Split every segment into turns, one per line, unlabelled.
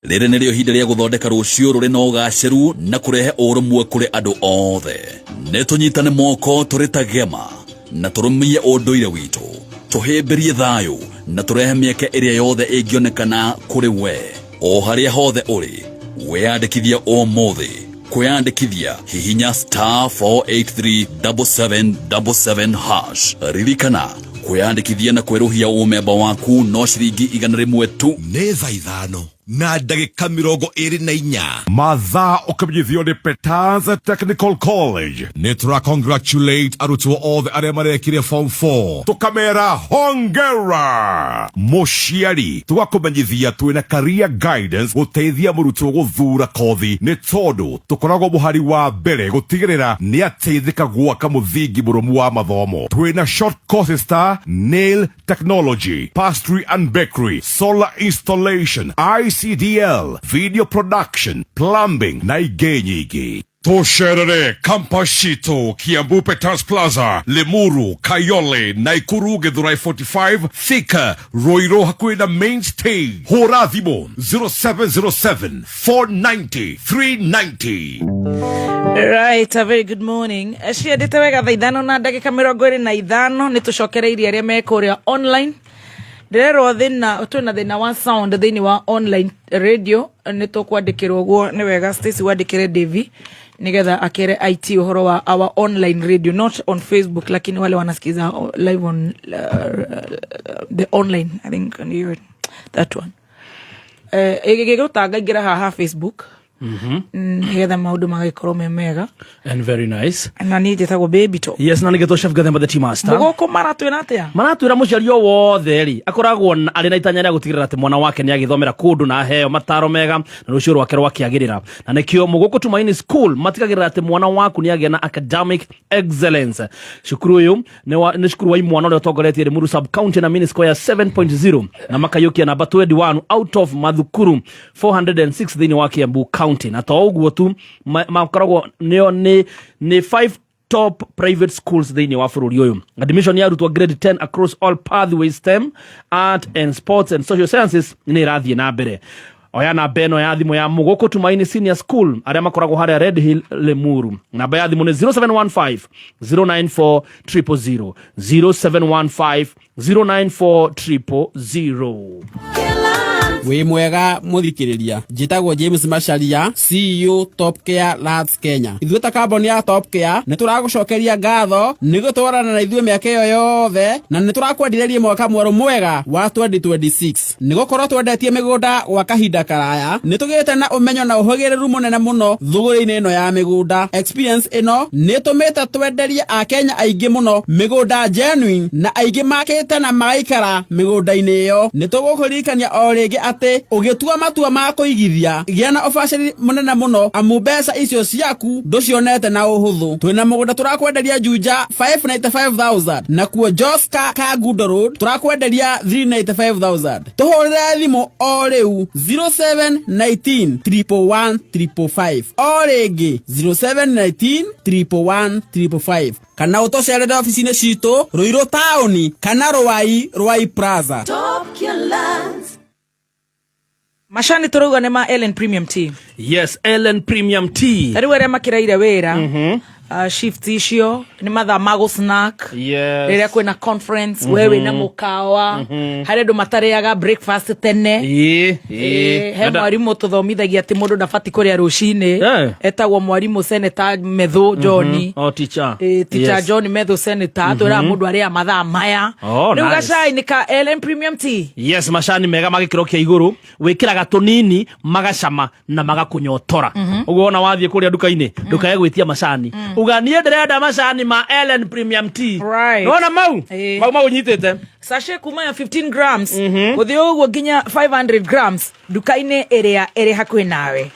Rĩrĩ nĩrĩo ihinda rĩa gũthondeka rũciũ rũrĩ na ũgacĩru na kũrehe ũrũmwe kũrĩ andũ othe. Nĩ tũnyitane moko tũrĩ ta gema na tũrũmie ũndũire witũ, tũhĩmbĩrie thayũ na tũrehe mĩeke ĩrĩa yothe ĩngĩonekana kũrĩ we o harĩa hothe ũrĩ. Wĩyandĩkithie ũmũthĩ. Kwĩyandĩkithia hihinya star 4837777 hash. Ririkana kwĩyandĩkithia na kwerũhia ũmemba waku no ciringi 100 tu.
Nĩ thaa 5 na ndagĩka 24.
Mathaa ũkĩmenyithio nĩ Petans Technical College. Nĩ tũra congratulate arutwo othe arĩa marekire form 4 tũkamera hongera. Mũciari tũgakũmenyithia twĩna career guidance gũteithia mũrutwo gũthura kothi nĩ tondũ tũkoragwo mũhari wa mbere gũtigĩrĩra nĩ ateithĩka gwaka mũthingi mũrũmu wa mathomo. Twĩna short courses ta nail technology, pastry and bakery, solar installation, ICDL, video production, plumbing na ingĩ nyingĩ. Tũcerere campus citũ Kiambu Peters Plaza, Limuru, Kayole, Naikuru, Githurai 45, Thika, Ruiru hakuhĩ na main stage. Hũra thimũ 0707 490 390.
Right, a very good morning. Ciendete wega thaa 5 na ndagĩka 25 nĩ tũcokereirie arĩa me kũrĩa online. Ndĩrerwo thĩna twĩna thĩna wa sound thĩinĩ wa online radio nĩ tũkwandĩkĩrwo ũguo nĩ wega Stacy wandĩkĩre Davy nĩgetha akere IT ũhoro wa our online radio, not on Facebook, lakini wale wanasikiza live on the online, I think that one. Ĩgĩgũtanga ingĩra haha Facebook nĩgetha maũndũ magagĩkorwo me mega.
And very nice.
Na niĩ njĩtagwo Baby Top.
Yes, na nĩgetwo Chef Gathemba the Tea Master.
Mũgũkũ maratwĩra atĩa?
Maratwĩra mũciari o wothe rĩ akoragwo arĩ na itanya rĩa gũtigĩrĩra atĩ mwana wake nĩ agĩthomera kũndũ na aheo mataro mega na rũciũ rwake rwakĩagĩrĩra, na nĩkĩo Mũgũkũ Tumaini School matigagĩrĩra atĩ mwana waku nĩ agĩa na academic excellence. Cukuru ũyũ nĩ cukuru wa imwana ũrĩa ũtongoretie Limuru sub county na mean score ya 7.0 na makayũkia namba 21 out of mathukuru 406 thĩinĩ wa Kiambu County. Na to ũguo tu, makoragwo nĩo nĩ 5 top private schools thĩinĩ wa bũrũri ũyũ. Admission ya arutwo grade 10 across all pathways, STEM, art and sports and social sciences nĩ ĩrathiĩ na mbere. Oya namba ĩno ya thimũ ya Mũgũkũ Tumaini Senior School arĩa makoragwo harĩa Red Hill, Limuru. Namba ya thimũ nĩ 0715 094 000, 0715 094 000.
Wĩ mwega mũthikĩrĩria, njĩtagwo James Macharia, CEO Top Care Lands Kenya. Ithuĩ ta kambuni ya Top Care nĩ tũragũcokeria ngatho nĩ gũtwarana na ithuĩ mĩaka ĩyo yothe, na nĩ tũrakwendirĩria mwaka mwerũ mwega wa 2026. Nĩ gũkorwo twendetie mĩgũnda gwa kahinda karaya, nĩ tũgĩte na ũmenyo na ũhĩgĩrĩru mũnene mũno thũgũrĩ-inĩ ĩno ya mĩgũnda. Experience ĩno nĩ ĩtũmĩte twenderie Akenya aingĩ mũno mĩgũnda genuine, na aingĩ makĩte na magaikara mĩgũnda-inĩ ĩyo. Nĩ tũgũkũririkania o rĩngĩ atĩ ũgĩtua matua ma kũigithia, gĩa na ũbacĩri mũnene mũno, amu mbeca icio ciaku ndũcionete na ũhũthũ. Twĩna mũgũnda tũrakwenderia Juja 595,000, nakuo Joska Kangundo Road tũrakwenderia 395,000. Tũhũrĩre thimũ o rĩu 0719 111 555, o rĩngĩ 0719 111 555, kana ũtũcerere ofici-inĩ citũ Ruiru taũni kana Rwai, Rwai Plaza.
Macani tũrauga nĩ ma Ellen Premium Tea.
Yes, Ellen Premium Tea.
Ta rĩu arĩa makĩraire wĩra shift icio nĩ mathaa ma gũ snack. Rĩrĩa kwĩna conference, we wĩna mũkawa harĩa andũ matarĩaga breakfast tene.
Ĩĩ.
He mwarimũ tũthomithagia atĩ mũndũ ndabati kũrĩa rũcinĩ. Etagwo mwarimũ Senator Methu John.
Oh, teacher.
Teacher John Methu Senator twĩraga mũndũ arĩa mathaa maya.
Oh,
Rĩu
nice.
gacai nĩ ka Ellen Premium Tea.
Yes, macani mega ma gĩkĩro kĩa igũrũ, wĩkĩraga tũnini magacama na magakũnyotora. Ũguo ona wathiĩ kũrĩa nduka-inĩ ndũkae gwĩtia macani, uga niĩ ndĩrenda macani ma Ellen Premium Tea. Nĩwona mau? Mau maũnyitĩte.
Sachet kuma ya 15 grams gũthiĩ ũguo nginya 500 grams nduka-inĩ ĩrĩa ĩrĩ hakuhĩ nawe.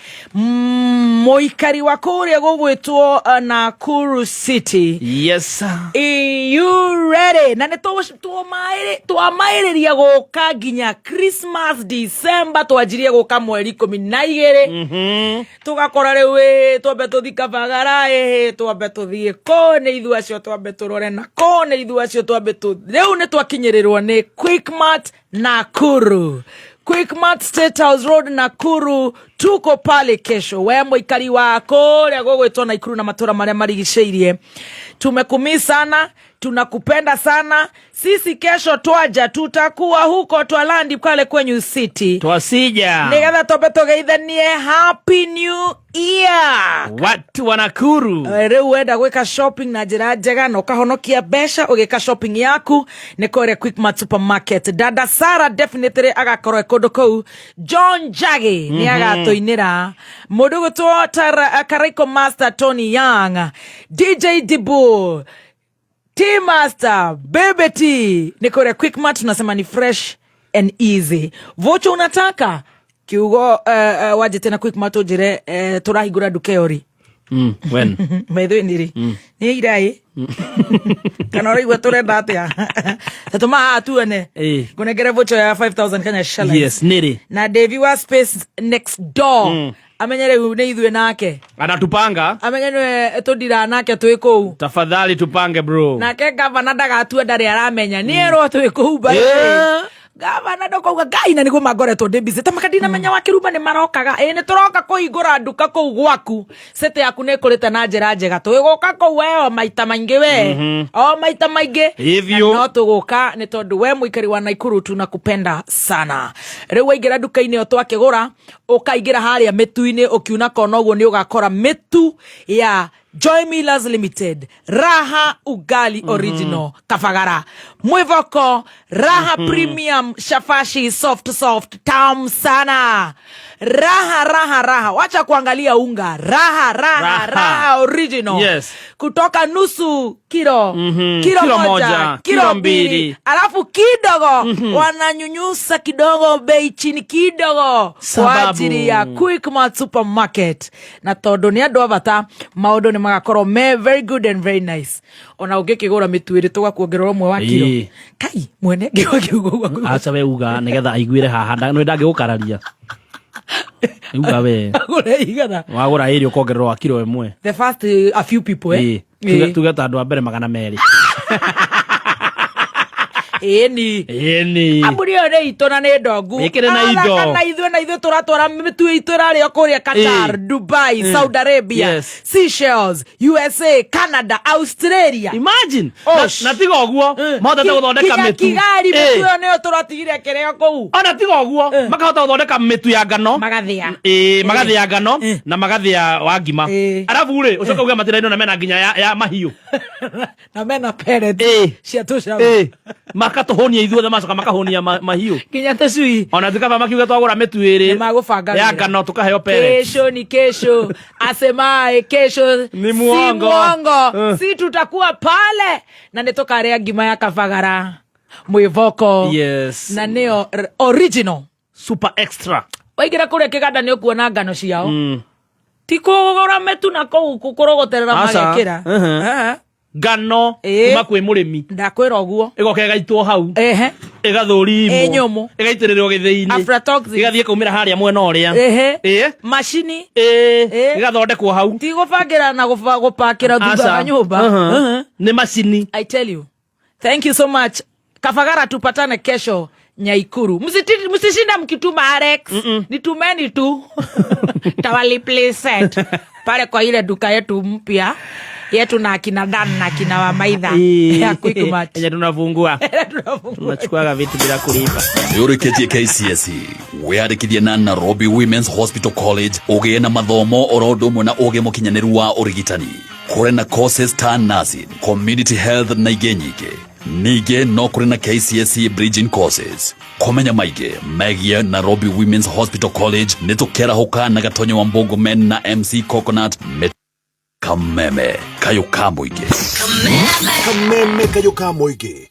Mũikari wa kũrĩa gũgwĩtwo Nakuru City.
Yes.
You ready? Na nĩ twamaĩrĩria gũka nginya Christmas December, twanjirie gũka mweri 12. Tũgakora rĩu ĩ twambe tũthi Kabagara, ĩ twambe tũthiĩ kũ nĩ ithuĩ acio, twambe tũrore na kũ nĩ ithuĩ acio, twambe tũ rĩu nĩ twakinyĩrĩrwo nĩ Quickmart Nakuru. Quickmart, State House Road, Nakuru. Tuko pale kesho. We mũikari wa kũrĩa gũgwĩtwo Naikuru na matũra marĩa marigicĩirie, tumekumii sana, tunakupenda sana. Sisi kesho twaja, tutakuwa huko twalandi pale kwenyu city.
Twasija.
Nigetha twambe tũgeithanie happy new year.
Watu wa Nakuru.
Rĩu wenda gwĩka shopping na njĩra njega na ũkahonokia mbeca ũgĩka shopping yaku nĩ kũrĩa Quickmart Supermarket. Dada Sara definitely agakorwo e kũndũ kũu. John Jage nĩ agatũinĩra, mũndũ gwĩtwo Karaiko Master, Tony Young, DJ Dibu, T Master, Baby T nĩ kũrĩa Quickmart. Tunasema ni fresh and easy. Vocho unataka kiugo wajite na Quickmart ũnjĩre tũrahingũra nduka ĩyo rĩ.
When?
Maitho nĩ rĩ, nĩ iraĩ kana ũraigua tũrenda atĩa? Tatũma haha tuone. Ngũnengere vocho ya 5000 Kenya shillings.
Yes, nĩrĩ?
Na Davy wa Space Next Door amenye rĩu nĩ ithuĩ nake.
Anatupanga.
Amenye nĩwe tũndira nake twĩ kũu.
Tafadhali tupange, bro.
Nake gavana ndagatue ndarĩ aramenya nĩ erwo twĩ kũu. Gavana ndokauga ngai na nĩguo mangoretwo ndĩ busy ta makandinamenya wa kĩrumba nĩ marokaga. Ĩ, nĩ tũroka kũhingũra nduka kũu gwaku. City yaku nĩ ĩkũrĩte na njĩra njega. Twĩgũka kũu we o maita maingĩ, we o maita maingĩ.
Ĩ biũ.
Na no tũgũka nĩ tondũ we mũikari wa Naikuru tunakupenda sana. Rĩu waingĩra nduka-inĩ ĩyo twakĩgũra, ũkaingĩra harĩa mĩtu-inĩ, ũkiuna kona ũguo nĩ ũgakora mĩtu ya Joy Millers Limited, Raha Ugali Original, Kafagara, Mwivoko, Raha Premium, Shafashi Soft Soft, tamu sana. Raha, raha, raha. Wacha kuangalia unga. Raha, raha,
Raha.
raha original. Kutoka nusu kilo, kilo,
Kilo
moja,
moja,
kilo
kilo
mbili.
mbili.
Alafu kidogo wananyunyusa kidogo bei chini kidogo kwa
Sababu.
ajili ya Quickmart Supermarket, na tondu nĩ andũ a bata, maũndũ nĩ magakorwo me very good and very nice. Ona ũngĩkĩgũra mĩtu ĩrĩ tũgakuongerera ũmwe wa kiro. Kai mwene ngĩgwa kiugo ũguo.
Aca, we uga nĩgetha aiguĩre haha. Nĩ ndangĩgũkararia, uga we.
Agũre igana.
Wagũra ĩrĩ ũkongererwo wa kiro ĩmwe.
The first a few people, eh?
Tuge ta andũ a mbere 200.
Ĩni.
Ĩni.
Amburi ĩyo nĩ itũ na nĩ ndongu.
Ĩkĩrĩ na indo.
Araka na ithuĩ, na ithuĩ tũratwara mĩtu itũ ĩrarĩo kũrĩa Qatar, Dubai, Saudi Arabia, Seychelles, USA, Canada, Australia.
Imagine.
Osh.
Na tiga ũguo, mahotete gũthondeka
Kinya
mĩtu.
Kigali, mĩtu ĩyo nĩyo tũratigire kĩrĩo kũu.
Ona tiga ũguo, makahota gũthondeka mĩtu ya ngano.
Magathĩa.
Ĩĩ, magathĩa ngano na magathĩa wa ngima. Arabu rĩ, ũcoke uge matirĩ na mena nginya ya mahiũ.
Na mena pellet cia tũcaũ.
Makatũhũnia ithuothe, macoka makahũnia mahiũ.
Nginya tũcui.
Ona tikaba makiuga twagũra mĩtu ĩrĩ
Nĩmagũbanga
ya
wĩra.
ngano tũkaheo pellet.
Kesho ni kesho, asemaye kesho
Ni muongo.
si muongo. Si tutakuwa pale na nĩ tũkarĩa ngima ya kabagara mwĩvoko. Na nĩyo original.
Super extra.
Waingĩra kũrĩa kĩganda nĩ ũkuona ngano ciao. Ti kũgũra mĩtu na kũu kũrogoterera.
Aca.
Magekĩra.
Ngano kuma kwĩ mũrĩmi.
Ndakwĩra ũguo.
Ĩgoka ĩgaitwo hau. Ĩgathũrimwo.
Ĩ nyũmũ.
Ĩgaitĩrĩrwo gĩthĩi-inĩ.
Aflatoxin.
Ĩgathiĩ ĩkaumĩra harĩa mwena ũrĩa.
Macini.
Ĩgathondekwo hau.
Ti gũbangĩra na gũpakĩra thutha wa
Aca.
nyũmba.
Nĩ macini.
I tell you. Thank you so much. Kafagara, tupatane kesho Nyaikuru. Msishinda mkituma Alex. Nitumeni tu. Tawalipresent. Pale kwa ile duka yetu mpya yetu na akina Dan na akina Wamaitha ya Quickmart.
Yenye tunafungua, tunachukuaga vitu bila kulipa.
Nĩũrĩkĩtie KCSE, wĩyandĩkithie na Nairobi Women's Hospital College, ũgĩe na mathomo oro ũndũ ũmwe na ũgĩ mũkinyanĩru wa ũrigitani. Kũrĩ na courses ta nursing, community health na ingĩ nyingĩ. Ningĩ no kũrĩ na KCSE bridging courses. Kũmenya maingĩ megiĩ Nairobi Women's Hospital College nĩ tũkerahũka na Gatonyo wa Mbũngũmen na MC Coconut Kameme kayũ ka mũingĩ.
Kameme kayũ ka mũingĩ,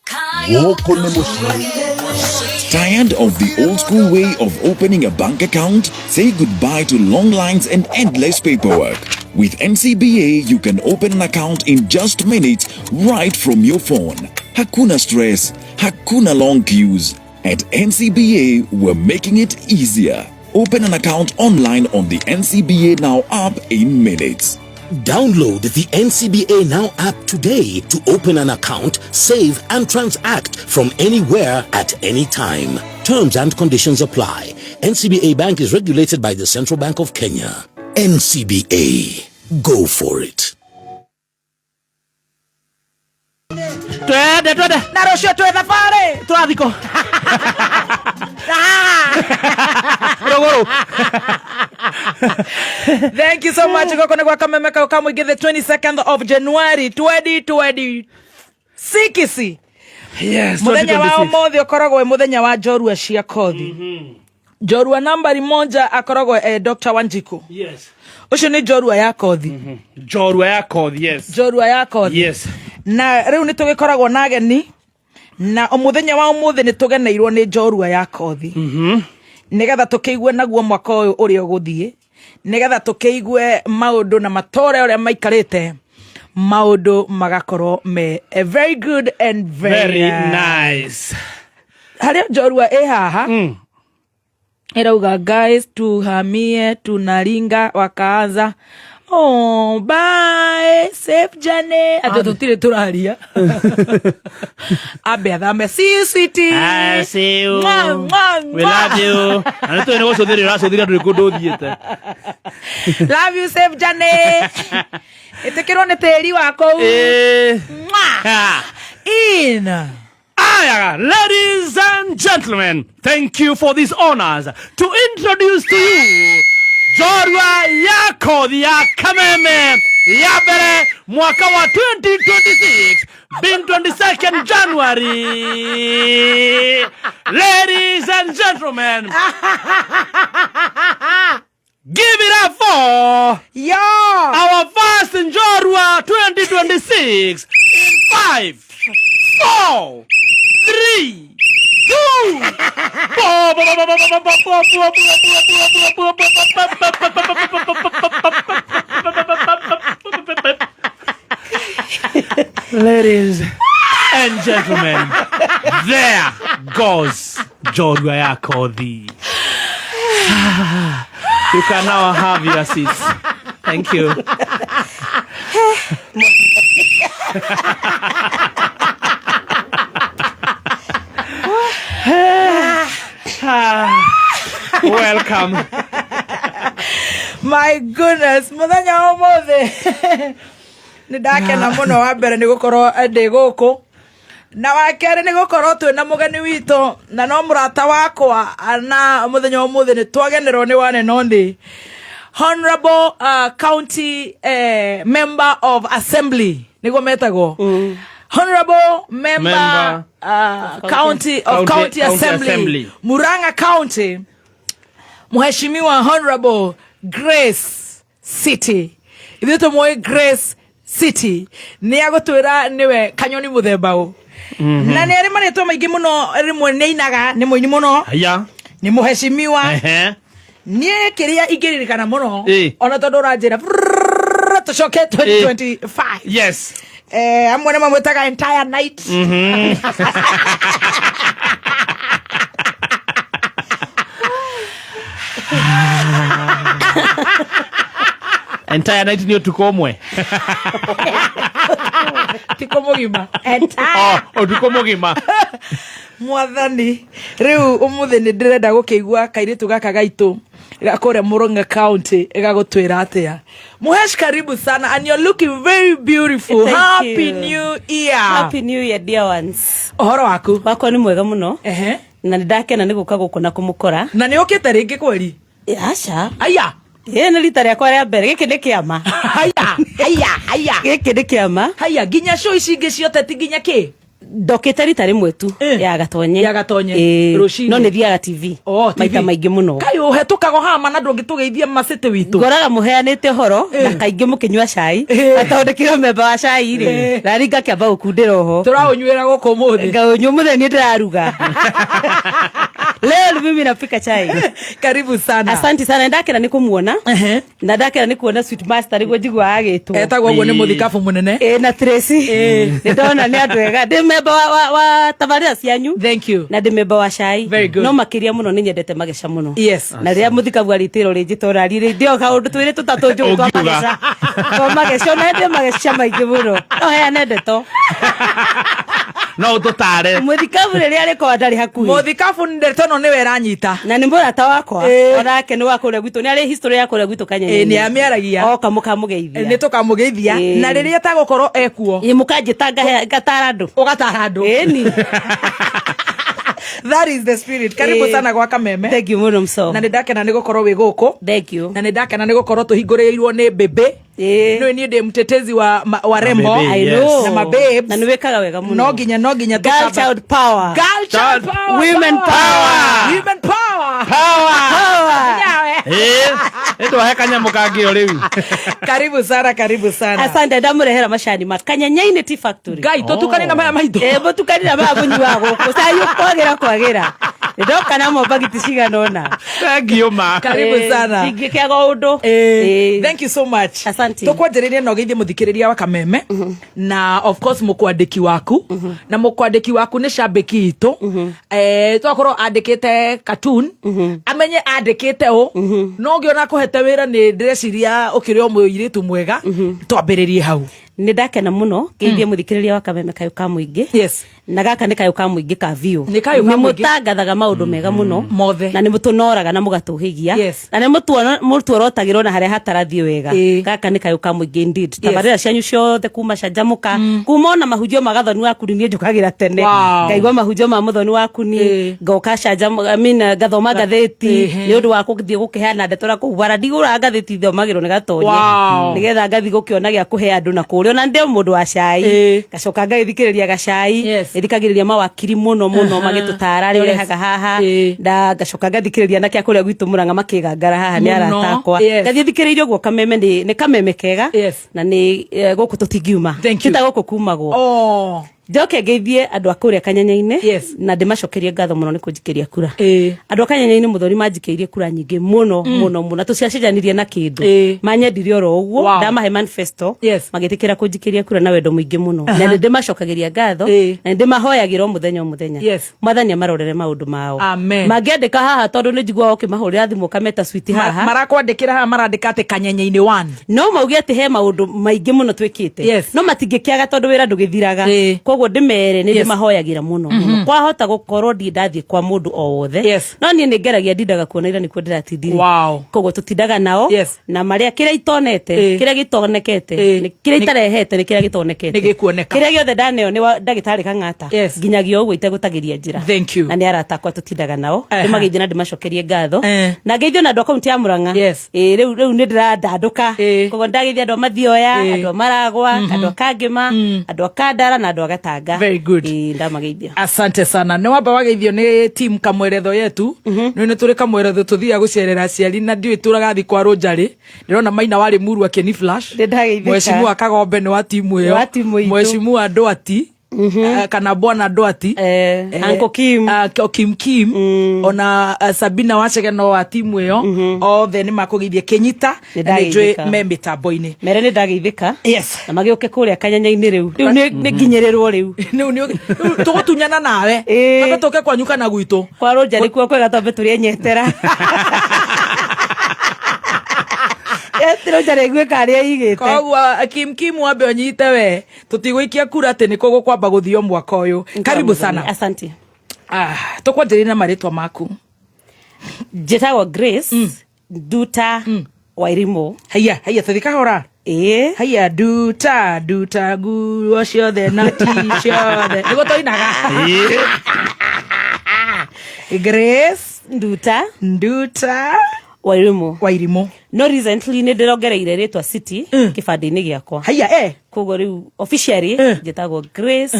gũkũ nĩ mũciĩ.
Tired of the old school way of opening a bank account? Say goodbye to long lines and endless paperwork. With NCBA, you can open an account in just minutes right from your phone. Hakuna stress, hakuna long queues. At NCBA, we're making it easier. Open an account online on the NCBA Now app in minutes.
Download the NCBA Now app today to open an account, save, and transact from anywhere at any time. Terms and conditions apply. NCBA Bank is regulated by the Central Bank of Kenya. NCBA. Go for it.
Twende twende.
Na rũciũ twĩ thabarĩ.
Tũrathiko. Rũgũrũ.
Thank you so much. Gũkũ nĩ gwa Kameme kau ka mũingĩ, the 22nd of January 2026.
Yes.
Muthenya wa
2026.
ũmũthĩ ũkoragwo wĩ mũthenya wa njorua cia kothi. Njorua nambari moja akoragwo Dr. Wanjiku. Ũcio nĩ njorua ya kothi.
Njorua ya kothi, yes.
Njorua ya kothi. Na rĩu nĩ tũgĩkoragwo na ageni, na mũthenya wa ũmũthĩ nĩ tũgeneirwo nĩ njorua ya kothi, nĩgetha tũkĩigue naguo mwaka ũyũ ũrĩa ũgũthiĩ, nĩgetha tũkĩigue maũndũ na matore ũrĩa maikarĩte, maũndũ magakorwo me very good and very,
Very nice.
Harĩa njorua ĩ haha ĩrauga, "Guys, tuhamie, tunaringa." Wakaanza, "Oh, bye, safe journey." Atĩ tũtirĩ tũraria, ambe athame. See you, sweetie.
I see you.
Mwah, mwah,
We
mwah.
love you. Na nĩ tũĩ nĩ gũcũthĩrĩria ũracũthĩrĩria, ndũrĩ kũndũ ũthiĩte.
Love you, safe journey. Ĩtĩkĩrwo nĩ tĩri wa kũu. Mwah.
Ha.
In
Aya, ladies and gentlemen, thank you for these honors to introduce to you Njorua ya kothi ya Kameme ya mbere mwaka wa 2026, being 22nd January. Ladies and gentlemen, give it up for
yo
our first Njorua 2026 in 5, 4, 3, 2, Ladies and gentlemen, there goes Njorua ya kothi. You can now have your seats. Thank you. Welcome.
My goodness, muthenya wa umuthi nĩ ndakena mũno. Wa mbere nĩ gũkorwo ndĩ gũkũ, na wa kerĩ nĩ gũkorwo twĩna mũgeni witũ na no mũrata wakwa, na mũthenya wa ũmũthĩ nĩ twagenerwo nĩ one and only honorable county member of assembly, nĩguo metagwo, honorable member,
Member
county of
County-
county,
County
assembly,
Assembly.
Murang'a County, Mheshimiwa Honorable Grace City. Ithuĩ tũmũĩ Grace City nĩ agũtwĩra nĩwe kanyoni mũthemba ũ, na nĩ arĩ marĩtwa maingĩ mũno. Rĩmwe nĩ ainaga, nĩ mũini mũno, nĩ mũheshimiwa. Niĩ kĩrĩa ingĩririkana mũno, ona tondũ ũranjĩra brrrr, tũcoke 2025, amwe nĩ mamwĩtaga entire night.
Entire night nĩ ũtukũ ũmwe.
Tiko mũgima, entire.
Oh, ũtukũ mũgima.
Mwathani, rĩu ũmũthĩ nĩ ndĩrenda gũkĩigua kairĩtu gaka gaitũ gakũrĩa Murang'a County gagũtwĩra atĩa. Muhesh, karibu sana, and you're looking very beautiful.
Thank
Happy
you.
New Year.
Happy New Year, dear ones.
Ũhoro waku?
Wakwa nĩ mwega mũno.
Ehe.
Na nĩ ndakena nĩ gũka gũkũ na kũmũkora.
Na nĩ ũkĩte rĩngĩ kweri?
Aca.
Aya.
Ĩ, nĩ rita rĩakwa rĩa mbere. Gĩkĩ nĩ kĩama.
Haya haya haya.
Gĩkĩ nĩ kĩama.
Haya, nginya show ici ingĩ ciothe ti nginya kĩ?
Ndokĩte rita rĩmwe tu, ya Gatonye.
Ya Gatonye,
Ĩ,
rũcinĩ.
no nĩ thiaga TV
Oh, TV.
maita maingĩ mũno.
Kaĩ ũhetũkaga hama na ndũngĩtũgeithia macĩtĩ witũ?
Ngoraga mũheanĩte ũhoro na kaingĩ mũkĩnyua cai, na tondũ ndĩkĩrĩ memba wa cai rĩ, nani ngakĩamba gũkundĩra oho.
Tũraũnyuĩra gũkũ ũmũthĩ.
Ngaũnyua mũthenya, niĩ ndĩraruga leo, ni mimi napika chai.
Karibu sana.
Asante sana, ndakena nĩ kũmuona na ndakena nĩ kuona Sweet Master, nĩguo njiguaga agĩtwo.
Etagwo ũguo nĩ mũthikabu mũnene.
Ĩ, na Tracy, nĩ ndona nĩ andũ ega. Ndĩ memba wa tabarĩra cianyu.
Thank you.
Na ndĩ memba wa cai.
Very good.
No makĩria mũno nĩ nyendete mageca mũno. Na rĩrĩa mũthikabu arĩtĩrwo rĩnjĩtwo rari rĩ, ndĩo kaũndũ twĩrĩ tũtatũ njũgũ twa
Ũngiuga.
mageca, twa mageca, ona ndĩ mageca maingĩ mũno, no heane ndeto.
No ũtũtare.
Mũthikabu rĩrĩa arĩkorwa ndarĩ hakuhĩ.
Mũthikabu ndeto ĩno nĩwe ĩranyita.
Na nĩ mũrata wakwa. Onake nĩ wa kũrĩa gwitũ, nĩ arĩ history ya kũrĩa gwitũ Kanyenyenye.
Ĩĩ, nĩ amĩaragia.
Oka mũkamũgeithia.
Nĩ tũkamũgeithia. Na rĩrĩa etagũkorwo ekuo.
Ĩĩ, mũkanjĩta ngatara andũ.
Ũgatara andũ.
Ĩni.
That is the spirit. Karibu sana gwa Kameme.
Thank you mũno mso.
Na nĩ ndakena nĩ gũkorwo wĩ gũkũ.
Thank you.
Na nĩ ndakena nĩ gũkorwo tũhingũrĩirwo nĩ Bebe. Nĩ niĩ ndĩ mtetezi wa rembo.
Mabebe,
I know.
Na mababes.
Na nĩ wĩkaga wega mũno.
No nginya
Girl child power.
Girl child power.
Women power.
Women power.
Power.
Power.
Ĩĩ, nĩtwahe kanyamũ kangĩ o rĩu.
Karibu sana, karibu sana.
Asante, ndamũrehera macani ma Kanyenyainĩ Tea Factory.
Ngai, tũtukane na maya maitũ.
Ĩĩ, mũtukane na maya mũnyuaga gũkũ. Cai ũkwagĩra kwagĩra. Nĩndoka namo mbagiti cigana ũna.
Thank you ma.
Karibu sana.
Ingĩkĩaga ũndũ. Ĩĩ.
Thank you so much.
Asante.
Tũkwanjĩrĩria na ũgeithie mũthikĩrĩria wa Kameme na of course mũkwandĩki waku, na mũkwandĩki waku nĩ cambĩki itũ. Twakorwo andĩkĩte cartoon, amenye andĩkĩte ũ, no ngĩona kũhete wĩra nĩ ndĩreciria ũkĩrĩ o mũirĩtu mwega. Twambĩrĩrie hau.
Nĩ ndakena mũno ngeithie mũthikĩrĩria wa Kameme kayũ ka mũingĩ. Na gaka nĩ kayũ ka mũingĩ ka biũ.
Nĩ kayũ ka
Nĩ
mũingĩ.
mũtangathaga maũndũ mega mũno
mothe,
na nĩ mũtũnoraga na mũgatũhĩgia, na nĩ mũtuorotagĩrwo na harĩa hatarathiĩ wega. Gaka nĩ kayũ ka mũingĩ indeed. Tabarĩra cianyu ciothe kuma canjamũka, kuma ona mahunjio ma Gathoni wa Kuni, niĩ njũkagĩra tene ngaigua mahunjio ma Mũthoni wa Kuni, ngoka canjamũka, I mean, ngathoma ngathĩti nĩ ũndũ wa gũthiĩ gũkĩheana ndeto na kũu bara. Ndigũraga ngathĩti, thomagĩrwo nĩ Gatonye nĩgetha ngathiĩ gũkĩona gĩa kũhe andũ na kũrĩa. Ona ndĩ mũndũ wa cai, ngacoka ngagĩthikĩrĩria gacai. Nĩthikagĩrĩria mawakiri mũno mũno magĩtũtara arĩa ũrehaga haha, na ngacoka ngathikĩrĩria anake a kũrĩa gwitũ Mũrang'a makĩgangara haha nĩ arata akwa. Ngathiĩ thikĩrĩirie ũguo. Kameme nĩ kameme kega na nĩ gũkũ tũtingiuma.
Thank you.
Ti ta gũkũ kumagwo. Njoke ngeithie andũ a kũrĩa Kanyenyainĩ na ndĩmacokerie ngatho mũno nĩ kũnjikĩria kura. Andũ a Kanyenyainĩ, mũthoni, manjikĩirie kura nyingĩ mũno mũno mũno, na tũciacenjanirie na kĩndũ. Manyendire oro ũguo. Ndamahe manifesto, magĩtĩkĩra kũnjikĩria kura na wendo mũingĩ mũno. Na nĩ ndĩmacokagĩria ngatho na nĩ ndĩmahoyagĩra o mũthenya o mũthenya. Mwathani amarorere maũndũ mao.
Amen.
Mangĩandĩka haha, tondũ nĩ njiguaga ũkĩmahũrĩra thimũ ũkameta switi haha.
Marakwandĩkĩra haha, marandĩka atĩ Kanyenyainĩ one.
No mauge atĩ he maũndũ maingĩ mũno twĩkĩte, no matingĩkĩaga tondũ wĩra ndũgĩthiraga. Koguo ndĩmere nĩ ndĩmahoyagĩra mũno mũno. Kwahota gũkorwo ndirĩ ndathiĩ kwa mũndũ o wothe, no niĩ nĩ ngeragia, ndindaga kuona ira nĩkuo ndĩratindire. Koguo tũtindaga nao na marĩa kĩrĩa itonete, kĩrĩa gĩtonekete, kĩrĩa itarehete nĩ kĩrĩa gĩtonekete.
Nĩ gĩkuoneka.
Kĩrĩa gĩothe ndaneo nĩ wa ndagĩtarĩ Kang'ata nginyagia ũguo itegũtagĩria njĩra.
Thank you.
Na nĩ arata akwa tũtindaga nao. Ndĩmageithie na ndĩmacokerie ngatho na ngeithio na andũ a kaunti ya Murang'a. Ĩĩ, rĩu nĩ ndĩrandandũka. Koguo ndageithia andũ a Mathioya, andũ a Maragwa, andũ a Kangĩma, andũ a Kandara na andũ a Gatanga.
Very good.
Ĩĩ, ndamageithia.
Asante sana. Nĩ wamba wageithio nĩ team kamweretho yetu. Nĩ tũrĩ kamweretho, tũthiaga gũcerera aciari na ndiũĩ tũraga thi kwa Rũnjarĩ. Ndĩrona Maina warĩ muru akĩni flash.
Nĩ ndageithĩka.
Mheshimiwa Kagombe nĩ wa timu ĩyo.
Nĩ wa timu itũ.
Mheshimiwa Ndwati, kana bwana Ndwati.
Uncle Kim.
Kim Kim. Ona Sabina Wachege no wa timu ĩyo. Othe nĩ makũgeithia Kĩnyita
Nĩ
na nĩ njũĩ
ndageithĩka.
me mĩtambo-inĩ.
Mere nĩ ndageithĩka. Na magĩũke kũrĩa Kanyanyainĩ rĩu. Rĩu nĩ nginyĩrĩrwo rĩu.
Rĩu rĩu tũgũtunyana nawe. Twambe tũke kwanyu kana gwitũ.
Kwa Rũnjarĩ kuo kwega, twambe tũrĩe nyetera. Rũnjarĩ iguĩka harĩa igĩte.
Koguo Kim Kim, wambe ũnyite we, tũtigũikia kura atĩ nĩkuo gũkwamba gũthio mwaka ũyũ. Karibu sana.
Asante.
Ah, tũkwanjĩrĩria na marĩtwa maku.
Njĩtagwo Grace Nduta Wairimu.
Haiya, haiya, tũthi kahora.
Ĩĩ.
Haiya, nduta nduta nguo ciothe na ti ciothe nĩguo tũinaga. Grace
Nduta
Nduta
Wairimu.
Wairimu.
No recently nĩ ndĩrongereire rĩtwa City kĩbandĩ-inĩ gĩakwa.
Haiya, eh.
Koguo rĩu officially njĩtagwo Grace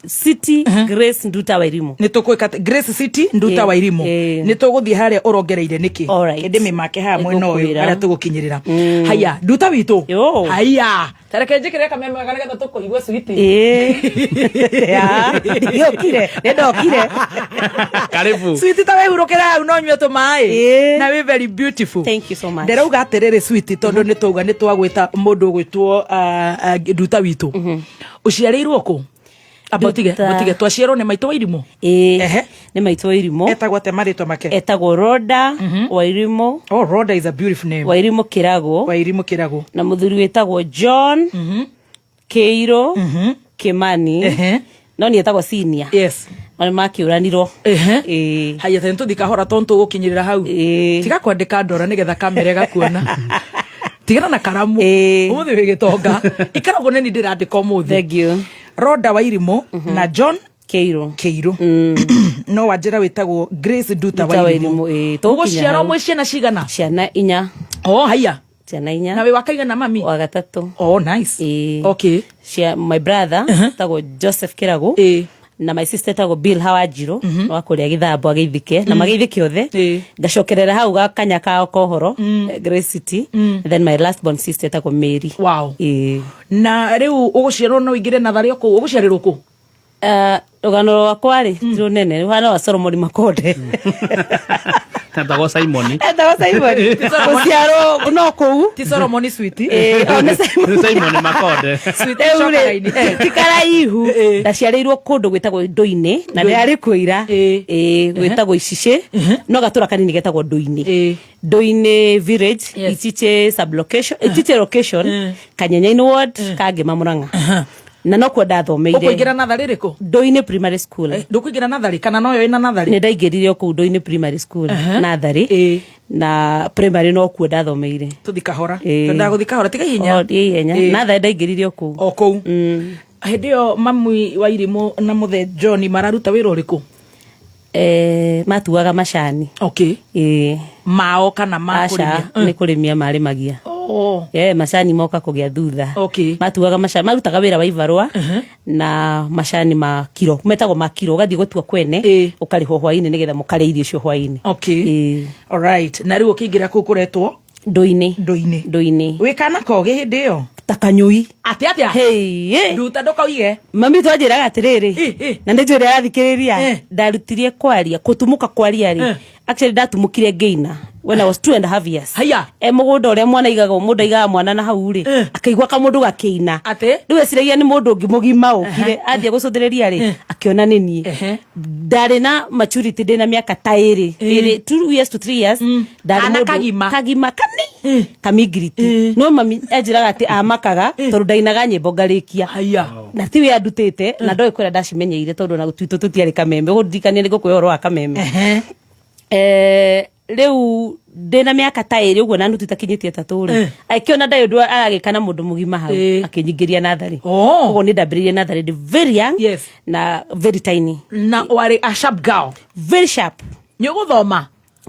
City Grace Nduta Wairimu.
Nĩ tũkwĩka atĩ Grace City Nduta Wairimu. Nĩ tũgũthiĩ harĩa ũrongereire nĩkĩ.
Alright.
Ĩndĩ mĩmake haha mwena ũyũ
Nĩngũkwĩra.
harĩa tũgũkinyĩrĩra. Haiya, Nduta witũ. Haiya, tareke njĩkĩre kameme wega nĩgetha tũkũigua switi.
Ĩĩ. Ya, ndiokire, nĩ ndokire.
Karibu.
Switi, ta wehurũkĩra hau no nyue tũmaĩ na wĩ very beautiful.
Thank you so much.
Ndĩrauga atĩrĩrĩ switi, tondũ nĩ twauga nĩ twagwĩta mũndũ ũgwĩtwo Nduta witũ, ũciarĩirwo kũ? Amba ũtige. Ũtige, twaciarwo nĩ maitũ Wairimũ.
Ĩĩ, nĩ maitũ Wairimu.
Etagwo atĩa marĩtwa make?
Etagwo Roda Wairimu.
Oh, Roda is a beautiful name.
Wairimu Kĩrago.
Wairimu Kĩrago.
Na mũthuri wĩtagwo John Kĩirũ. Kimani.
Ehe.
No niĩ etagwo Senior.
Yes.
No nĩ makĩũranirwo.
Ehe.
Ĩĩ.
Haya tene tũthi kahora tondũ tũgũkinyĩrĩra hau.
Ĩĩ.
Tiga kwandĩka ndora nĩgetha kamera ĩgakuona. Tigana na karamu.
Ĩĩ.
Ũmũthĩ wĩ gĩtonga. Ikara ũguo nĩ niĩ ndĩrandĩka ũmũthĩ.
Thank you.
Roda Wairimũ na John
Kĩirũ.
Kĩirũ. No wanjĩra wĩtagwo Grace Nduta
Nduta
Wairimũ.
Wairimũ, ĩĩ, tũgũkinya
Mũgũciarwo
hau.
mwĩ ciana cigana?
Ciana inya.
Oh, haya.
Ciana inya.
Na wĩ wa kaigana mami?
Wa gatatũ.
Oh, nice.
Ĩĩ.
Okay.
Cia my brother etagwo Joseph Kĩragũ.
Ĩĩ.
Na my sister etagwo Bill Hawanjirũ wa kũrĩa Gĩthambo agĩithike na magĩithike othe.
Ĩĩ.
Ngacokerera hau gakanya kao kohoro Grace City. And then my last born sister etagwo Mary.
Wow.
Ĩĩ.
Na rĩu ũgũciarwo no ũingĩre natharĩ o kũu, ũgũciarĩrwo kũ?
Rũgano rwakwa rĩ ti rũnene rũhana wa Solomon Makonde.
Etagwo Simon.
Etagwo Simon. Gũciarwo no kũu.
Ti Solomon Sweet.
Ĩĩ, o nĩ Simon.
Nĩ Simon Makonde.
Sweet
Rĩu rĩ,
cokaga-inĩ.
ti karaihu.
Ĩĩ.
Ndaciarĩirwo kũndũ gwĩtagwo Ndũinĩ na ndĩrarĩ kwĩira.
Ĩĩ.
Ĩĩ, gwĩtagwo Icicĩ no gatũra kanini getagwo Ndũinĩ.
Ĩĩ.
Ndũinĩ village.
Yes.
Ichiche sublocation, Ichiche location, Kanyenyainĩ ward, Kangema Murang'a. Na nokuo ndathomeire.
Ũkũingĩra natharĩ ĩrĩkũ?
Ndũinĩ primary school.
Ndũkũingĩra natharĩ kana noyo ĩna natharĩ?
Nĩ ndaingĩrire o kũu Ndũinĩ primary school natharĩ.
Ĩĩ.
Na primary nokuo ndathomeire.
Tũthi kahora.
Ĩĩ.
Twendaga gũthi kahora tiga ihenya.
O, ti ihenya.
Ĩĩ.
Natharĩ ndaingĩrire o kũu.
O kũu. Hĩndĩ ĩyo mami wa Irimũ na mũthee John mararuta wĩra ũrĩkũ?
Matuaga macani.
Okay.
Ĩĩ.
Mao kana ma
Aca,
kũrĩmia?
nĩ kũrĩmia marĩmagia.
Oh.
Macani moka kũgĩa thutha.
Okay.
Matuaga macani, marutaga wĩra wa ibarũa na macani ma kiro, metagwo ma kiro, ũgathiĩ gũtua kwene, ũkarĩhwo hwainĩ nĩgetha mũkarĩa irio icio hwainĩ.
Okay.
Ĩĩ.
Alright. Na rĩu ũkĩingĩra kũu kũretwo?
Ndũinĩ.
Ndũinĩ.
Ndũinĩ.
Wĩ kana kogĩ hĩndĩ ĩyo?
Ta kanyũi.
Atĩ atĩa?
Hey,
Nduta ndũkoige.
Mami twanjĩraga atĩrĩrĩ, na nĩ njũĩ arathikĩrĩria, ndarutirie kwaria, kũtumũka kwaria rĩ, actually ndatumũkire ngĩina when I was 2.5 years.
Haya.
E mũgũnda ũrĩa mwana aigagwo, mũndũ aigaga mwana na hau rĩ, akaigua kamũndũ gakĩina.
Atĩ?
Rĩu eciragia nĩ mũndũ ũngĩ mũgima ũkire, athiĩ gũcũthĩrĩria rĩ, akĩona nĩ niĩ. Ndarĩ na maturity ndĩ na mĩaka ta ĩrĩ, ĩrĩ, 2 years to 3 years. Ndarĩ
Kana
mũndũ-
kagima.
Kagima kani. Kamingiriti. No mami enjĩraga atĩ amakaga tondũ ndainaga nyĩmbo ngarĩkia.
Haya.
Na tiwe andutĩte na ndoĩ kũrĩa ndacimenyeire tondũ na gwitũ tũtiarĩ kameme. Ũgũndirikania nĩ ngũkwĩra ũhoro wa kameme. Rĩu ndĩna mĩaka ta ĩrĩ ũguo na nuthu itakinyĩtie ĩtatũ rĩ, akĩona ndarĩ ũndũ aragĩka na mũndũ mũgima hau, akĩnyingĩria natharĩ. Koguo nĩ ndambĩrĩirie natharĩ ndĩ very young.
Yes.
Na very tiny.
Na warĩ a sharp girl.
Very sharp.
Nĩ ũgũthoma?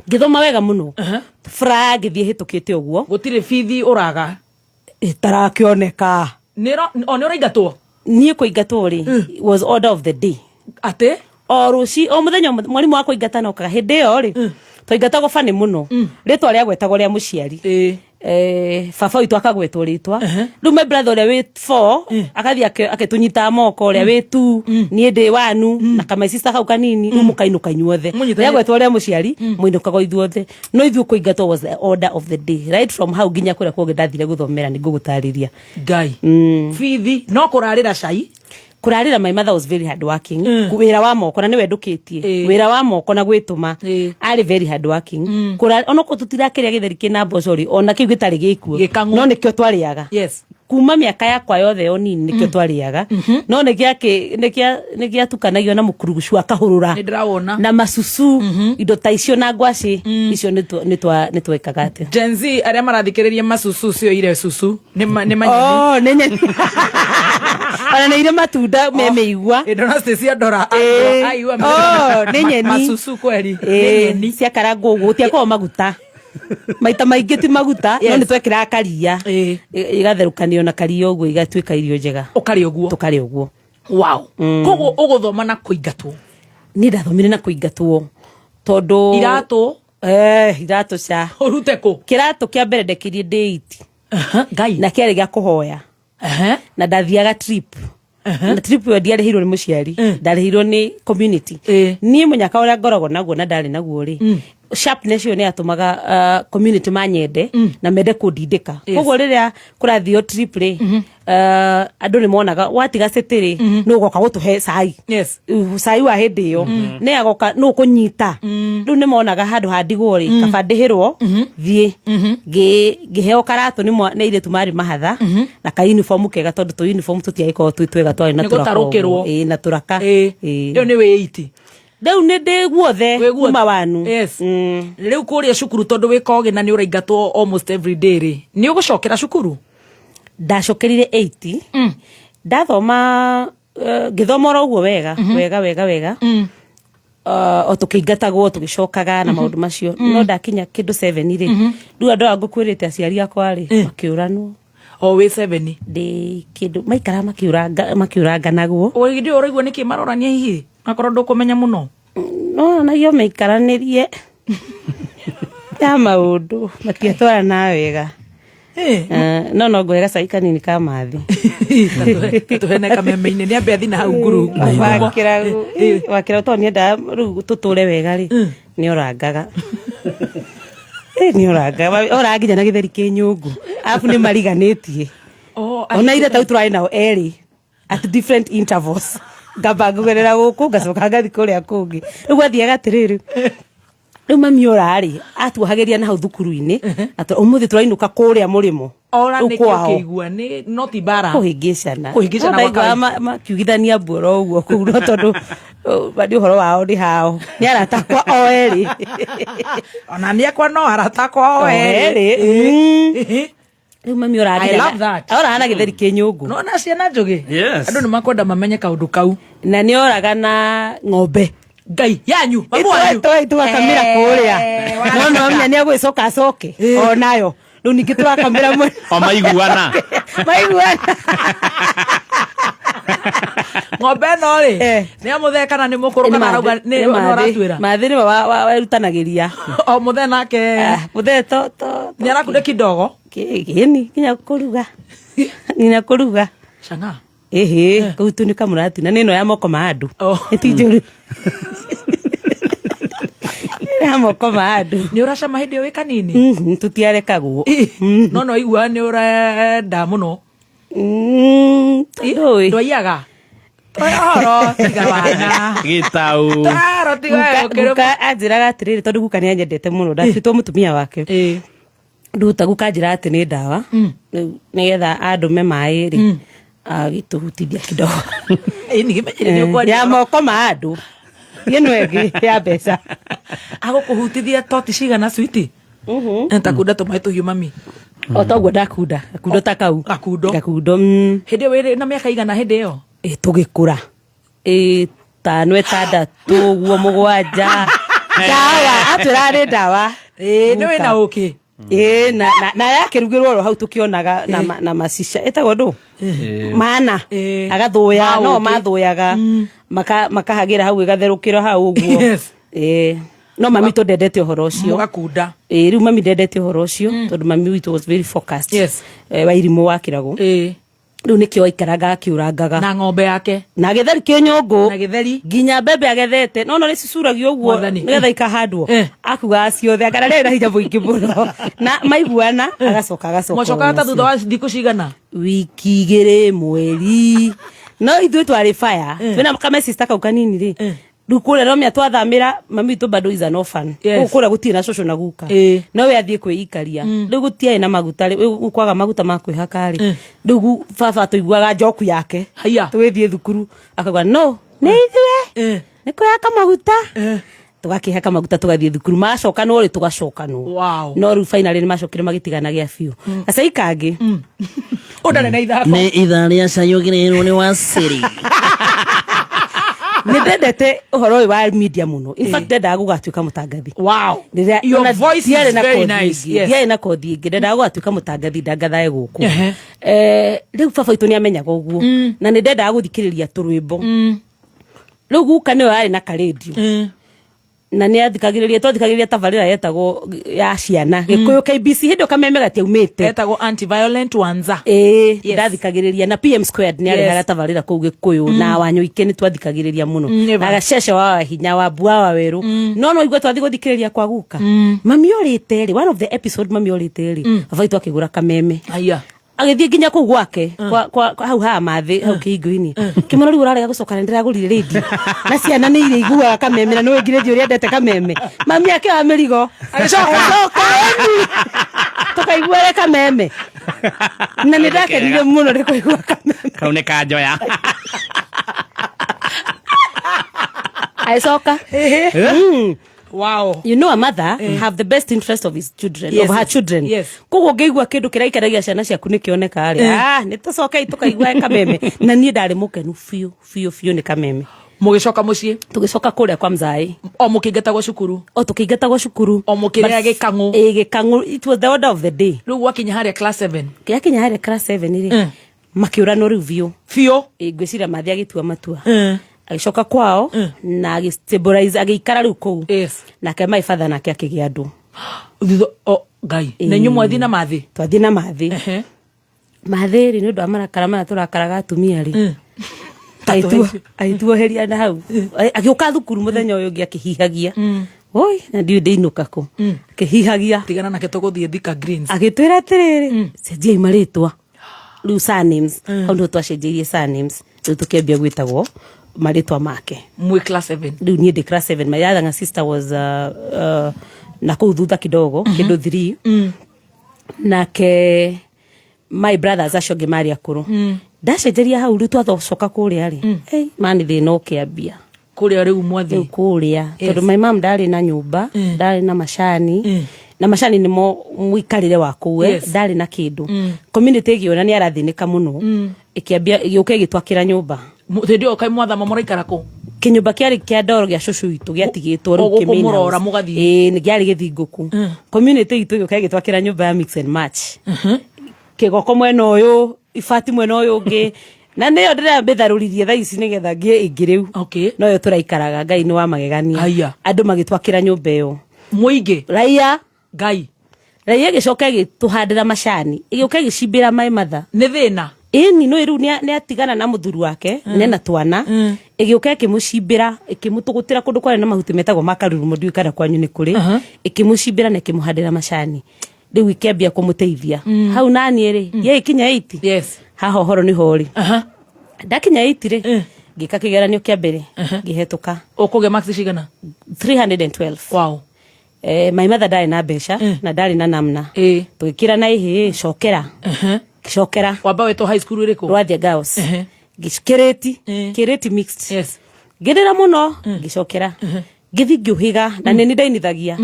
Ngĩthoma wega mũno. Fra ngĩthiĩ hĩtũkĩte ũguo.
Gũtirĩ bithi ũraga.
Ĩtarakĩoneka.
O nĩ ũraingatwo?
Niĩ kũingatwo rĩ, was order of the day.
Atĩ?
O rũci, o mũthenya mwarimũ wa kũingata nokaga hĩndĩ ĩyo rĩ, twaingatagwo bani mũno. Rĩtwa rĩagwetagwo rĩa mũciari. Baba witũ akagwetwo rĩtwa. Rĩu my brother ũrĩa wĩ 4 akathiĩ akĩtũnyitaga moko, ũrĩa wĩ 2, niĩ ndĩ 1, na kama sister kau kanini, rĩu mũkainũka inyuothe.
Mũnyitane.
Rĩagwetwo rĩa mũciari, mũinũkaga ithuothe. No ithuĩ kũingatwo was the order of the day. Right from hau nginya kũrĩa kũngĩ ndathire gũthomera nĩ ngũgũtarĩria.
Ngai. Bithi no kũrarĩra cai.
Kũrarĩra, my mother was very hard working. Wĩra wa moko na nĩwe ndũkĩtie. Wĩra wa moko na gwĩtũma. Arĩ very hard working. Onokorwo tũtirakĩrĩa gĩtheri kĩna mboco rĩ, ona kĩu gĩtarĩ gĩkuo.
Gĩkang'ũ.
No nĩkĩo twarĩaga.
Yes.
Kuma mĩaka yakwa yothe yo nini nĩkĩo twarĩaga. No nĩgĩatukanagio na mũkurugucu wa kahũrũra.
Nĩ ndĩrawona.
Na macucu, indo ta icio na ngwacĩ, icio nĩ twekaga atĩ.
Gen Z arĩa marathikĩrĩria macucu cio ire cucu nĩ manyeni.
Oh, nĩ nyeni. Ona nĩ irĩ matunda me mĩigua.
Ndona Stacy andora. Aigua
Oh, nĩ nyeni.
Macucu kweri. Nĩ nyeni.
Ciakarangwo ũguo gũtiakoragwo maguta. Maita maingĩ ti maguta, no
Yes.
nĩ twekĩraga karia. Igatherũkanio na karia ũguo igatuĩka irio njega.
Ũkarĩa ũguo.
Tũkarĩa ũguo.
Wow. Koguo ũgũthoma na kũingatwo.
Niĩ ndathomire na kũingatwo tondũ
Iratũ?
Iratũ ca.
Ũrute kũ?
Kĩratũ kĩa mbere ndekĩrie ndĩ 8.
Ngai.
Na kĩarĩ gĩa kũhoya. Na ndathiaga trip. Na trip ĩyo ndiarĩhirwo nĩ mũciari, ndarĩhirwo nĩ community. Niĩ mũnyaka ũrĩa ngoragwo naguo na ndarĩ naguo rĩ, Sharpness ĩyo nĩ yatũmaga community manyende na mende kũndindĩka. Koguo rĩrĩa kũrathio trip rĩ, andũ nĩ monaga watiga city rĩ, nĩ ũgoka gũtũhe cai. Cai wa hĩndĩ ĩyo nĩ agoka nũ kũnyita. Rĩu nĩ monaga handũ ha ndigwo rĩ, kaba ndĩhĩrwo thiĩ. Ngĩheo karatũ nĩ airĩtu marĩ mahatha na ka uniform kega, tondũ tũ uniform tũtiagĩkorwo twĩ twega, twarĩ na
Nĩ
tũraka
gũtarũkĩrwo.
ũguo. Ĩĩ, na tũraka. Ĩĩ.
Ĩyo nĩ wĩ
Rĩu nĩ ndĩ guothe.
Wĩ guothe.
Kuma wanu.
Yes. Rĩu kũrĩa cukuru, tondũ wĩ kogĩ na nĩ ũraingatwo almost every day rĩ, nĩ ũgũcokera cukuru?
Ndacokerire 80, ndathoma, ngĩthoma oro ũguo wega wega wega wega, o tũkĩingatagwo tũgĩcokaga na maũndũ macio. No ndakinya kĩndũ 7 rĩ, rĩu andũ aya ngũkwĩrĩte, aciari akwa rĩ, makĩũranwo.
O wĩ 7?
Ndĩ kĩndũ maikara makĩũranganagwo.
Hĩndĩ ĩyo ũraigua nĩkĩ marorania hihi akorwo ndũkũmenya mũno?
No nagio maikaranĩrie ya maũndũ matiatwarana wega. No ngũhe gacai kanini ka mathi.
Tũhene kameme-inĩ nĩ ambe athi na hau nguru.
Wakĩra tondũ niendaga rĩu tũtũre wega rĩ, nĩ orangaga. Nĩ orangaga, oraga nginya na gĩtheri kĩ nyũngũ, arabu nĩ mariganĩtie. Ona ira tau tũrarĩ nao erĩ at different intervals, ngamba ngũgerera gũkũ, ngacoka ngathi kũrĩa kũngĩ. Rĩu gwathiaga atĩrĩrĩ, rĩu mami ora rĩ, atuohagĩria na hau thukuru-inĩ atĩ ũmũthĩ tũrainũka kũrĩa mũrĩmo.
Ora
Rĩu
nĩkĩ?
Kwao.
Ũkĩigua nĩ no ti mbara?
Kũhĩngĩcana.
Kũhĩngĩcana
No
gwa
ndaiguaga
kawaida.
makiugithania mbuoro ũguo kũu, no tondũ nĩ ũhoro wao nĩ hao, nĩ arata akwa o erĩ.
Ona nĩ akwa no arata akwa o
O
erĩ.
erĩ. Rĩu mami
I love that.
oraga na gĩtheri kĩ nyũngũ.
No na ciana njũgĩ.
Yes.
Andũ nĩ makwenda mamenye kaũndũ kau.
Na nĩ oraga na ng'ombe.
Ngai yanyu, mamu wanyu.
Tũgakamĩra kũrĩa, no no amenya nĩ agwĩcoka acoke onayo. Rĩu ningĩ tũrakamĩra mwena.
O maiguana.
Maiguana.
Ng'ombe ĩno rĩ, nĩ amũthee kana nĩ mũkũrũ kana arauga nĩ ũratuĩra?
Mathĩ nĩwe werutanagĩria.
O mũthee nake?
Mũthee to
Nĩ arakunde kidogo.
Gĩni nginya kũruga, nginya kũruga.
Canga.
Ĩhĩ, kũu tu nĩ kamũratina nĩ ĩno ya moko ma andũ.
Oh.
Nĩ ti njũru, ya moko ma andũ.
Nĩ ũracama hĩndĩ ĩyo wĩ kanini?
Tũtiarekagwo.
No no igua nĩ ũrenda mũno.
Tondũ
Ndwaiyaga ũhoro tiga wana.
Gĩtau.
Ũhoro tiga
Guka anjĩraga atĩrĩrĩ, tondũ guka nĩ anyendete mũno, ndatuĩtwo mũtumia wake. Nduta guka anjĩraga atĩ nĩ ndawa. Rĩu nĩgetha andũme maĩ rĩ, agĩtũhutithia kidogo. Ya moko ma andũ ĩno ĩngĩ ya mbeca.
Agũkũhutithia toti cigana, switi takunda tũmaĩ tũhiũ mami?
O toguo ndakunda gakundo ta kau.
Gakundo.
Gakundo.
Hĩndĩ ĩyo wĩrĩ na mĩaka igana hĩndĩ ĩyo?
Ĩ, tũgĩkũra ĩtano, ĩtandatũ ũguo, mũgwanja. Ndawa atwĩraga nĩ ndawa.
Ĩ, nĩ wĩna ũkĩ.
Ĩ, na yakĩrugĩrwo oro hau tũkĩonaga na macica ĩtagwo ndũ mana. Agathũya no
Ma ũkĩ.
Mathũyaga makahagĩra hau, ĩgatherũkĩra hau ũguo. Ĩ, no mami tũ ndendete ũhoro ũcio.
Mũgakunda.
Ĩ, rĩu mami ndendete ũhoro ũcio tondũ mami witũ was very focused. Wa irimũ wakĩragwo. Rĩu nĩkĩo aikaraga akĩũrangaga.
Na ng'ombe yake.
Na gĩtheri kĩ nyũngũ.
Na gĩtheri.
Nginya mbembe agethete no nĩ cicuragio ũguo.
Mwathani.
Nĩgetha ikahandwo. Akugaga ciothe akana rĩrĩ na hinya mũingĩ mũno na maiguana agacoka agacoka.
Mwacokaga ta thutha wa thikũ cigana?
Wiki igĩrĩ, mweri. No ithuĩ twarĩ fire, twĩna kamesista kau kanini rĩ, rĩu kũrĩa no mĩa twathamĩra, mami witũ bado is an orphan. Kũu kũrĩa gũtirĩ na cũcũ na guka. No we athiĩ kwĩikaria. Rĩu gũtiarĩ na maguta rĩ, rĩu kwaga maguta ma kwĩhaka rĩ, rĩu baba tũiguaga njoku yake.
Haiya.
Tũgĩthiĩ thukuru akauga no nĩ ithuĩ nĩ kwĩhaka maguta, tũgakĩhaka maguta tũgathiĩ thukuru, macokanwo rĩ, tũgacokanwo. No rĩu finally nĩ macokire magĩtigana gĩa biũ gacai kangĩ.
Ũndarĩ na ithako.
Nĩ ithaa rĩa cayũgĩrĩrwo nĩ wacĩrĩ.
Nĩ ndendete ũhoro ũyũ wa media mũno. In fact, ndendaga gũgatuĩka mũtangathi. Rĩrĩa
Your
ona
voice is
ndiarĩ na
very
kothi
nice.
ĩngĩ, ndiarĩ na kothi ĩngĩ, ndendaga gũgatuĩka mũtangathi ndangathae gũkũ. Rĩu baba witũ nĩ amenyaga ũguo na nĩ ndendaga gũthikĩrĩria tũrwĩmbo. Rĩu guka nĩwe warĩ na karendio. Na nä athikagä twathikagä rä ria tabarä ra yetagwo ya ciana gä kå yå KBC hä ndä ä kameme gatiaumä te.
Etagwo anti-violent wanza.
Ĩĩ, ndathikagä rä ria na PM squared nä arehaga tabarä ra kå u gä kå yå na Wanyũike nä twathikagä rä ria må no
Eva.
na Gacece wa Hinya wa Mbua wa Werũ, no igue twathi gå thikä rä ria kwa guka mami orä te rä, one of the episode mami orä te rä, baba witũ akĩgũra kameme.
Aya.
Agĩthiĩ nginya kũu gwake hau haha mathĩ hau kĩhingo-inĩ kĩmwana rĩu ũrarega gũcoka na ndĩragũrire rĩndiũ na ciana nĩ irĩ iguaga kameme na nĩwe ngirĩthi ũrĩa endete kameme, mami akĩoya mĩrigo
Agĩcoka.
Agĩcoka, ĩni. Tũkaiguare kameme na nĩ ndakenire mũno nĩ kũigua kameme.
Kau nĩ kanjoya.
Agĩcoka.
Wow.
You know, a mother have the best interest of his children, of her children. Koguo ngĩigua kĩndũ kĩraikaragia ciana ciaku nĩ kĩoneka rĩ, nĩ tũcokei tũkaigua kameme na niĩ ndarĩ mũkenu biũ biũ biũ nĩ kameme.
Mũgĩcoka mũciĩ?
Tũgĩcoka kũrĩa kwa mzaĩ.
O mũkĩingatagwo cukuru?
O tũkĩingatagwo cukuru.
O mũkĩrĩa
But-
gĩkang'ũ?
Ĩ, gĩkang'ũ, it was the order of the day.
Rĩu gwakinya harĩa class 7?
Gĩakinya harĩa class 7 rĩ, makĩũranwo rĩu biũ.
Biũ?
Ĩ, ngwĩciria mathi agĩtua matua agĩcoka kwao na agĩ-stabilize, agĩikara rĩu kũu. Nake my father nake akĩgĩa andũ.
Thutha o ngai na inyuĩ mwathiĩ na mathĩ?
Twathiĩ na mathĩ. Mathĩ rĩ, nĩ ũndũ wa marakara maya tũrakaraga atumia rĩ, agĩtuoheria na hau. Agĩũka thukuru mũthenya ũyũ ũngĩ akĩhihagia, oi, na ndiũĩ ndĩinũka kũ, akĩhihagia.
Tigana nake, tũgũthiĩ Thika Greens.
Agĩtwĩra atĩrĩrĩ, cenjiai marĩtwa rĩu, surnames. Hau nĩho twacenjeirie surnames, rĩu tũkĩambia gwĩtagwo marĩtwa make.
Mwĩ class 7?
Rĩu niĩ ndĩ class 7. My other sister was na kũu thutha kidogo, kĩndũ 3, nake my brothers acio angĩ marĩ akũrũ. Ndacenjeria hau rĩu twathocoka kũrĩa rĩ, hey, mani thĩna ũkĩambia.
Kũrĩa rĩu mwathiĩ?
Rĩu kũrĩa, tondũ my mom ndarĩ na nyũmba, ndarĩ na macani, na macani nĩmo mũikarĩre wa kũu, eh, ndarĩ na kĩndũ. Community ĩgĩona nĩ arathĩnĩka mũno, ĩkĩambia ĩgĩũka ĩgĩtwakĩra nyũmba.
Hĩndĩ ĩyo kaĩ mwathama mũraikara kũ?
Kĩnyũmba kĩarĩ kĩa ndoro gĩa cũcũ witũ gĩatigĩtwo
O
rĩu
gũkũ
kĩ main
mũrora
house.
mũgathiĩ?
Ĩĩ, nĩ kĩarĩ gĩthingũku. Community itũ ĩgĩũka ĩgĩtwakĩra nyũmba ya mix and match, kĩgoko mwena ũyũ, ibati mwena ũyũ ũngĩ, na nĩyo ndĩramĩtharũririe thaa ici nĩgetha ngĩe ĩngĩ rĩu. Noyo tũraikaraga. Ngai nĩ wa magegania.
Haiya.
Andũ magĩtwakĩra nyũmba ĩyo.
Mũingĩ?
Raia.
Ngai.
Raia ĩgĩcoka ĩgĩtũhandĩra macani, ĩgĩũka ĩgĩcimbĩra my mother.
Nĩ thĩna.
Ĩni no rĩu nĩ atigana na mũthuri wake, nena twana, ĩgĩũka ĩkĩmũcimbĩra, ĩkĩmũtũgũtĩra kũndũ kwarĩ na mahuti metagwo ma karurumo, ndiũĩ kana kwanyu nĩ kũrĩ, ĩkĩmũcimbĩra na ĩkĩmũhandĩra macani, rĩu ikĩambia kũmũteithia hau. Naniĩ rĩ, ye ikinya 8. Haha ũhoro nĩho rĩ, ndakinya 8 rĩ, ngĩka kĩgeranio kĩa mbere, ngĩhetũka.
Ũkũgĩa marks cigana?
312.
Wow.
My mother ndarĩ na mbeca na ndarĩ na namna, tũgĩkĩra na ihĩ cokera cokera.
Wamba wetwo high school ĩrĩkũ?
Rwathia Girls. Kĩrĩti, Kĩrĩti mixed. Ngĩrĩra mũno, ngĩcokera, ngĩthi ngĩũhĩga na nĩ ndainithagia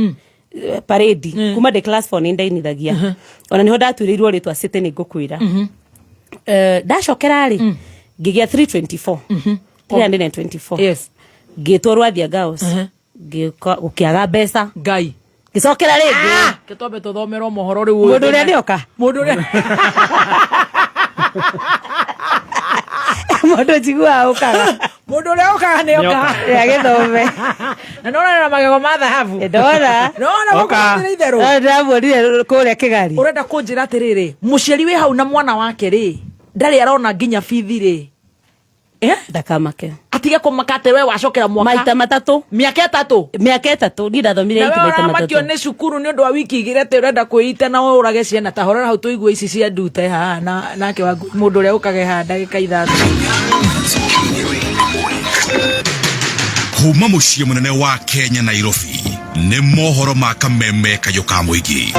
parade kuma ndĩ class 4, nĩ ndainithagia, ona nĩho ndatuĩrĩirwo rĩtwa City, nĩ ngũkwĩra. Ndacokera rĩ, ngĩgĩa 324, 324. Ngĩtwo Rwathia Girls, gũkĩaga mbeca.
Ngai.
Ngĩcokera rĩngĩ.
Kĩtwambe tũthomerwo mohoro rĩu.
Mũndũ ũrĩa nĩoka.
Mũndũ ũrĩa
Mũndũ njiguaga ũkaga.
Mũndũ ũrĩa ũkaga nĩ oka.
Agĩthome.
Na nona na magego ma thahabu.
Ndona.
Nona gũkũ itherũ.
Ndĩramuonire kũrĩa kĩgari.
Ũrenda kũnjĩra atĩrĩrĩ, mũciari wĩ hau na mwana wake rĩ, ndarĩ arona nginya bithi rĩ, eh?
Ndakamake.
Atige kũmaka atĩ we wacokera mwaka
maita matatũ.
Mĩaka 3.
Mĩaka 3 niĩ ndathomire
Na we
8 maita
ũramakio
matatũ.
nĩ cukuru nĩ ũndũ wa wiki 2 atĩ ũrenda kwĩita na ũrage ciana. Ta horera hau tũigue ici cia ndute haha na nake wa mũndũ ũrĩa ũkage haha ndagĩka 3.
Kuma muciĩ mũnene wa Kenya, Nairobi, nĩ mohoro ma kameme kayũ ka mũingĩ.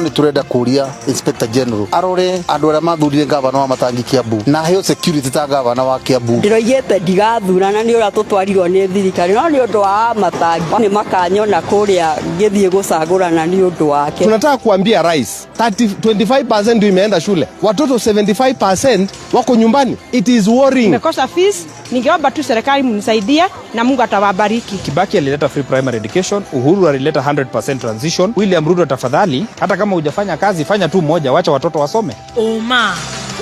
Nä tå renda kå ria Inspector General arore andå arä a mathurire gavana wa Matangi Kiambu na aheo security ta gavana wa Kiambu.
Ndĩroigĩte ndigathurana nĩ ũrĩa tũtwarirwo nĩ thirikari, no nĩ ũndũ wa Matangi nĩ makanyona kũrĩa ngĩthiĩ gũcagũrana nĩ ũndũ wake.
Tunataka kuambia rais 30, 25% ndio imeenda shule, watoto 75% wako nyumbani. It is worrying.
Nimekosa fees, ningeomba tu serikali mnisaidie na Mungu atawabariki.
Kibaki alileta free primary education, Uhuru alileta 100% transition. William Ruto, tafadhali, hata kama hujafanya kazi, fanya tu moja, wacha watoto wasome.
Ũma,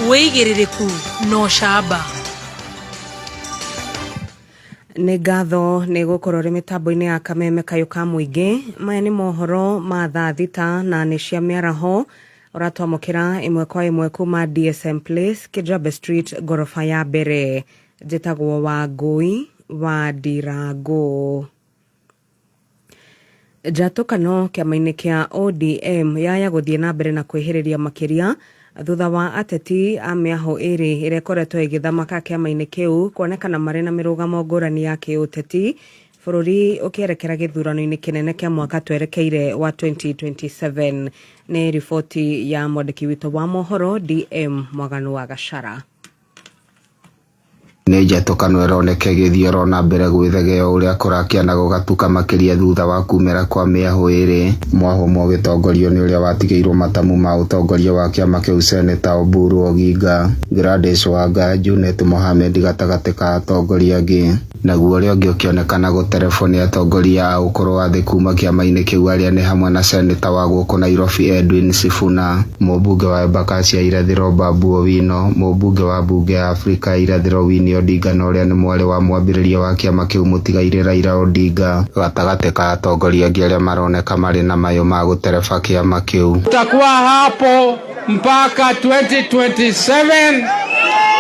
wĩigĩrĩrĩku na ũcamba.
Nĩ ngatho nĩ gũkorwo ũrĩ mĩtambo-inĩ ya Kameme Kayũ ka Mũingĩ. Maya nĩ mohoro ma thaa thita na nĩ cia mĩaraho. Ũratwamũkĩra ĩmwe kwa ĩmwe kuma DSM Place, Kijabe Street, ngoroba ya mbere. Njĩtagwo Wangũi wa Ndirangũ. Njatũkano kĩama-inĩ kĩa ODM yaya gũthiĩ na mbere na kwĩhĩrĩria makĩria thutha wa ateti a mĩahũ ĩrĩ ĩrĩa ĩkoretwo ĩgĩthamaka kĩama-inĩ kĩu kuonekana marĩ na mĩrũgamo ngũrani ya kĩũteti bũrũri ũkĩerekera gĩthurano-inĩ kĩnene kĩa mwaka twerekeire wa 2027. Nĩ riboti ya mwandĩki witũ wa mohoro DM Mwaganu wa Gachara.
Nĩ njatũkano ĩroneka ĩgĩthiĩ oro na mbere gwĩthegea o ũrĩa kũrakĩa na gũgatuka makĩria thutha wa kumĩra kwa mĩahũ ĩrĩ, mwahũ ũmwe ũgĩtongorio nĩ ũrĩa watigĩirwo matamu ma ũtongoria wa kĩama kĩu Seneta Oburu Oginga, Gladys Wanga, Junet Mohamed gatagatĩ ka atongoria angĩ. Naguo ũrĩa ũngĩ ũkĩonekana gũterebwo nĩ atongoria a ũkũrũ wa thĩ kuma kĩama-inĩ kĩu arĩa nĩ hamwe na Seneta wa gũkũ Nairobi Edwin Sifuna, mũmbunge wa Embakasi ya Irathĩro Babu Owino, mũmbunge wa mbunge ya Afrika ya Irathĩro Winnie Odinga na ũrĩa nĩ mwarĩ wa mwambĩrĩria wa kĩama kĩu mũtigairĩ Raila Odinga, gatagatĩ ka atongoria angĩ arĩa maroneka marĩ na mayũ ma gũtereba kĩama kĩu.
Tutakuwa hapo mpaka 2027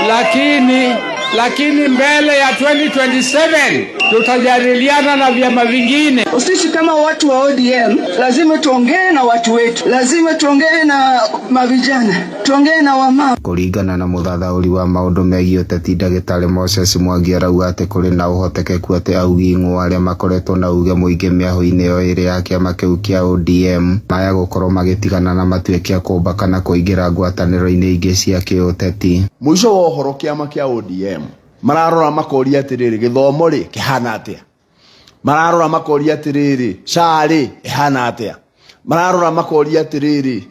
lakini lakini mbele ya 2027 tutajadiliana na vyama vingine.
Sisi kama watu wa ODM lazima tuongee na watu wetu, lazima tuongee na mavijana, tuongee na wamama.
Kũringana na mũthathaũri wa maũndũ megiĩ ũteti ndagĩtarĩ Moses Mwangi arauga atĩ kũrĩ na ũhotekeku atĩ augi ng'ũ arĩa makoretwo na uge mũingĩ mĩahũ-inĩ ĩyo ĩrĩ ya kĩama kĩu kĩa ODM maya gũkorwo magĩtigana na matuĩke a kũmba kana kũingĩra ngwatanĩro-inĩ ingĩ cia kĩũteti.
Mũico wa ũhoro kĩama kĩa ODM mararora makoria atĩrĩrĩ gĩthomo rĩ kĩhana atĩa, mararora makoria atĩrĩrĩ SHA rĩ ĩhana atĩa, mararora makoria atĩrĩrĩ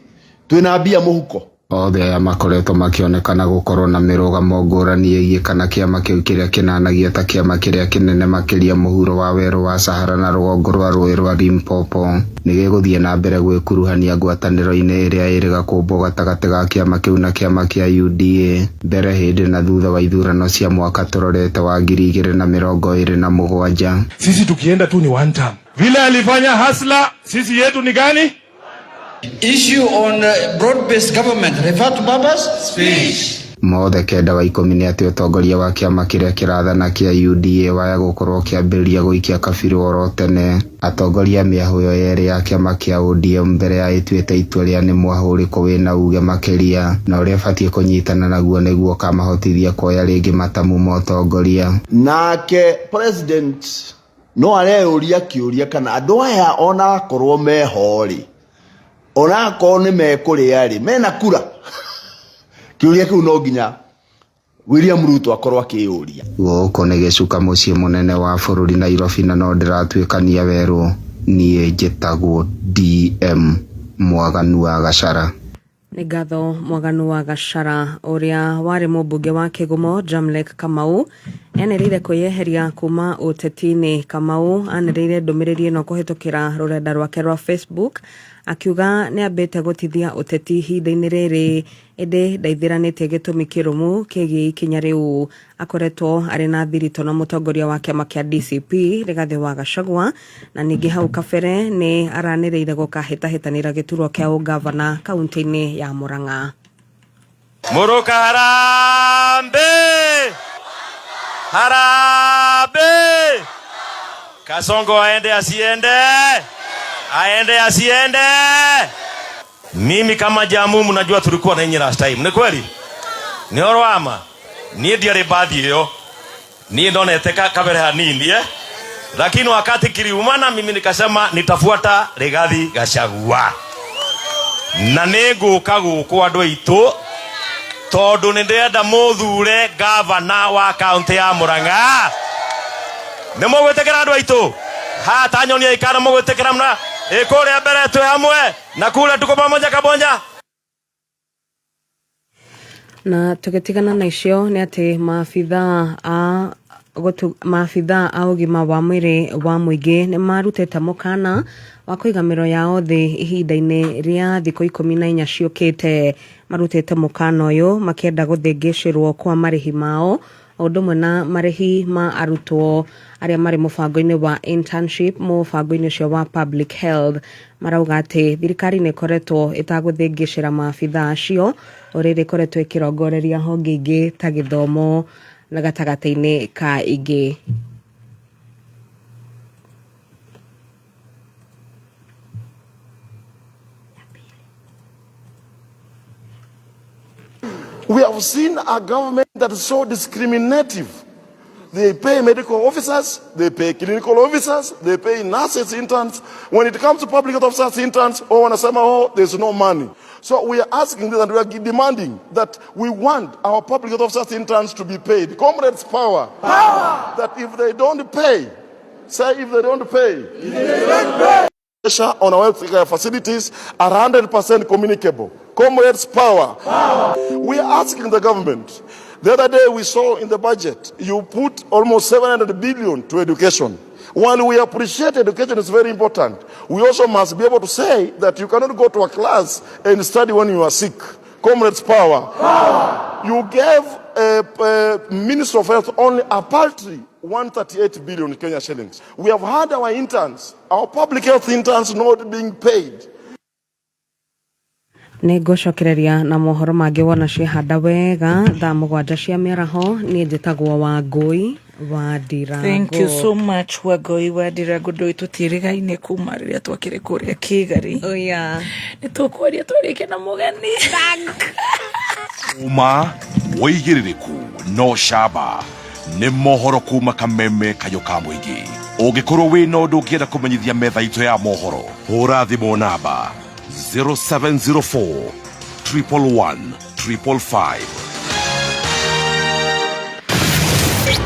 twĩna mbia mũhuko.
Othe aya makoretwo makĩonekana gũkorwo na mĩrũgamo ngũrani ĩgiĩ kana kĩama kĩu kĩrĩa kĩnanagio ta kĩama kĩrĩa kĩnene makĩria mũhuro wa werũ wa Sahara na rũgongo rwa rũĩ rwa Limpopo nĩ gĩgũthiĩ na mbere gwĩkuruhania ngwatanĩro-inĩ ĩrĩa ĩrĩga kũmbwo gatagatĩ ga kĩama kĩu na kĩama kĩa UDA mbere hĩndĩ na thutha wa ithurano cia mwaka tũrorete wa 2027.
Sisi tukienda tu ni one term. Vile alifanya Hasla, sisi yetu ni gani?
Issue on broad-based government, refer to purpose? Speech.
Mothe kenda wa ikũmi nĩ atĩ ũtongoria wa kĩama kĩrĩa kĩrathana kĩa UDA waya gũkorwo ũkĩambĩrĩria gũikia kabirũ oro tene atongoria a mĩahũ ĩyo yerĩ ya kĩama kĩa ODM mbere ya ĩtuĩte itua rĩa nĩ mwahũ ũrĩkũ wĩna uge makĩria na ũrĩa ĩbatiĩ kũnyitana naguo nĩguo ũkamahotithia kuoya rĩngĩ matamu ma ũtongoria.
Nake president no areyũria kĩũria kana andũ aya onakorwo meho rĩ, onakorwo nĩ mekũrĩa rĩ, mena kura. Kĩũria kĩu no nginya William Ruto akorwo akĩyũria.
Gũkũ nĩ gĩcuka mũciĩ mũnene wa bũrũri Nairobi na no ndĩratuĩkania werũ. Niĩ njĩtagwo DM Mwaganu wa Gachara.
Nĩ ngatho Mwaganu wa Gachara. Ũrĩa warĩ mũmbunge wa Kĩgumo Jamlek Kamau nĩanĩrĩire kwĩyeheria kuma ũteti-inĩ. Kamau anĩrĩire ndũmĩrĩri ĩno kũhĩtũkĩra rũrenda rwake rwa Facebook akiuga nĩambĩte gũtithia ũteti ihinda-inĩ rĩrĩ ĩndĩ ndaithĩranĩtie gĩtũmi kĩrũmu kĩgiĩ ikinya rĩu. Akoretwo arĩ na thiritũ na mũtongoria wa kĩama kĩa DCP Rigathĩ wa Gachagua na ningĩ hau kabere nĩ aranĩrĩire gũkahĩtahĩtanĩra gĩturwa kĩa ũgavana kaunti-inĩ ya Murang'a.
Muruka harambee! Harambee! Kasongo aende asiende? Aende asiende? Mimi kama Jamu mnajua tulikuwa na nyinyi last time. Ni kweli? Ni oro ama? Niĩ ndiarĩ mbathi ĩyo. Niĩ ndonete kabere hanini, eh? Lakini wakati kiliumana mimi nikasema nitafuata Rigathi Gachagua. Na nĩngũka gũkũ andũ aitũ tondũ nĩ ndĩrenda mũthure gavana wa kaunti ya Murang'a. Nĩ mũgwĩtĩkĩra andũ aitũ? Haha ta nyonia ikara mũgwĩtĩkĩra mna ĩ kũrĩa mbere twĩ hamwe na kule tuko pamoja kabonja.
Na tũgĩtigana na icio nĩ atĩ maabitha a ũgima wa mwĩrĩ wa mũingĩ nĩ marutĩte mũkana wa kũiga mĩro yao thĩ ihinda-inĩ rĩa thikũ 14 ciũkĩte. Marutĩte mũkana ũyũ makĩenda gũthĩngĩcĩrwo kwa marĩhi mao O ũndũ ũmwe na marĩhi ma arutwo arĩa marĩ mũbango-inĩ wa internship mũbango-inĩ ũcio wa public health. Marauga atĩ thirikari nĩ ĩkoretwo ĩtagũthĩngĩcĩra maabithaa acio o rĩrĩ ĩkoretwo ĩkĩrongoreria honge ingĩ ta gĩthomo na gatagatĩ-inĩ ka ingĩ.
We have seen a government that is so discriminative. They pay medical officers, they pay clinical officers, they pay nurses, interns. When it comes to public health officers, interns, oh, wanasema, oh, there's no money. So we are asking this and we are demanding that we want our public health officers, interns to be paid. Comrades, power. Power! That if they don't pay, say if they don't pay, if they don't pay. Pressure on our health facilities are 100% communicable. Comrades, power. Power. We are asking the government. The other day we saw in the budget, you put almost 700 billion to education. While we appreciate education is very important, we also must be able to say that you cannot go to a class and study when you are sick. Comrades, power. Power. You gave a Minister of Health only a paltry 138 billion Kenya shillings. We have had our interns, our public health interns not being paid.
Nĩ ngũcokereria na mohoro mangĩ wona ciehanda wega thaa mũgwanja cia mĩaraho. Niĩ njĩtagwo Wangũi wa Ndirango.
Thank you so much, Wangũi wa Ndirango. Ndũĩ tũtiĩrĩgaine kuma rĩrĩa twakĩrĩ kũrĩa Kĩgari.
Oh, yeah.
Nĩ tũkwaria twarĩkia na mũgeni.
Uma wĩigĩrĩrĩku no camba nĩ mohoro kuma kameme kayũ ka mũingĩ. Ũngĩkorwo wĩna ũndũ ũngĩenda kũmenyithia metha itũ ya mohoro, hũra thimũ namba 0704 111 555.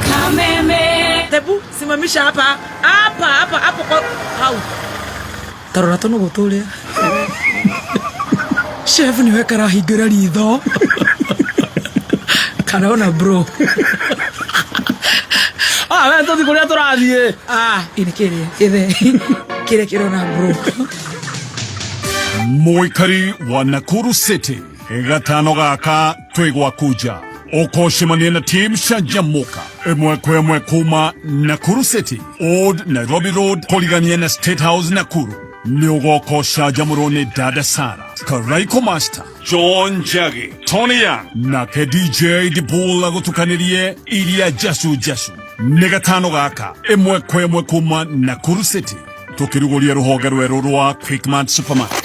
Kameme. Tebu simamisha hapa hapa hapa hapo kwa hau tarora tũnũgũ tũrĩa chef nĩwe karahingĩra ritho karona bro.
Ah, we tũthi kũrĩa tũrathiĩ.
Ah, ini kĩrĩa kĩthe kĩrĩa kĩrona bro.
Mũikari wa Nakuru City, gatano gaka twĩ gwaku nja ũkũcemania na team Canjamũka ĩmwe kwa ĩmwe kuma Nakuru City, Old Nairobi Road, kũrigania na State House Nakuru. Nĩ ũgoka ũcanjamũrwo nĩ Dada Sara, Karaiko Master, John Njagi, Tony Young nake DJ Dibul agũtukanĩrie iria jacu jacu. Nĩ gatano gaka ĩmwe kwa ĩmwe kuma Nakuru City, tũkĩrugũria rũhonge rwerũ rwa Quickmart Supermarket.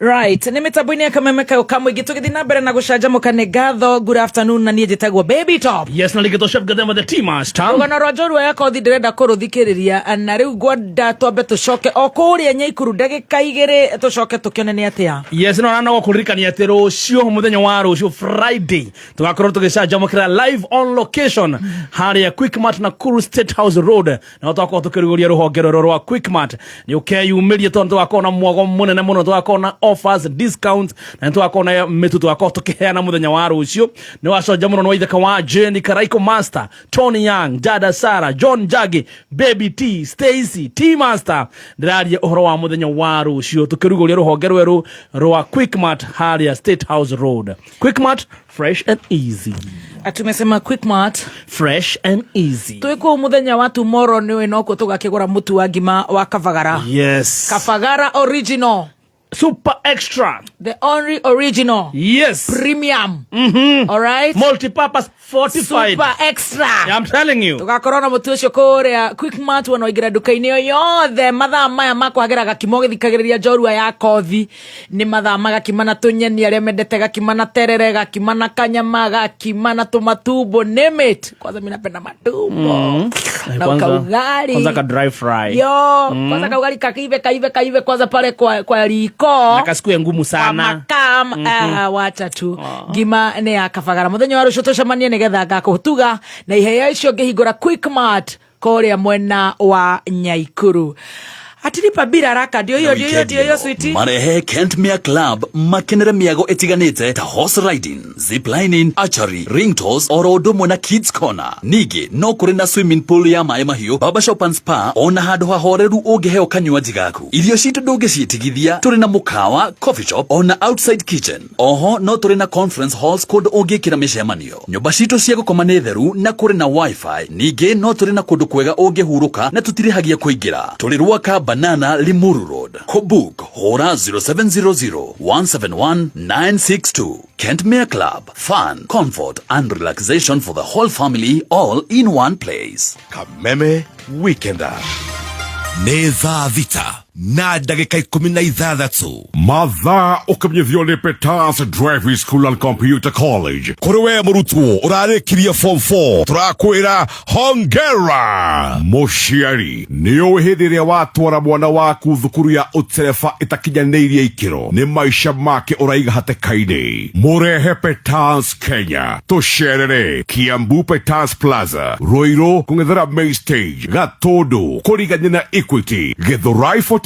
Right, nĩ mĩtambo-inĩ ya kameme kayũ ka mũingĩ tũgĩthiĩ na mbere na gũcanjamũka. Nĩ ngatho. Good afternoon, na niĩ njĩtagwo Baby Top.
Yes, na ligĩtwo Chef Gathemba the Tea Master.
Rũgano rwa njorua ya kothi ndĩrenda kũrũthikĩrĩria, na rĩu ngwenda twambe tũcoke o kũrĩa Nyaikuru ndagĩka 2, tũcoke tũkĩone nĩ atĩa.
Yes, no na kũririkania atĩ rũciũ, mũthenya wa rũciũ Friday, tũgakorwo tũgĩcanjamũkĩra live on location harĩa Quickmart Nakuru State House Road, na tũgakorwo tũkĩrugũria rũhonge rwerũ rwa Quickmart. Nĩ ũkeyumĩrie tondũ tũgakorwo na mwago mũnene mũno, tũgakorwo na offers, discounts, na nĩ tũgakorwo na mĩtu tũgakorwo tũkĩheana mũthenya wa rũciũ. Nĩ wacanjamũrwo nĩ waithaka wa Jane, Karaiko Master, Tony Young, Dada Sara, John Njagi, Baby T, Stacy T Master. Ndĩraria ũhoro wa mũthenya wa rũciũ tũkĩrugũria rũhonge rwerũ rwa Quickmart harĩa State House Road. Quickmart, fresh and easy.
Tumesema Quickmart,
fresh and easy.
Twĩ kũu mũthenya wa tomorrow nĩ nokuo tũgakĩgũra mũtu wa ngima wa Kabagara.
Yes.
Kabagara original.
Super extra.
The only original.
Yes.
Premium. All right.
Multi-purpose, fortified.
Super extra.
Yeah, I'm telling you.
Tugakorwo na mũtu ũcio kũrĩa Quickmart, wona waingĩra nduka-inĩ o yothe mathaa maya ma kwagĩra gakima ũgĩthikagĩrĩria njorua ya kothi nĩ mathaa ma gakima na tũnyeni, arĩa mendete gakima na terere, gakima na kanyama, gakima na tũmatumbo, name it. Kwanza mimi napenda matumbo na kaugali.
Kwanza ka dry fry.
Yo, kwanza kaugali kakaive kaive kaive kwanza pale kwa riko
na kasikue ngumu sana.
Kwa makaa. Wacha tu ngima nĩ ya Kabagara. Mũthenya wa rũciũ tũcemanie nĩgetha ngakũtuga na iheo icio ngĩhingũra Quickmart kũrĩa mwena wa Nyaikuru. Atilipa bila haraka, ndio hiyo, ndio hiyo, ndio hiyo, sweetie.
Marehe Kentmere Club makenere mĩago ĩtiganĩte ta horse riding, ziplining, archery, ring toss oro ũndũ ũmwe na kids corner. Ningĩ no kũrĩ na swimming pool ya maĩ mahiũ, barber shop and spa, ona handũ hahoreru ũngĩheo kanywaji gaku. Irio citũ ndũngĩciĩtigithia, tũrĩ na mũkawa, coffee shop ona outside kitchen. Oho no tũrĩ na conference halls kũndũ ũngĩkĩra mĩcemanio. Nyũmba citũ cia gũkoma nĩ theru na kũrĩ na wifi. Ningĩ no tũrĩ na kũndũ kwega ũngĩhurũka na tũtirĩhagia kũingĩra. Tũrĩ Rwaka Banana, Limuru Road. Kũbook hũra 0700 171 962. Kentmere Club. Fun, comfort and relaxation for the whole family, all in one place.
Kameme Weekender.
Nĩ thaa 6:16.
Mathaa ũkĩmenyithio nĩ Peters Driving School and Computer College. Kũrĩ we mũrutwo ũrarĩkirie form 4, tũrakwĩra hongera. Mũciari, nĩ ũĩ hĩndĩ ĩrĩa watwara mwana waku thukuru ya ũtereba ĩtakinyanĩirie ikĩro, nĩ maica make ũraiga hatĩka-inĩ. Mũrehe Peters Kenya, tũcerere Kiambu Peters Plaza, Ruiru kũng'ethera Main Stage, Gatũndũ kũrigania na Equity, Githurai 45,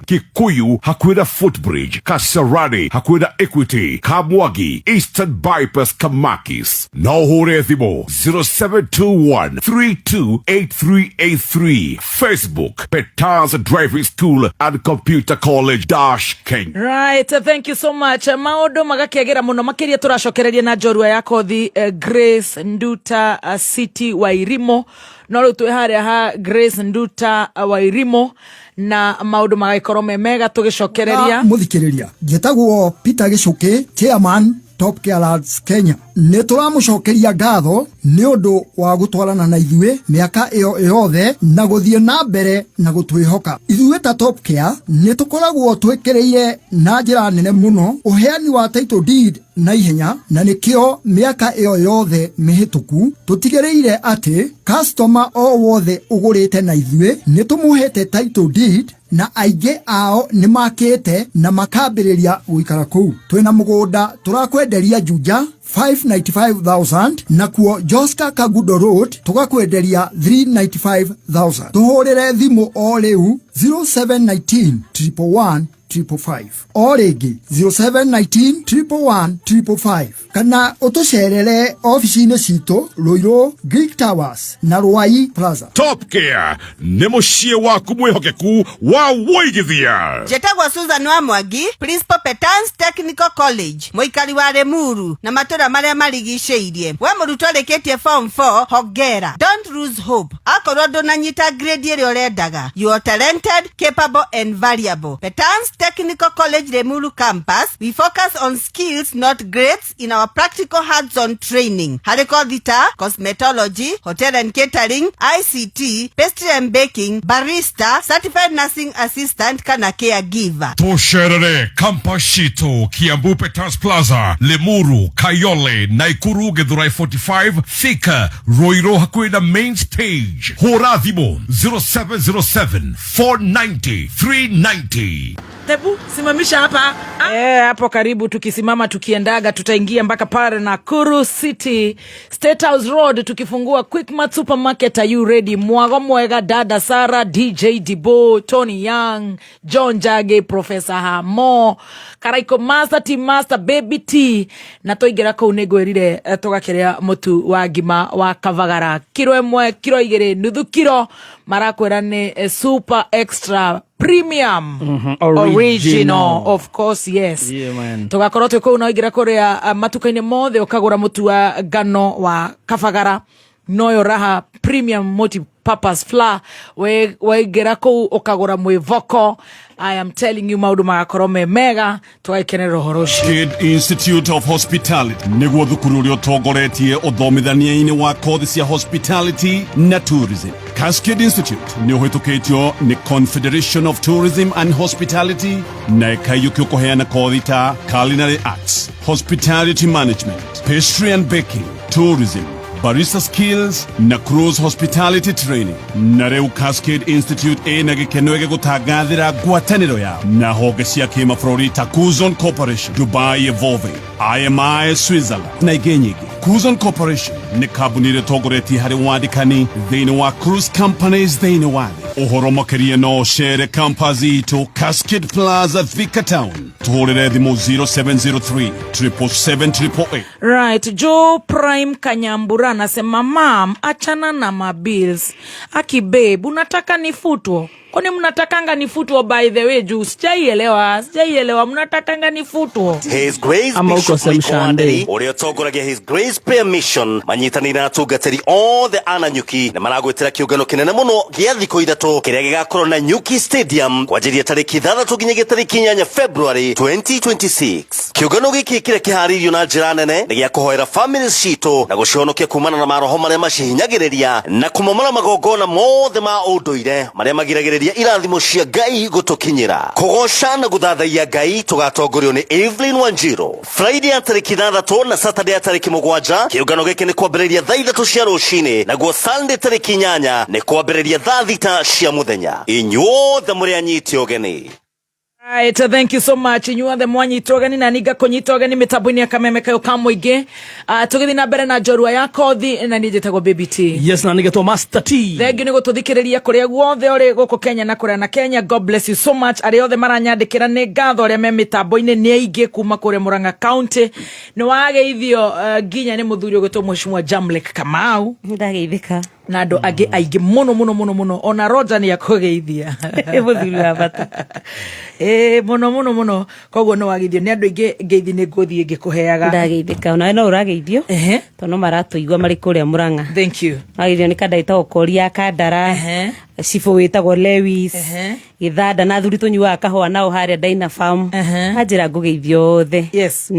Kikuyu hakuhĩ na Footbridge, Kasarani hakuhĩ na Equity, Kamwangi Eastern Bypass, Kamakis. No ũhũre thimũ 0721 328383. Facebook, Peters Driving School and Computer College dash Kenya.
Right, thank you so much. Maũndũ magakĩagĩra mũno makĩria. Tũracokereria na njorua ya kothi, Grace Nduta, City Wairimo. No rĩu twĩ harĩa ha Grace Nduta, Wairimo, na maũndũ magagĩkorwo me mega tũgĩcokereria.
Mũthikĩrĩria, njĩtagwo Peter Gĩcũkĩ, chairman Top Care Lads Kenya. Nĩ tũramũcokeria ngatho nĩ ũndũ wa gũtwarana na ithuĩ mĩaka ĩyo yothe na gũthiĩ na mbere na gũtwĩhoka. Ithuĩ ta Top Care nĩ tũkoragwo twĩkĩrĩire na njĩra nene mũno ũheani wa title deed na ihenya, na nĩkĩo mĩaka ĩyo yothe mĩhĩtũku tũtigĩrĩire atĩ customer o wothe ũgũrĩte na ithuĩ nĩ tũmũhete title deed, na aingĩ ao nĩ makĩte na makambĩrĩria gũikara kũu. Twĩna mũgũnda tũrakwenderia Juja 595,000, nakuo Joska Kagudo Road tũgakwenderia 395,000. Tũhũrĩre thimũ o rĩu 0719 111 555, o rĩngĩ 0719 111 555, kana ũtũcerere ofici-inĩ citũ Ruiru Greek Towers na Ruai Plaza.
Top Care nĩ mũciĩ waku mwĩhokeku wa wũigithia.
Njĩtagwo Susan wa Mwangi, principal, Petans Technical College, mũikari wa Limuru na matũra marĩa marigicĩirie. We mũrutwo ũrĩkĩtie form 4, hongera, don't lose hope. Akorwo ndũnanyita grade ĩrĩa ũrendaga, you are talented, capable and valuable. Petans Technical College Limuru campus, we focus on skills, not grades, in our practical hands-on training. Harĩ kothi ta cosmetology, hotel and catering, ICT, pastry and baking, barista, certified nursing assistant kana caregiver.
Tũcerere campus citũ Kiambu Peters Plaza, Limuru, Kayole, Naikuru, Githurai 45, Thika, Ruiru hakuhĩ na main stage. Hũra thimũ 0707 490 390.
Tebu simamisha hapa. Hapo karibu tukisimama tukiendaga tutaingia mpaka pale Nakuru City, State House Road, tukifungua Quickmart Supermarket. Are you ready? Mwago mwega dada Sara, DJ Dibo, Tony Young, John Jage, Professor Hamo, Karaiko Master, T Master, Baby T. Na twaingĩra kũu nĩ ngwĩrire, tũgakĩrĩa mũtu wa ngima wa Kavagara, kiro 1, kiro 2, nuthu kiro. Marakwĩra nĩ super extra premium
Original.
Original, of course, yes.
Yeah, man.
Tugakorwo twĩ kũu na waingĩra kũrĩa matuka-inĩ mothe ũkagũra mũtu wa ngano wa Kabagara, noyo Raha Premium Multi Purpose Flour. Waingĩra kũu ũkagũra mwĩvoko. I am telling you, maũndũ magakorwo me mega, tũgagĩkenerera ũhoro ũcio.
Kid Institute of Hospitality nĩguo thukuru ũrĩa ũtongoretie ũthomithania-inĩ wa kothi cia hospitality na tourism. Cascade Institute nĩ ũhĩtũkĩtio nĩ Confederation of Tourism and Hospitality na ĩkaiyũkio kũheana kothi ta culinary arts, hospitality management, pastry and baking, tourism, barista skills na cruise hospitality training. Na rĩu Cascade Institute ĩna gĩkeno gĩgũtangathĩra ngwatanĩro yao na honge cia kĩmabũrũri ta Cuzon Corporation, Dubai Evolving, IMI Switzerland na ingĩ nyingĩ. Cuzon Corporation nĩ kambuni ĩrĩa ĩtongoretie harĩ wandĩkani thĩinĩ wa cruise companies thĩinĩ wa thĩ. Ũhoro makĩria no ũcere campus itũ Cascade Plaza, Thika Town. Tũhũrĩre thimũ 0703 777
Right, Joe Prime Kanyambura anasema mam, achana na mabills. Aki babe, unataka nifutwo? Kwani mnatakanga nifutwo by the way juu sijaielewa, sijaielewa mnatakanga nifutwo.
His Grace
Ama
Bishop
uko
Michael
Semshande.
Wanderi ũrĩa ũtongoragia His Grace Prayer Mission manyitanĩire na atungatĩri othe a Nanyuki na maragwĩtĩra kĩũngano kĩnene mũno gĩa thikũ ithatũ kĩrĩa gĩgakorwo Nanyuki Stadium kwanjĩrĩria tarĩki ithathatũ nginyagia tarĩki inyanya February 2026. Kĩũngano gĩkĩ kĩrĩa kĩharĩirio na njĩra nene nĩ gĩa kũhoera families citũ na gũcihonokia kumana na maroho marĩa macihinyagĩrĩria na kũmomora magongona mothe ma ũndũire marĩa magiragĩrĩria irathimo cia Ngai gũtũkinyĩra. Kũgoca na gũthathaiya Ngai tũgatongorio nĩ Evelyn Wanjiru. Friday ya tarĩki ithathatũ na Saturday ya tarĩki mũgwanja kĩũngano gĩkĩ nĩ kwambĩrĩria thaa ithatũ cia rũcinĩ, naguo Sunday tarĩki inyanya nĩ kwambĩrĩria thaa thita cia mũthenya. Inyuothe mũrĩ anyite ũgeni.
Right, thank you so much inyuothe mwanyita ũgeni na ninga kũnyita ũgeni mĩtambo-inĩ ya kameme kayo ka mũingĩ. Tũgĩthiĩ na mbere na njorua ya kothi na niĩ njĩtagwo Baby T.
Yes, na nĩgetwo Master T.
Thengiũ nĩ gũtũthikĩrĩria kũrĩa guothe ũrĩ gũkũ Kenya na kũrĩa na Kenya. God bless you so much. Arĩa othe maranyandĩkĩra nĩ ngatho, arĩa me mĩtambo-inĩ nĩ aingĩ kuma kũrĩa Murang'a County. Nĩ wageithio nginya nĩ mũthuri ũgwĩtwo Mheshimiwa Jamlek Kamau.
Ndageithĩka.
Na andũ angĩ aingĩ mũno mũno mũno mũno, ona Roger nĩ akũgeithia.
Mũthuri wa bata.
Ĩĩ, mũno mũno mũno. Koguo nĩ wageithio nĩ andũ aingĩ, ngeithi nĩ ngũthiĩ ngĩkũheaga.
Ndageithĩka onawe no ũrageithio tondũ no maratũigua marĩ kũrĩa Murang'a.
Thank you.
Wageithio nĩ kanda ĩtagwo Koria Kandara, cibũ wĩtagwo Lewis Gĩthanda, na athuri tũnyuaga kahũa nao harĩa Dina Farm. Anjĩra ngũgeithio othe.
Yes.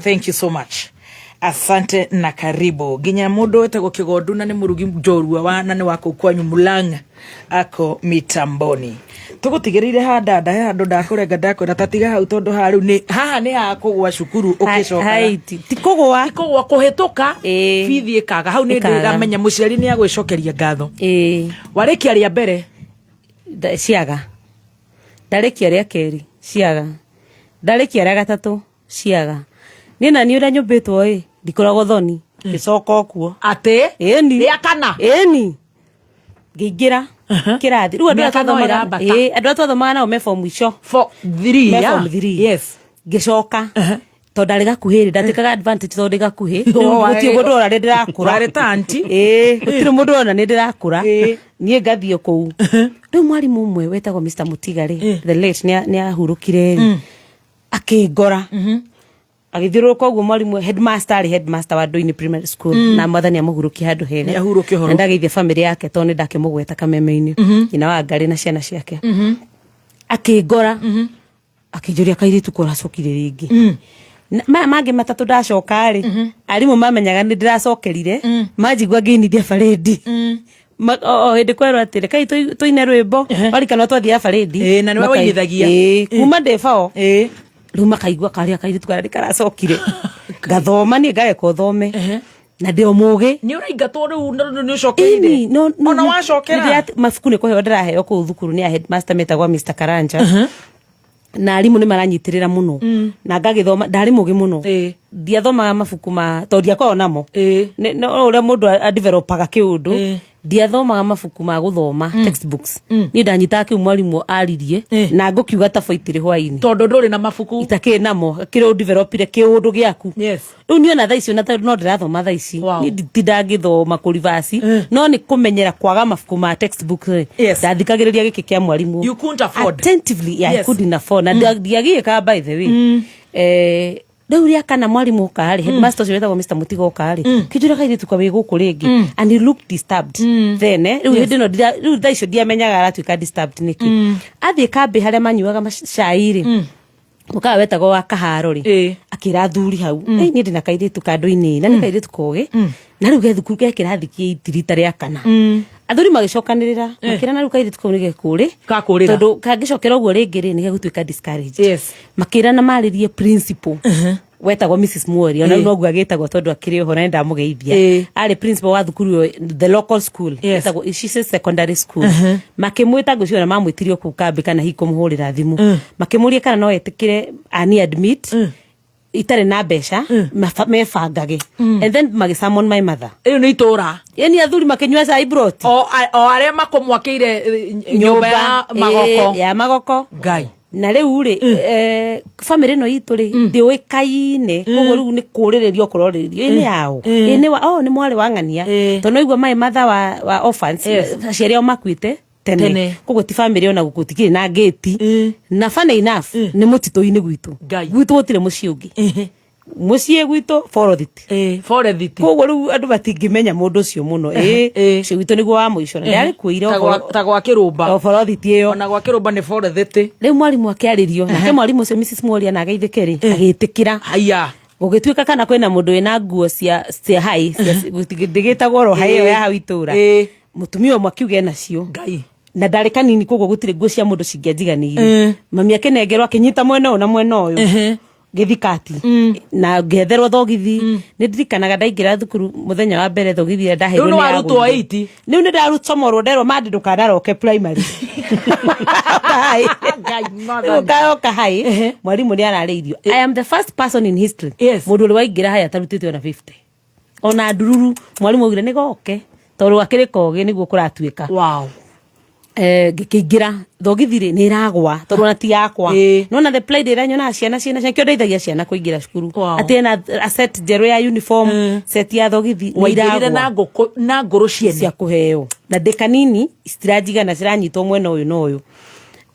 Thank you so much. Asante na karibu. Nginya mũndũ wĩtagwo Kĩgondu na nĩ mũrugi njorua wa na nĩ wa kũu kwanyu Mulang'a ako mitamboni. Tũgũtigĩrĩire handanda he handũ ndakũrenga ndakwĩra tatiga hau tondũ haha rĩu nĩ haha nĩ ha kũgũa cukuru ũkĩcokaga.
Hai, ti kũgũa.
Ti kũgũa, kũhĩtũka bithi ĩkaga. Hau nĩ
Ĩkaga.
ndĩramenya mũciari nĩ agwĩcokeria ngatho. Warĩkia rĩa mbere?
Ciaga. Ndarĩkia rĩa kerĩ ciaga. Ndarĩkia rĩa gatatũ ciaga. Niĩ na niĩ ũrĩa nyũmbĩtwo ĩ, ndikoragwo thoni. Ngĩcoka o kuo.
Atĩ?
Ĩni.
Rĩa kana?
Ĩni. Ngĩingĩra kĩrathi. Rĩu andũ arĩa
Mĩaka no
twathomaga
ĩrambata.
ĩĩ, andũ arĩa twathomaga nao me form icio.
Form 3,
Me
yeah.
form 3.
Yes.
Ngĩcoka. Tondũ ndarĩ gakuhĩ rĩ, ndatĩkaga advantage tondũ ndĩ gakuhĩ. Rĩu
Oh,
gũtirĩ mũndũ ona nĩ ndĩrakũra.
Warĩ ta auntie.
Ĩĩ, gũtirĩ mũndũ ona nĩ ndĩrakũra. Niĩ ngathiĩ kũu. Rĩu mwarimũ ũmwe wetagwo Mr. Mũtiga rĩ, the late nĩ ahurũkire rĩ, akĩngora. Agĩthiũrũrũka ũguo mwarimũ headmaster arĩ headmaster wa Ndoini Primary School na mwathani amũhurũkie handũ hega.
Nĩ ahurũke ũhoro.
Na ndageithia family yake tondũ nĩ ndakĩmũgweta kameme-inĩ. Nyina wa Ngarĩ na ciana ciake. Akĩngora. Akĩnjũria kairĩtu ko ũracokire rĩngĩ. Maya mangĩ matatũ ndacoka rĩ, arimũ mamenyaga nĩ ndĩracokerire, manjigua ngĩinithia barĩndi. O hĩndĩ kwerwo atĩrĩ, kai tũine rwĩmbo, warikana twathiaga barĩndi.
Ĩĩ, na nĩwe wainithagia.
Ĩĩ, kuma ndĩ bao. Rĩu makaigua karĩa kairĩtu karĩa nĩ karacokire. Ngathoma niĩ ngareka ũthome. Na ndĩ o mũgĩ.
Nĩ ũraingatwo rĩu na rĩu nĩ ũcokeire.
Ĩni, no, no,
Ona
no,
wacokera?
Mabuku nĩ kũheo ndĩraheo kũu thukuru nĩ a headmaster metagwo Mr. Karanja. Na arimũ nĩ maranyitĩrĩra mũno. Na ngagĩthoma, ndarĩ mũgĩ mũno. Ndiathomaga mabuku ma, tondũ ndiakoragwo namo. No ũrĩa mũndũ adevelopaga kĩũndũ. Ndiathomaga mabuku ma gũthoma, textbooks. Niĩ ndanyitaga kĩu mwarimũ aririe, na ngũkiuga ta boitĩrĩ hwainĩ.
Tondũ ndũrĩ na mabuku.
Itakĩrĩ namo, kĩrĩa ũdevelopire kĩũndũ gĩaku.
Yes.
Rĩu niĩ ona thaa ici ona tondũ no ndĩrathoma thaa ici. Niĩ nditindangĩthoma kũrivasi, no nĩ kũmenyera kwaga mabuku ma textbook rĩ. Ndathikagĩrĩria gĩkĩ kĩa mwarimũ.
You couldn't afford.
Attentively, yeah, I couldn't afford. Na ndiagiĩkaga by the way. Rĩu rĩa kana mwarimũ oka rĩ, headmaster ũcio wetagwo Mr. Mũtiga oka rĩ, kĩnjũra kairĩtu ka wĩ gũkũ rĩngĩ. And he looked disturbed then, rĩu hĩndĩ ĩno rĩu thaa icio ndiamenyaga aratuĩka disturbed nĩkĩ. Athiĩ kambĩ harĩa manyuaga cai rĩ, mũkawa wetagwo wa kaharo rĩ, akĩra athuri hau, niĩ ndĩna kairĩtu kandũ-inĩ, na nĩ kairĩtu kogĩ, na rĩu ge thukuru ge kĩrathi kĩa eight rita rĩa kana. Athuri magĩcokanĩrĩra, makĩra na rĩu kairĩtu kau nĩ gekũrĩ.
Gakũrĩra.
Tondũ kangĩcokera ũguo rĩngĩ rĩ, nĩ gegũtuĩka discouraged.
Yes.
Makĩra na marĩrie principal. Wetagwo Mrs. Muoria, ona rĩu noguo agĩtagwo tondũ akĩrĩ oho na nĩndamũgeithia. Arĩ principal wa thukuru ĩyo, the local school. Ĩtagwo Icise Secondary School. Makĩmwĩta ngwĩciria ona mamwĩtire o kũu kambĩ kana hihi kũmũhũrĩra thimũ. Makĩmũria kana no etĩkĩre ani admit.
Itarĩ na mbeca, mebangage, and then magĩsummon my mother.
Ĩyo nĩ itũra.
Ĩni athuri makĩnyua cai broti.
O arĩa makũmwakĩire nyũmba ya magoko.
Ya magoko.
Ngai.
Na rĩu rĩ, bamĩrĩ ĩno itũ rĩ, ndĩũĩkaine, koguo rĩu nĩ kũrĩrĩrio kũrorĩrĩrio, ĩ nĩ yao, ĩ nĩ wa, oh, nĩ mwarĩ wa ng'ania, tondũ no igua my mother wa orphans, aciari ao makuĩte tene.
Tene.
Koguo ti bamĩrĩ ona gũkũ tikĩrĩ na ngĩti, na funny enough nĩ mũtitũ-inĩ gwitũ.
Ngai.
Gwitũ gũtirĩ mũciĩ ũngĩ, mũciĩ gwitũ borothiti.
Forethiti.
Koguo rĩu andũ matingĩmenya mũndũ ũcio mũno, ĩ ũcio gwitũ nĩguo wa mũico na ndarĩkuĩire.
Ta gwa kĩrũmba.
O borothiti ĩyo.
Ona gwa kĩrũmba nĩ forethiti.
Rĩu mwarimũ akĩarĩrio nake, mwarimũ ũcio Mrs Mworia, na ageithĩke rĩ, agĩtĩkĩra.
Haya.
Gũgĩtuĩka kana kwĩna mũndũ wĩna nguo cia hai ndĩgĩtagwo ro hai ĩyo ya hau itũra, mũtumia ũmwe akiuga enacio.
Ngai.
Na ndarĩ kanini, koguo gũtirĩ nguo cia mũndũ cingĩanjiganĩire. Mami akĩnengerwo, akĩnyita mwena ũyũ na mwena ũyũ, gĩthikati, na ngĩetherwo thogithi. Nĩ ndirikanaga ndaingĩra thukuru mũthenya wa mbere, thogithi ĩrĩa ndaheirwo
Rĩu nĩ
nĩ
warutwo
yagũire.
8.
Rĩu nĩ ndarucomorwo, nderwo mandi ndũkanaroke primary. Rĩu ngaroka hai, mwarimũ nĩ ararĩirio. I am the first person in history, mũndũ ũrĩa waingĩra haya atarutĩte ona 50 ona ndururu. Mwarimũ augire nĩ goke tondũ akĩrĩ kogĩ nĩguo kũratuĩka. Ngĩkĩingĩra thogithi rĩ, nĩ ĩragwa tondũ ona ti yakwa, nona the pride ĩrĩa nyonaga ciana ciĩna cio, kĩo ndeithagia ciana kũingĩra cukuru, atĩ ena a set njerũ ya uniform, set ya thogithi, nĩ
Waingĩrire
iragwa.
Na ngũkũ na ngũrũ ciene.
Cia kũheo, na ndĩ kanini, citiranjigana, ciranyitwo mwena ũyũ na ũyũ.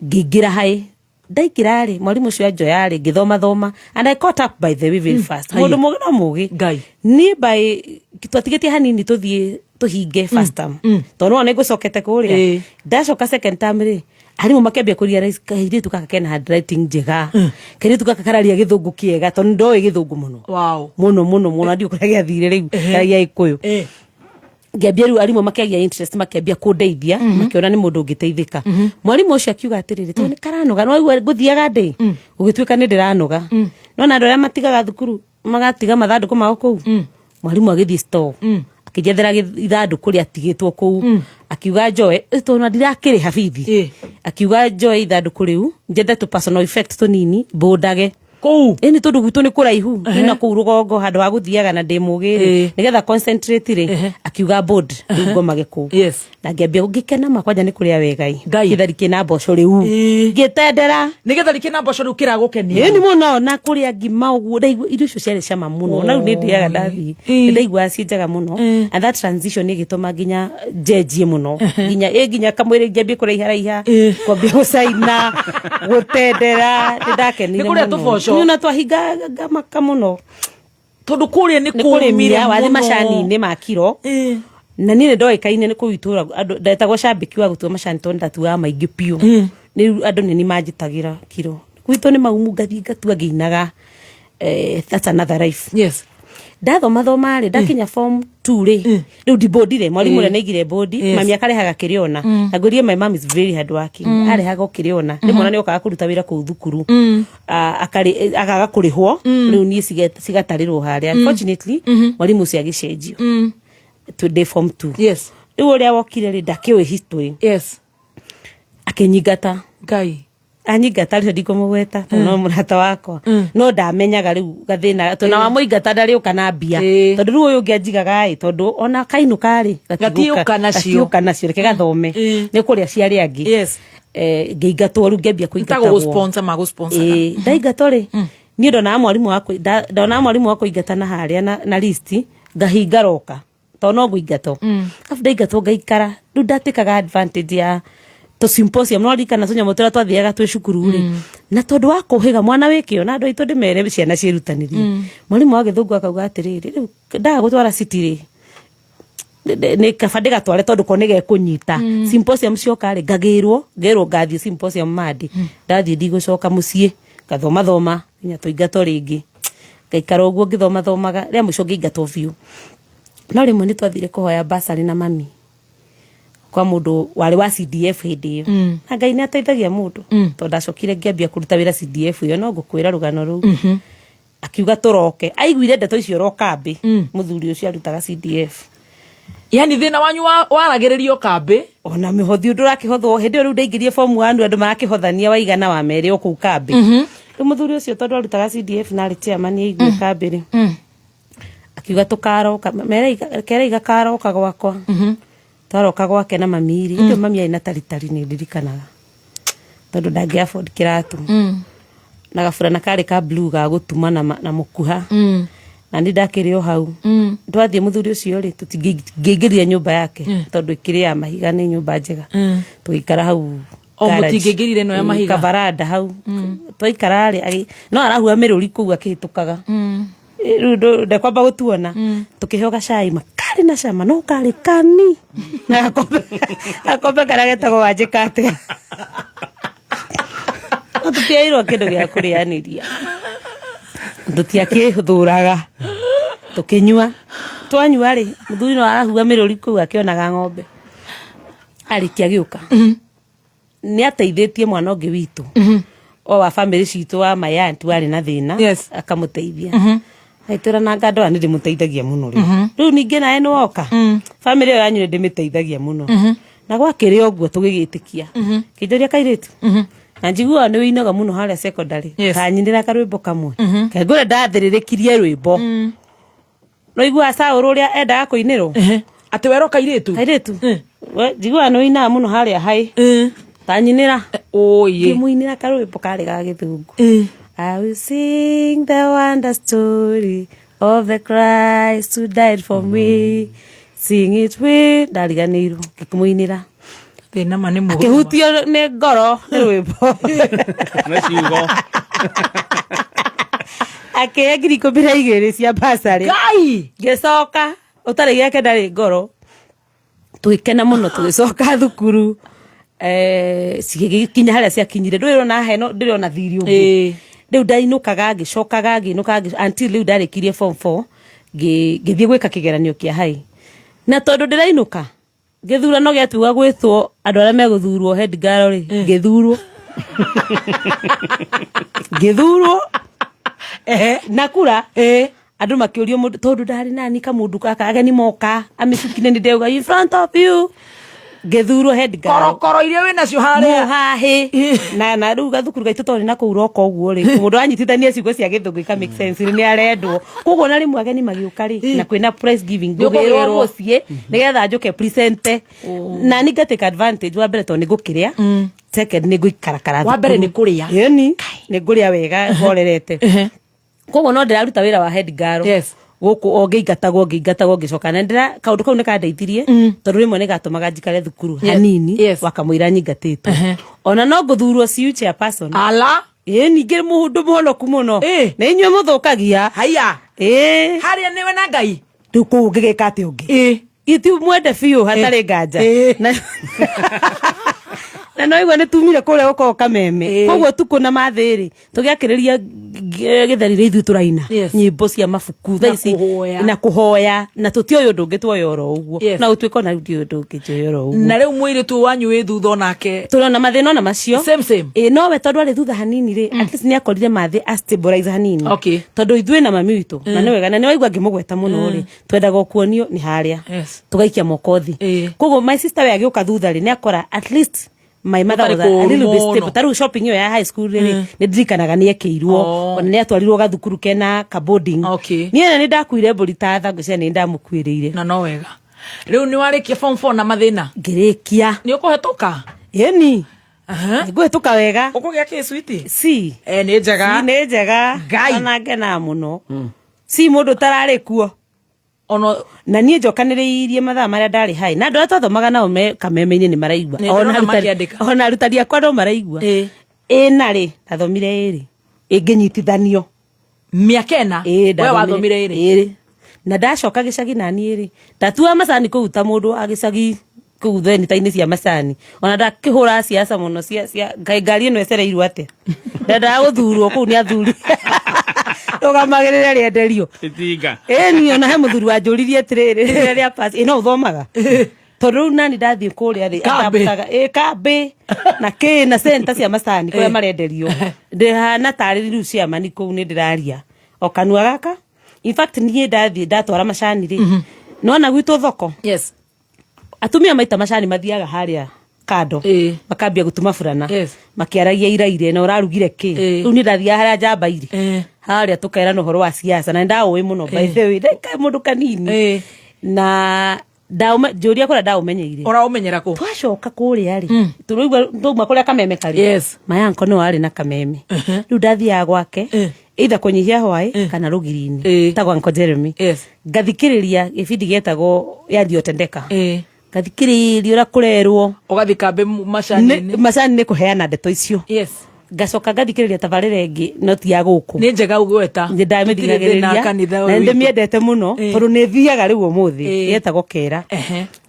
Ngĩingĩra hai, ndaingĩra rĩ, mwarimũ ũcio anjoya rĩ, ngĩthoma thoma, and I caught up, by the way, very fast.
Haya.
Mũndũ mũgĩ no mũgĩ.
Ngai.
Niĩ by twatigĩtie hanini tũthiĩ tũhinge first term, tondũ nona nĩngũcokete kũrĩa. Ndacoka second term rĩ, arimũ makĩambia kũrealize kairĩtu gaka kena handwriting njega, kairĩtu gaka kararia gĩthũngũ kĩega, tondũ ndoĩ gĩthũngũ mũno mũno mũno mũno, ndiũ kũrĩa gĩathire rĩu, karagia gĩkũyũ. Ngĩambia rĩu, arimũ makĩagĩa interest, makĩambia kũndeithia, makĩona nĩ mũndũ ũngĩteithĩka. Mwarimũ ũcio akiuga atĩrĩrĩ, tondũ nĩ karanoga, no waigua ngũthiaga ndĩ gũgĩtuĩka nĩ ndĩranoga, nona andũ arĩa matigaga thukuru magatiga mathandũkũ mao kũu. Mwarimũ agĩthiĩ store, akĩnjethera ithandũkũ rĩatigĩtwo kũu, akiuga njoe, tondũ na ndirakĩrĩha bithi, akiuga njoe ithandũkũ rĩu, njethe tũ personal effect tũnini mbũndage
kũu.
Ĩni tondũ gwitũ nĩ kũraihu na kũu rũgongo, handũ ha gũthiaga na ndĩ mũgĩ rĩ, nĩgetha concentrate rĩ, akiuga board rĩu ngomage kũu. Na ngĩambia ngĩkena ma kwanja nĩ kũrĩa wegai gĩtheri kĩna mboco rĩu, ngĩtendera.
Nĩ gĩtheri kĩna mboco rĩu kĩragũkenia.
Ĩni mũno, na kũrĩa ngima ũguo, ndaigua irio icio ciarĩ cama mũno, na rĩu nĩ ndĩaga ndathiĩ, nĩ ndaiguaga ciĩ njega mũno. And that transition ĩgĩtũma nginya njenjie mũno, nginya ĩ nginya kamwĩrĩ ngĩambie kũraiharaiha, kwambia gũcaina, gũtendera, nĩ ndakenire.
Nĩ kũrĩa
Mũno.
tũboco.
Nĩ ona twahinga ngamaka mũno.
Tondũ kũrĩa nĩ
nĩ
kũmire
kũrĩmia wathi
mũno.
macani-inĩ ma kiro, na niĩ nĩ ndoĩkaine nĩ kũu itũra, andũ ndetagwo cambĩki wa gũtua macani, tondũ ndatuaga maingĩ biũ. Rĩu andũ nĩ ni manjĩtagĩra kiro gwitũ nĩ maumu, ngathiĩ ngatua ngĩinaga. That's another life. Ndathoma thoma rĩ, ndakinya form 2 rĩ, rĩu ndibondire mwarimũ ũrĩa nĩaigire bodi. Mami akarehaga kĩrĩona, na ngwĩrie my mom is very hard working. Arehaga o kĩrĩona, rĩmwe ona nĩokaga kũruta wĩra kũu thukuru. Akaga kũrĩhwo, rĩu niĩ cigatarĩrwo harĩa. Unfortunately, mwarimũ ũcio agĩcenjio ndĩ form 2. Rĩu ũrĩa wokire rĩ, ndakĩũĩ history. Akĩnyingata.
Ngai.
Anyingata rĩo, ndikũmũgweta tondũ no mũrata wakwa, no ndamenyaga rĩu gathĩna, tondũ na wamũingata ndarĩũka na mbia, tondũ rĩu ũyũ ũngĩ anjigaga ĩ, tondũ ona kainũka rĩ,
Gatiũka nacio.
Gatiũka nacio, reke gathome nĩ kũrĩa ciarĩ angĩ. Ngĩingatwo rĩu, ngĩambia kũingatagwo.
Gũsponsor magũsponsor.
Ĩĩ, ndaingatwo rĩ, niĩ ndonaga mwarimũ wa ndonaga mwarimũ wa kũingata na harĩa na list, ngahinga roka tondũ no ngũingatwo. Arabu ndaingatwo ngaikara, rĩu ndatĩkaga advantage ya tũ symposium, no ririkana tũnyamũ tũrĩa twathiaga twĩ cukuru rĩ, na tondũ wa kũhĩga mwana wĩ kĩo, na andũ aitũ ndĩmere ciana ciĩrutanĩrie. Mwarimũ wa gĩthũngũ akauga atĩrĩrĩ, rĩu ndaga gũtwara city rĩ, nĩ kaba ndĩgatware tondũ ko nĩgekũnyita. Symposium cioka rĩ, ngagĩrwo, ngerwo ngathiĩ symposium mandi, ndathiĩ ndigũcoka mũciĩ, ngathoma thoma nginya tũingatwo rĩngĩ, ngaikara ũguo ngĩthoma thomaga, rĩa mũico ngĩingatwo biũ. No rĩmwe nĩ twathire kũhoya basarĩ na mami kwa mũndũ warĩ wa CDF hĩndĩ ĩyo. Na Ngai nĩ ateithagia mũndũ, tondũ ndacokire ngĩambia kũruta wĩra CDF ĩyo, no ngũkwĩra rũgano rũu. Akiuga tũroke, aiguire ndeto icio ro kambĩ, mũthuri ũcio arutaga CDF.
Yani thĩna wanyu waragĩrĩrio kambĩ.
Ona mĩhothi ũndũ ũrakĩhothwo hĩndĩ ĩyo, rĩu ndaingĩrie form 1, andũ marakĩhothania waigana wa merĩ o kũu kambĩ. Rĩu mũthuri ũcio tondũ arutaga CDF na arĩ chairman ya Igwe kambĩ rĩ, akiuga tũkaroka kerei gakaroka gwakwa. Twaroka gwake na mami rĩ, hĩndĩ ĩyo mami arĩ na taritari nĩ ndirikanaga tondũ ndangĩ afford kĩratũ na gaburana karĩ ka blue ga gũtuma na, na mũkuha na nĩ ndakĩrĩ o hau. Twathiĩ mũthuri ũcio rĩ, tũtingĩingĩrire nyũmba yake tondũ ĩkĩrĩ ya mahiga, nĩ nyũmba njega. Tũgĩikara hau
O
garage.
mũtingĩingĩrire ĩno ya mahiga?
Kabaranda hau twaikara rĩ, no arahua mĩrũri kũu akĩhĩtũkaga. Rĩu ndekwamba gũtuona. Tũkĩheo gacai ma karĩ na cama no karĩ kani na gakombe karĩa getagwo wanjĩka atĩa. No tũtiairwo kĩndũ gĩa kũrĩanĩria, tũtiakĩthũraga, tũkĩnyua. Twanyua rĩ, mũthuri no arahua mĩrũri kũu akĩonaga ng'ombe. Arĩkia gĩũka nĩ ateithĩtie mwana ũngĩ witũ o wa family citũ wa my aunt warĩ na thĩna. Akamũteithia. Agĩtwĩra na ngandora nĩ ndĩmũteithagia mũno rĩu. Rĩu ningĩ nawe nĩ woka, family ĩyo yanyu nĩ ndĩmĩteithagia mũno. Na gwakĩrĩ ũguo tũgĩgĩtĩkia. Kĩnjũria kairĩtu na njiguaga nĩ wĩinaga mũno harĩa secondary, kanyinĩra karwĩmbo kamwe. Kengũre ndathĩrĩrĩkirie rwĩmbo no iguaga Saũlũ ũrĩa endaga kũinĩrwo.
Atĩ werwo kairĩtu?
Kairĩtu we, njiguaga nĩ wĩinaga mũno harĩa haĩ, tanyinĩra.
Oye.
Ngĩmũinĩra karwĩmbo karĩ ga gĩthũngũ. I will sing the wonder story of the Christ who died for me. Sing it with ndariganĩirwo, ngĩkĩmũinĩra.
Thĩna ma nĩ mũhũthũ.
Akĩhutio nĩ ngoro nĩ rwĩmbo.
Nĩ ciugo.
Akĩhe 12,000 cia basarĩ.
Ngai!
Ngĩcoka ũtarĩ gĩake ndarĩ ngoro. Tũgĩkena mũno tũgĩcoka thukuru. Cigĩkinya harĩa ciakinyire, ndũrĩona heno ndĩrona thiri ũguo. Rĩu ndainũkaga ngĩcokaga ngĩinũkaga until rĩu ndarĩkirie form 4, ngĩthiĩ gwĩka kĩgeranio kĩa hai, na tondũ ndĩrainũka gĩthurano gĩatuga gwĩtwo andũ arĩa megũthurwo head girl rĩ, ngĩthurwo na kura andũ makĩũrio mũndũ tondũ ndarĩ nani kamũndũ gaka ageni moka amĩcukine nĩ ndeuga in front of you, ngĩthurwo head girl.
Korokoro iria wĩ nacio harĩa.
Mũhahĩ na rĩu gathukuru gaitũ tondũ na kũu roka ũguo rĩ, mũndũ anyitithania ciugo cia gĩthũngũ ika make sense rĩ, nĩ arendwo. Koguo na rĩmwe ageni magĩũka rĩ, na kwĩna prize giving,
Nĩ
ngũgĩrwo
ũkũgĩrwo.
mũciĩ nĩgetha njũke present na ni ngatake advantage. Wa mbere tondũ nĩ ngũkĩrĩa, second nĩ ngũikarakara.
Wa mbere nĩ kũrĩa.
Ĩni nĩ ngũrĩa wega horerete. Koguo no ndĩraruta wĩra wa head girl gũkũ o ngĩingatagwo ngĩingatagwo ngĩcoka na ndĩra kaũndũ kau nĩ kandeithirie tondũ rĩmwe nĩ gatũmaga njikare thukuru hanini wakamũira nyingatĩtwo, ona no ngũthurwo CU chairperson.
Ala.
Ĩ ningĩ mũndũ mũhonoku mũno na inyuĩ mũthũkagia.
Haya.
Ĩ
harĩa nĩwe na Ngai.
Rĩu kũu ũngĩgĩka atĩa ũngĩ iti mwende biũ hatarĩ nganja na no igua nĩ tumire kũrĩa gũkorwo kameme. Koguo tukũ na mathĩ rĩ, tũgĩakĩrĩria gĩtheri rĩ, ithuĩ tũraina nyĩmbo cia mabuku thaa
Na
ici
kũhoya.
Na kũhoya na tũtioĩ ũndũ ũngĩ tuoya oro ũguo na ũtuĩka ona rĩu ndiũĩ ũndũ ũngĩ njũĩ oro ũguo.
Na rĩu mũirĩtu wanyu wĩ thutha onake?
Tũrona mathĩna ona macio.
Same same.
Ĩ nowe tondũ arĩ thutha hanini rĩ, at least nĩ akorire mathĩ a stabilize hanini. Tondũ ithuĩ na mami witũ na nĩ wega na nĩ waigua ngĩmũgweta mũno rĩ, twendaga kuonio nĩ harĩa tũgaikia moko thĩ. Koguo my sister we agĩũka thutha rĩ, nĩ akora at least my mother
Gũtarĩ
was a little bit
kũũru
stable.
mũno.
Ta rĩu shopping ĩyo ya high school rĩ, nĩ ndirikanaga nĩ ekĩirwo. Ona nĩ atwarirwo gathukuru kena ka boarding. Niĩ na nĩ ndakuire mbũri ta tha, ngwĩciria nĩ ndamũkuĩrĩire.
Na no wega rĩu nĩ warĩkia form 4 na mathĩna?
Ngĩrĩkia.
Nĩ ũkũhetũka?
Ĩni ngũhĩtũka wega.
Ũkũgĩa kĩ switi?
C.
Nĩ njega.
C nĩ njega.
Ngai.
Ona ngenaga mũno C mũndũ ũtararĩ kuo.
Ono
na niĩ njokanĩrĩirie mathaa marĩa ndarĩ hai na andũ arĩa twathomaga nao me kameme-inĩ nĩ maraigua.
Nĩ ndĩrona makĩandĩka.
Ona arutani akwa no maraigua. Ĩna rĩ, ndathomire ĩrĩ ĩngĩnyitithanio.
Mĩaka 4?
Ĩĩ.
We wathomire ĩrĩ?
Ĩrĩ. Na ndacoka gĩcagi naniĩ rĩ, ndatuaga macani kũu ta mũndũ wa gĩcagi kũu thenita-inĩ cia macani. Ona ndakĩhũra ciaca mũno cia ngai ngari ĩno ĩcereirwo atĩa, ndendaga gũthurwo kũu nĩ athuri rũgamagĩrĩre rĩenderio.
Itinga.
Ĩni ona he mũthuri wanjũririe atĩrĩrĩ rĩrĩa rĩa pass, ĩ no ũthomaga tondũ rĩu nani ndathiĩ kũrĩa rĩ
Kambĩ.
adaptaga, ĩ kambĩ na kĩ na center cia macani kũrĩa marenderio, ndĩhana tarĩ rĩu ciamani kũu nĩ ndĩraria o kanua gaka. In fact niĩ ndathiĩ ndatwara macani rĩ, nona gwitũ thoko atumia maita macani mathiaga harĩa Kando makambia gũtuma burana makĩaragia iraire na ũrarugire kĩ. Rĩu niĩ ndathiaga harĩa njamba irĩ harĩa tũkerana ũhoro wa siasa na nĩndaũĩ mũno, by the way, ndeka mũndũ kanini na njũria kũrĩa ndaũmenyeire.
Ũraũmenyera kũ?
Twacoka kũrĩa rĩ, tũraigua twauma kũrĩa kameme karĩ. Mayanko nĩwe warĩ na kameme. Rĩu ndathiaga gwake either kũnyihia hwaĩ kana rũgiri-inĩ, tagwo Uncle Jeremy. Ngathikĩrĩria gĩbindi gĩetagwo yaliyotendeka, ngathikĩrĩria ũrĩa kũrerwo.
Ũgathiĩ kambĩ macani-inĩ.
Macani nĩ kũheana ndeto icio. Ngacoka ngathikĩrĩria tabarĩra ĩngĩ no ti ya gũkũ.
Nĩ njega ũgweta.
Nĩ ndamĩthikagĩrĩria
kanitha
na
ũyũ witũ.
nĩndĩmĩendete mũno tondũ nĩ thiaga rĩu ũmũthĩ. Yetagwo kera.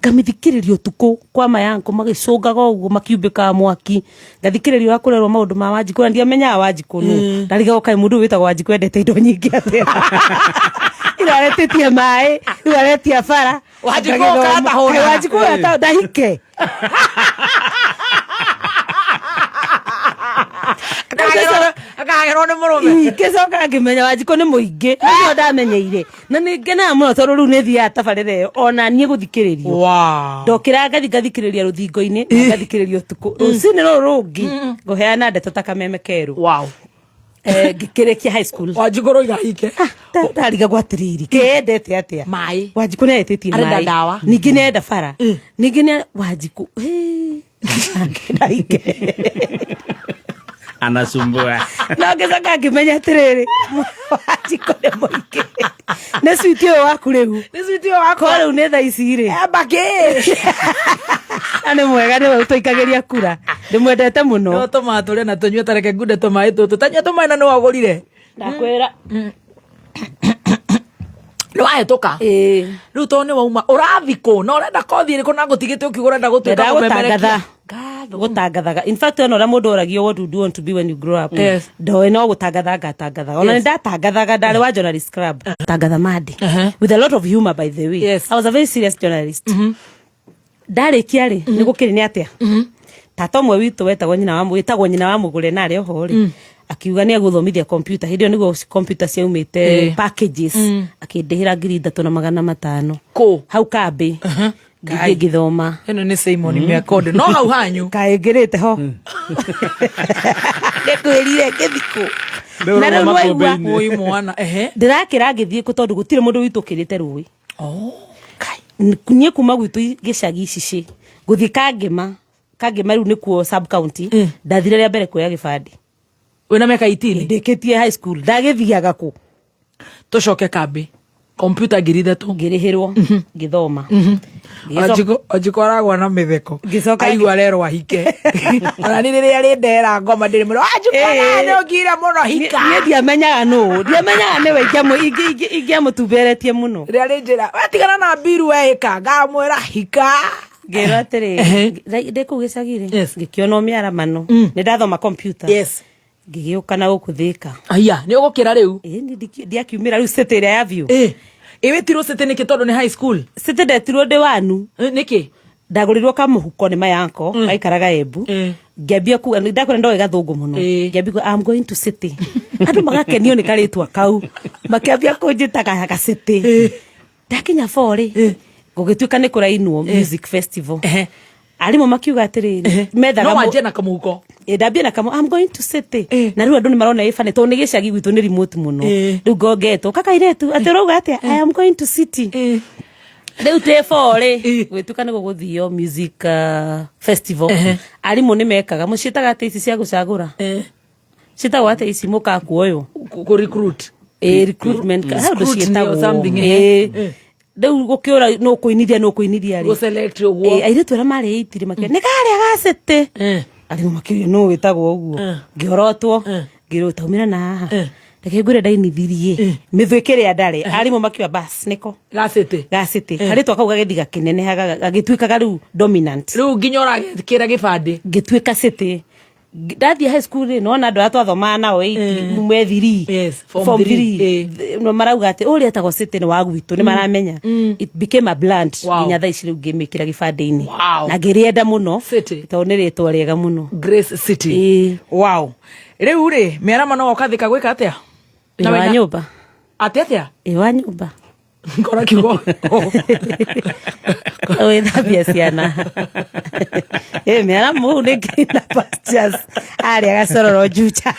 Ngamĩthikĩrĩria ũtukũ kwa mayanko magĩcũngaga ũguo makiumbĩkaga mwaki, ngathikĩrĩria ũrĩa kũrerwo maũndũ ma Wanjikũ, na ndiamenyaga Wanjikũ nũ. Ndarigagwo kaĩ mũndũ ũyũ wĩtagwo Wanjikũ endete indo nyingĩ atĩa, rĩu aretĩtie maĩ, rĩu aretia bara.
Wanjikũ
Ngagĩthoma.
ũkatahũra.
Kaĩ Wanjikũ ũyũ ndahike.
Akagerwo nĩ mũrũme.
Ngĩcoka ngĩmenya Wanjikũ nĩ mũingĩ, nĩo ndamenyeire, na nĩ ngenaga mũno tondũ rĩu nĩ thiaga tabarĩra ĩyo ona niĩ gũthikĩrĩrio. Ndokĩra ngathi ngathikĩrĩria rũthingo-inĩ na ngathikĩrĩria ũtukũ rũcinĩ rũrũ rũngĩ ngũheana ndeto ta kameme kerũ. Ngĩkĩrĩkia high school.
Wanjikũ rũiga hike.
Ndarigagwo atĩrĩrĩ, kĩendete atĩa
maĩ.
Wanjikũ nĩ aretĩtie
Arenda
maĩ.
ndawa.
Ningĩ nĩ arenda bara, ningĩ nĩ Wanjikũ angĩenda hike.
Anasumbua.
No ngĩcoka ngĩmenya atĩrĩrĩ, Wanjikũ nĩ mũingĩ, nĩ switi ũyũ waku rĩu.
Nĩ switi ũyũ wakwa.
Ko rĩu nĩ thaa ici rĩ.
Mbakĩ.
Na nĩ mwega, nĩwe ũtũikagĩria kura, ndĩmwendete mũno.
No tũmaa tũrĩa na tũnyue, tareke ngunde tũmaĩ tũtũ, tanyua tũmaĩ na nĩ wagũrire.
Ndakwĩra.
Nĩ wahĩtũka rĩu tondũ nĩ wauma ũrathi kũ na ũrenda kothi ĩrĩkũ na ngũtigĩte ũkiuga ũrenda gũtuĩka
Ndenda
mũmemerekia?
gũtangatha, gũtangathaga. In fact, ona ũrĩa mũndũ oragio, "What do you want to be when you grow up?" Ndoĩ, no gũtangatha ngatangathaga. Ona nĩ ndatangathaga, ndarĩ wa journalist club, tangatha mande with a lot of humor. By the way, I was a very serious journalist. Ndarĩkia rĩ, nĩ gũkĩrĩ nĩ atĩa, tata ũmwe witũ wetagwo nyina wa wĩtagwo nyina wa mũgũre na arĩ oho rĩ, akiuga nĩ egũthomithia computer. Hĩndĩ ĩyo nĩguo computer ciaumĩte packages. Akĩndĩhĩra 3500.
Kũ?
Hau kambĩ ngĩthiĩ ngĩthoma.
Ĩno nĩ Simon Mĩakonde no hau hanyu.
Kaĩngĩrĩte ho ngĩkwĩrire ngĩthikũ na rĩu nĩwaigua.
Ũi mwana ehe.
Ndĩrakĩra ngĩthiĩ kũ, tondũ gũtirĩ mũndũ witũ ũkĩrĩte rũĩ. Niĩ kuma gwitũ gĩcagi icicĩ gũthiĩ Kangĩma, Kangĩma rĩu nĩkuo sub county, ndathire rĩa mbere kuoya gĩbandĩ.
Wĩna mĩaka 18?
Ndĩkĩtie high school, ndagĩthiaga kũ.
Tũcoke kambĩ, kompiuta 3000.
Ngĩrĩhĩrwo ngĩthoma.
Wanjikũ aragwa na mĩtheko.
Ngĩcoka
aigua arerwo ahike, ona ni rĩrĩa rĩ ndera ngoma ndĩrĩ mũno Wanjikũ nĩ ũngire mũno hika.
Niĩ ndiamenyaga nũ, ndiamenyaga nĩwe, ingĩamũtumberetie mũno.
Rĩrĩa rĩ njĩra wetigana na mbiru weĩka ngamwĩra hika.
Ngĩrwo atĩrĩrĩ, ndĩ kũu gĩcagi-rĩ, ngĩkĩona mĩaramano, nĩ ndathoma computer. Ngĩgĩũka na gũkũ Thĩka.
Aya nĩ ũgũkĩra rĩu?
Ĩĩ, ndiakiumĩra rĩu city ĩrĩa ya biũ.
Ĩ wĩtirwo city nĩkĩ tondũ nĩ high school?
City ndetirwo ndĩ wanu.
Nĩkĩ?
Ndagũrĩrwo kamũhuko nĩ mayanko gaikaraga Embu. Ngĩambia kuga ndakwĩra ndoĩ gathũngũ mũno. Ngĩambia kuga, "I'm going to city." Andũ magakenio nĩ karĩtwa kau, makĩambia kũnjĩtaga gacity. Ndakinya borĩ, gũgĩtuĩka nĩ kũrainwo music festival. Arimũ makiuga atĩrĩrĩ, methaga
No wanjie na kamũhuko.
Ĩ, ndambie na kamũ, "I'm going to city." Na rĩu andũ nĩ marona ĩ funny tondũ nĩ gĩcagi gwitũ nĩ remote mũno. Rĩu ngongetwo kakairetu atĩ ũrauga atĩa, "I am going to city." Rĩu twĩ borĩ, gwĩtuĩka nĩ gũgũthio music festival. Arimũ nĩ mekaga mũciĩtaga atĩ ici cia gũcagũra, ciĩtagwo atĩ ici mũkakuoywo.
Kũ recruit.
Ĩ, recruitment hau ũndũ
Scrutiny or
ciĩtagwo.
something, eh.
Ĩ. Rĩu gũkĩũra nũ kũinithia, nũ kũinithia rĩ.
Gũselect ũguo.
Ĩ, airĩtu arĩa marĩ itiri makĩra nĩ karĩa gacĩtĩ. Arimũ makĩũria nũ wĩtagwo ũguo. Ngĩorotwo, ngĩrwo taumĩra na haha, reke ngwĩre ndainithirie mĩthwĩkĩ ĩrĩa ndarĩ. Arimũ makiuga bas nĩko
gacĩtĩ.
Gacĩtĩ karĩtwa kau gagĩthiĩ gakĩnenehaga, gagĩtuĩkaga rĩu dominant.
Rĩu nginya ũragekĩra gĩbandĩ.
Ngĩtuĩka city. Ndathiĩ high school rĩ, nona andũ arĩa twathomaga nao me thiri.
Form
form
three.
three. No marauga atĩ ũrĩa etagwo city nĩ wa gwitũ, nĩ maramenya. It became a brand. Nginya thaa ici rĩu ngĩmĩkĩra gĩbandĩ-inĩ. Na ngĩrĩenda mũno tondũ nĩ rĩtwa rĩega mũno.
Grace City. Wow. Rĩu rĩ mĩarama no ũkathĩka gwĩka atĩa?
Ĩ wa nyũmba.
Atĩ atĩa?
Ĩ wa nyũmba.
Ngora kiugo.
Gwĩthambia ciana. Ĩ mĩara mũu nĩ greener pastures arĩa gacororo Juja.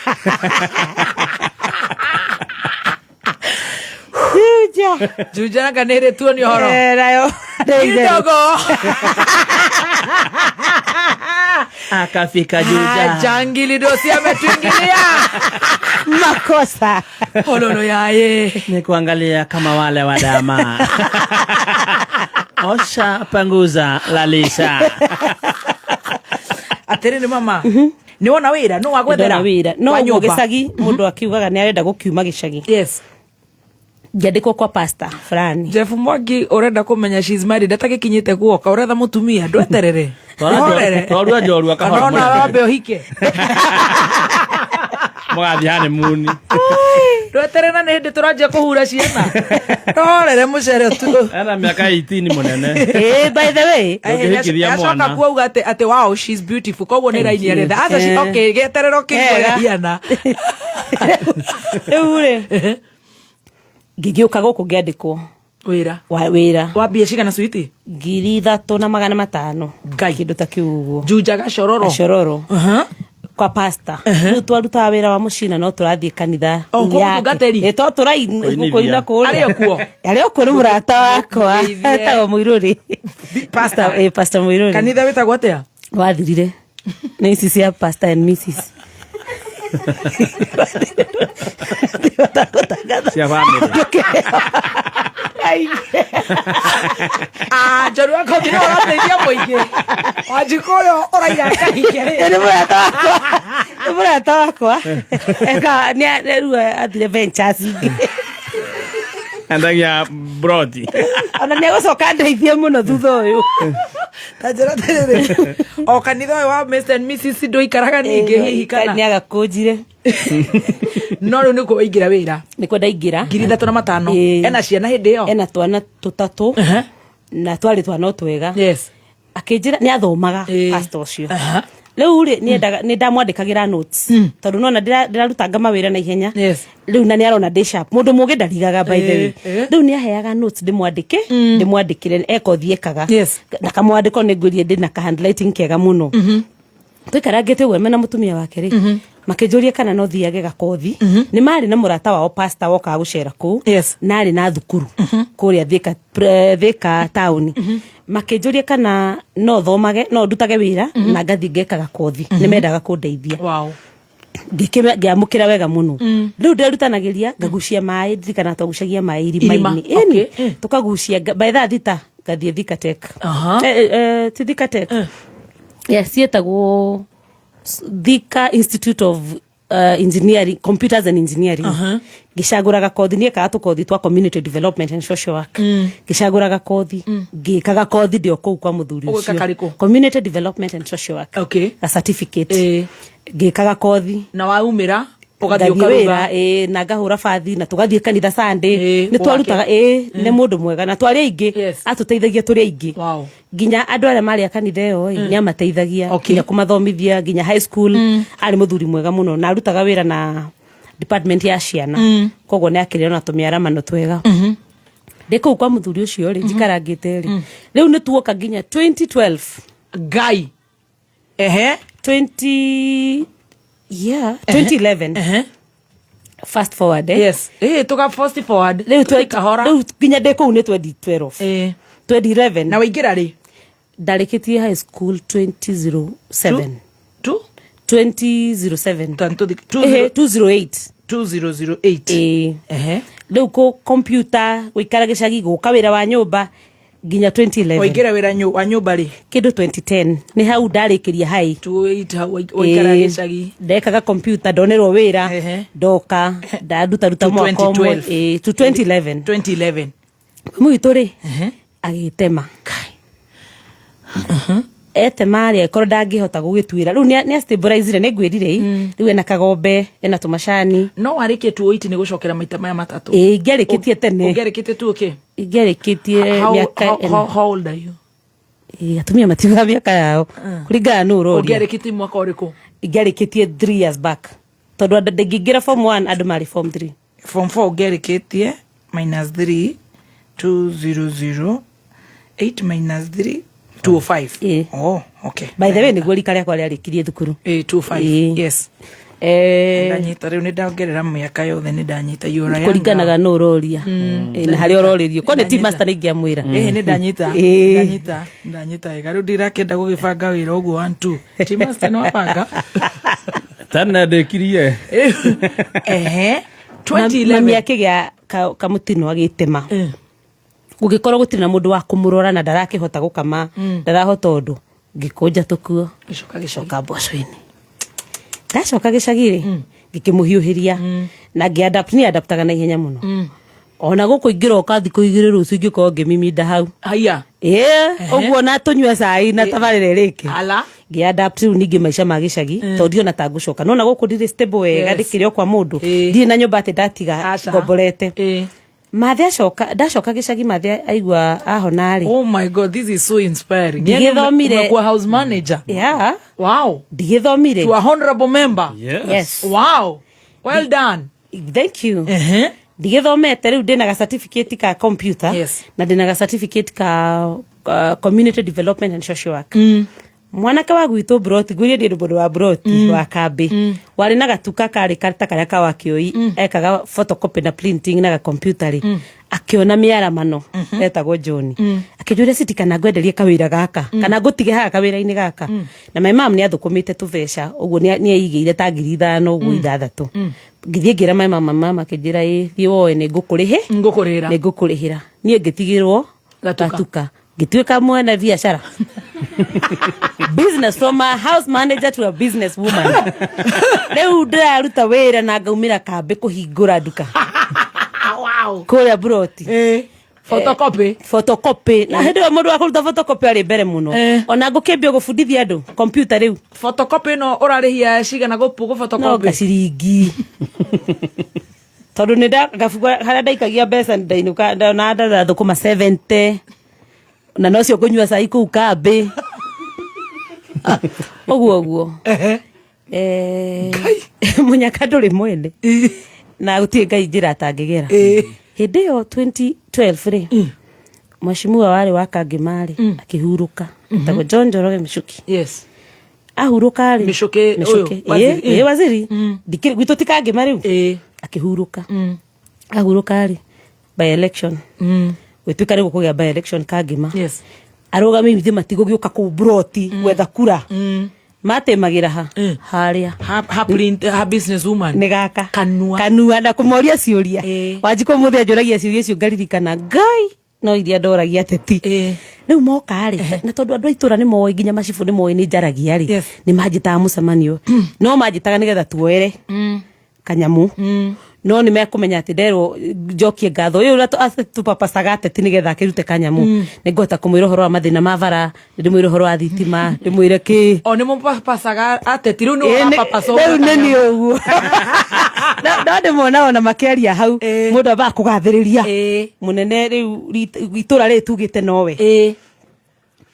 Juja.
Juja na kanä rä tuo nä å horo.
Eh, nayo.
Kidogo.
Akafika Juja.
Jangili dosi ametuingilia.
Makosa.
Ololo yaye.
Ni kuangalia kama wale wadama. Osha, panguza, lalisha.
Atĩrĩrĩ mama. Nĩ wona wĩra no wagwethera.
Ndona wĩra no
Wa
ũguo
nyũmba.
gĩcagi mũndũ akiugaga nĩ arenda gũkiuma gĩcagi.
Yes.
Ngĩandĩkwo kwa pastor fulani.
Jeff Mwangi ũrenda kũmenya she's married atagĩkinyĩte guoka ũretha mũtumia ndweterere. Ũhorere.
Twarua njorua kahora.
Kana ona wambe ũhike.
Mũgathiĩ honeymoon.
Ndweterere na nĩ hĩndĩ tũranjia kũhura ciana. Ndũhorere mũcere tu.
Ena mĩaka 18 mũnene.
Eh, by the way.
Ndũngĩhikithia
Acoka
mwana.
kuo auga atĩ atĩ wow she's beautiful koguo nĩ raini aretha. Aca
Eh.
okay gĩeterero kĩigua
Ega.
hiana.
Rĩu rĩ ngĩgĩũka gũkũ ngĩandĩkwo
Wĩra.
wa wĩra
Wa mbia cigana switi?
3500.
Ngai.
Kĩndũ ta kĩu ũguo.
Juja gacororo.
Gacororo.
Uh-huh.
Kwa pasta. Rĩu twarutaga wĩra wa mũciĩ na no tũrathiĩ kanitha.
Oh, kwa
yake.
mũtungatĩri?
Ĩ, to
Kũinithia.
tũraina kũrĩa.
Arĩ o kuo?
Arĩ o kuo nĩ mũrata wakwa.
Mũgeithie.
Etagwo Mũirũrĩ.
Pastor.
Ĩ, Pastor Mũirũrĩ.
Kanitha wĩtagwo atĩa?
Wathirire. Nĩ ici cia pastor and Mrs.
Cia family.
Ah, njorua kothi nĩ ũrateithia mũingĩ. Wanjikũ ũyũ ũraiga akahike rĩ.
Nĩ mũrata wakwa. Nĩ mũrata wakwa. Eka nĩ rĩu athire ventures ingĩ.
Endagia broti.
Ona nĩ egũcoka ndeithie mũno thutha ũyũ.
Ta njĩra atĩrĩrĩ. O kanitha ũyũ wa Mr and Mrs ndũikaraga ningĩ hihi kana.
Nĩ agakũnjire.
No rĩu nĩkuo waingĩra wĩra.
Nĩkuo ndaingĩra.
3500.
Ĩĩ.
Ena ciana hĩndĩ ĩyo?
Ena twana tũtatũ. Na twarĩ twana o twega.
Yes.
Akĩnjĩra nĩ athomaga pastor ũcio. Rĩu rĩ nĩendaga nĩ ndamwandĩkagĩra notes tondũ nona ndĩrarutanga mawĩra na ihenya.
Yes.
Rĩu na nĩ arona ndĩ sharp. Mũndũ mũgĩ ndarigaga by the way.
Ĩĩ, ĩĩ.
Rĩu nĩ aheaga notes ndĩmwandĩke ndĩmwandĩkĩre ekothi ekaga.
Yes.
Na kamwandĩko nĩ ngwĩrie ndĩ na ka handwriting kega mũno. Tũikarangĩte ũguo mena mũtumia wake rĩ makĩnjũria kana no thiage gakothi nĩ marĩ na mũrata wao pastor wokaga gũcera kũu
Yes.
na arĩ na thukuru kũrĩa Thika Thika taũni makĩnjũria kana no thomage no ndutage wĩra na ngathiĩ ngekaga kothi nĩ mendaga kũndeithia
Wow.
Ngĩamũkĩra wega mũno rĩu nderutanagĩria ngagucia maĩ ndirikana twagucagia maĩ
Irima,
irima-inĩ Ĩni,
okay.
tũkagucia by thaa thita ngathiĩ Thika Tech.
Aha.
Eh, eh, ti Thika Tech yes ciĩtagwo Thika Institute of Engineering, Computers and Engineering. Ngĩcagũraga kothi niĩkaga tũkothi twa community development and social work. Ngĩcagũraga kothi ngĩkaga kothi ndĩ o kũu kwa mũthuri
Ũgwĩka
ũcio.
karĩkũ?
Community development and social work.
Okay.
A certificate.
Ĩĩ.
Ngĩkaga kothi
Na waumĩra ũgathiĩ
ngathiĩ
ũkaruga.
wĩra ĩĩ, na ngahũra bathi na tũgathiĩ kanitha Sunday
Ĩĩ,
nĩ twarutaga
gwake.
ĩĩ nĩ mũndũ mwega na twarĩ aingĩ
Yes.
atũteithagia tũrĩ aingĩ
Wow.
nginya andũ arĩa marĩ a kanitha ĩyo ĩ nĩ amateithagia
Okay.
nginya kũmathomithia nginya high school arĩ mũthuri mwega mũno na arutaga wĩra na department ya ciana koguo nĩ akĩrĩ ona tũmĩaramano twega ndĩ kũu kwa mũthuri ũcio rĩ njikarangĩte rĩ rĩu nĩ tuoka nginya 2012
Ngai. Ehe.
20 yeah 2011
Ehe.
fast forward eh?
Yes. Ĩĩ tũka fast forward.
rĩu
Tũthiĩ kahora.
rĩu nginya ndĩ kũu nĩ 2012
Ĩĩ.
2011
Na waingĩra rĩ?
ndarĩkĩtie high school 2007
Two?
2007
Two
Ehe, 208
2008.
Ĩĩ.
Ehe.
rĩu kũ computer gũikara gĩcagi gũka wĩra wa nyũmba nginya 2011
Waingĩra wĩra wa nyũmba rĩ?
kĩndũ 2010 nĩ hau ndarĩkĩria hai
28 hau waikara
Ĩĩ.
gĩcagi.
ndekaga computer ndonerwo wĩra
Ehe.
ndoka ndarutaruta
To
mwaka ũmwe
2012.
Ĩĩ, to 2011
2011.
mami witũ rĩ agĩtema etema rĩ akorwo ndangĩhota gũgĩtuĩra rĩu nĩ astabilizire nĩ ngwĩrire ĩ rĩu ena kagombe ena tũmacani
No warĩkie 28 nĩ gũcokera maita maya matatũ.
Ĩĩ, ingĩarĩkĩtie tene
Ũngĩarĩkĩtie tu okay.
Ingĩarĩkĩtie mĩaka ĩna.
How old are you?
Ĩĩ, atumia matiugaga mĩaka yao kũringana nũ ũroria.
Ũngĩarĩkĩtie mwaka ũrĩkũ?
Ingĩarĩkĩtie 3 years back tondũ andũ ndingĩingĩra form 1 andũ marĩ form 3.
Form 4 ũngĩarĩkĩtie minus 3 200 8 minus 3 205. Oh, okay.
By the way, nĩguo rika rĩakwa rĩarĩkirie thukuru.
25. Yes. Ndanyita rĩu, nĩ ndongerera mĩaka yothe, nĩ ndanyita. You are a young
Kũringanaga
girl.
nũ ũroria. Na harĩa ũrorĩrio ko nĩ ti master nĩ ingĩamwĩra.
Ĩ, nĩ ndanyita. Ndanyita wega. Rĩu ndirakĩenda gũgĩbanga wĩra ũguo, 1 2 ti master nĩ wabanga.
Tene ndĩkirie.
Ehe, 2011.
Mami akĩgĩa kamũtino agĩtema, gũgĩkorwo gũtirĩ na mũndũ wa kũmũrora na ndarakĩhota gũkama. Ndarahota ũndũ, ngĩkũnja tũkuo.
Gĩcoka gĩcagi.
Coka mboco-inĩ. Ndacoka gĩcagi-rĩ, ngĩkĩmũhiũhĩria na ngĩ-adapt. Niĩ adaptaga na ihenya mũno. Ona gũkũ ingĩroka thikũ 2 rũciũ ingĩkorwo ngĩmiminda hau.
Haya.
Ĩĩ, ũguo na tũnyue cai na tabarĩra ĩrĩke.
Ala.
Ngĩ-adapt rĩu ningĩ maica ma gĩcagi, tondũ ndiona ta ngũcoka nona gũkũ ndirĩ stable wega. Ndĩkĩrĩ o kwa mũndũ, ndirĩ na nyũmba atĩ ndatiga
Aca.
ngomborete. Mathe acoka, ndacoka gĩcagi, mathe aigua ahona rĩ.
Oh my God, this is so inspiring.
Ndigĩthomire.
Umekuwa house manager.
Yeah.
Wow.
Ndigĩthomire.
To a honorable member.
Yes. Yes.
Wow. Well done.
Thank you. Ndigĩthomete rĩu, ndĩna ga certificate ka computer. Na ndĩna ga certificate ka community development and social work. Mwanake wa gwitũ broti ngwĩrie, ndĩ mũndũ wa broti wa kambĩ warĩ na gatuka karĩ ta karĩa ka wakĩoi, ekaga photocopy na printing na gakompiuta rĩ, akĩona mĩaramano, etagwo John, akĩnjũria citi kana ngwenderie kawĩra gaka kana ngũtige haha kawĩra-inĩ gaka. Na my mom nĩ athũkũmĩte tũbeca ũguo, nĩ aigĩire ta 5,000 ũguo, 6,000. Ngĩthiĩ ngĩra my mama, mama akĩnjĩra, ĩ thiĩ woe, nĩ ngũkũrĩhĩ
ngũkũrĩhĩra.
Nĩ ngũkũrĩhĩra. Niĩ ngĩtigĩrwo
Gatuka.
Gatuka, ngĩtuĩka mwene biacara, business, from a house manager to a business woman. Rĩu ndĩraruta wĩra na ngaumĩra kambĩ kũhingũra nduka kũrĩa broti.
Photocopy.
Photocopy. Na hĩndĩ ĩyo mũndũ wa kũruta photocopy arĩ mbere mũno. Ona ngũkĩambia gũbundithia andũ computer rĩu.
Photocopy ĩno ũrarĩhia cigana gũpũ
No
photocopy?
Gaciringi, tondũ nĩ gabuku harĩa ndaikagia mbeca ndainũka ndona ndathũkũma 70 na nocio ngũnyua cai kũu kambĩ ũguo ũguo. Mũnyaka ndũrĩ mwene na gũtirĩ Ngai njĩra atangĩgera. Hĩndĩ ĩyo 2012 rĩ, mheshimiwa warĩ wa Kangĩma rĩ akĩhurũka, etagwo John Njoroge Michuki. Ahurũka rĩ.
Michuki ũyũ,
Michuki.
waziri.
Ĩ, waziri. Gwitũ ti Kangĩma rĩu. Akĩhurũka, ahurũka rĩ, by election gwĩtuĩka rĩu gũkũgĩa by election Kangĩma. Arũgami ithe matigũgĩũka kũu broti gwetha kura, matemagĩra ha harĩa
ha print, ha business woman.
Nĩ gaka
kanua.
Kanua na kũmoria ciũria. Wanjikũ mũthĩ anjũragia ciũria icio ngaririkana Ngai no iria ndoragia ateti rĩu moka rĩ. Na tondũ andũ a itũra nĩ moĩ, nginya macibũ nĩ moĩ nĩ njaragia rĩ, nĩ manjĩtaga mũcemanio, no manjĩtaga nĩgetha tuoere kanyamu, no nĩ mekũmenya atĩ nderwo njokie ngatho ũyũ ũrĩa tũpapacaga ateti nĩgetha akĩrute kanyamu. Nĩ ngũhota kũmwĩra ũhoro wa mathĩna ma bara, nĩ ndĩmwĩre ũhoro wa thitima, ndĩmwĩre kĩ.
O nĩ mũpapacaga ateti rĩu nĩ
Ĩ,
ũrapapaca.
Rĩu nĩ niĩ ũguo. No ndĩmona ona makĩaria hau, mũndũ ambaga kũgathĩrĩria mũnene rĩu itũra rĩrĩ tugĩte nowe,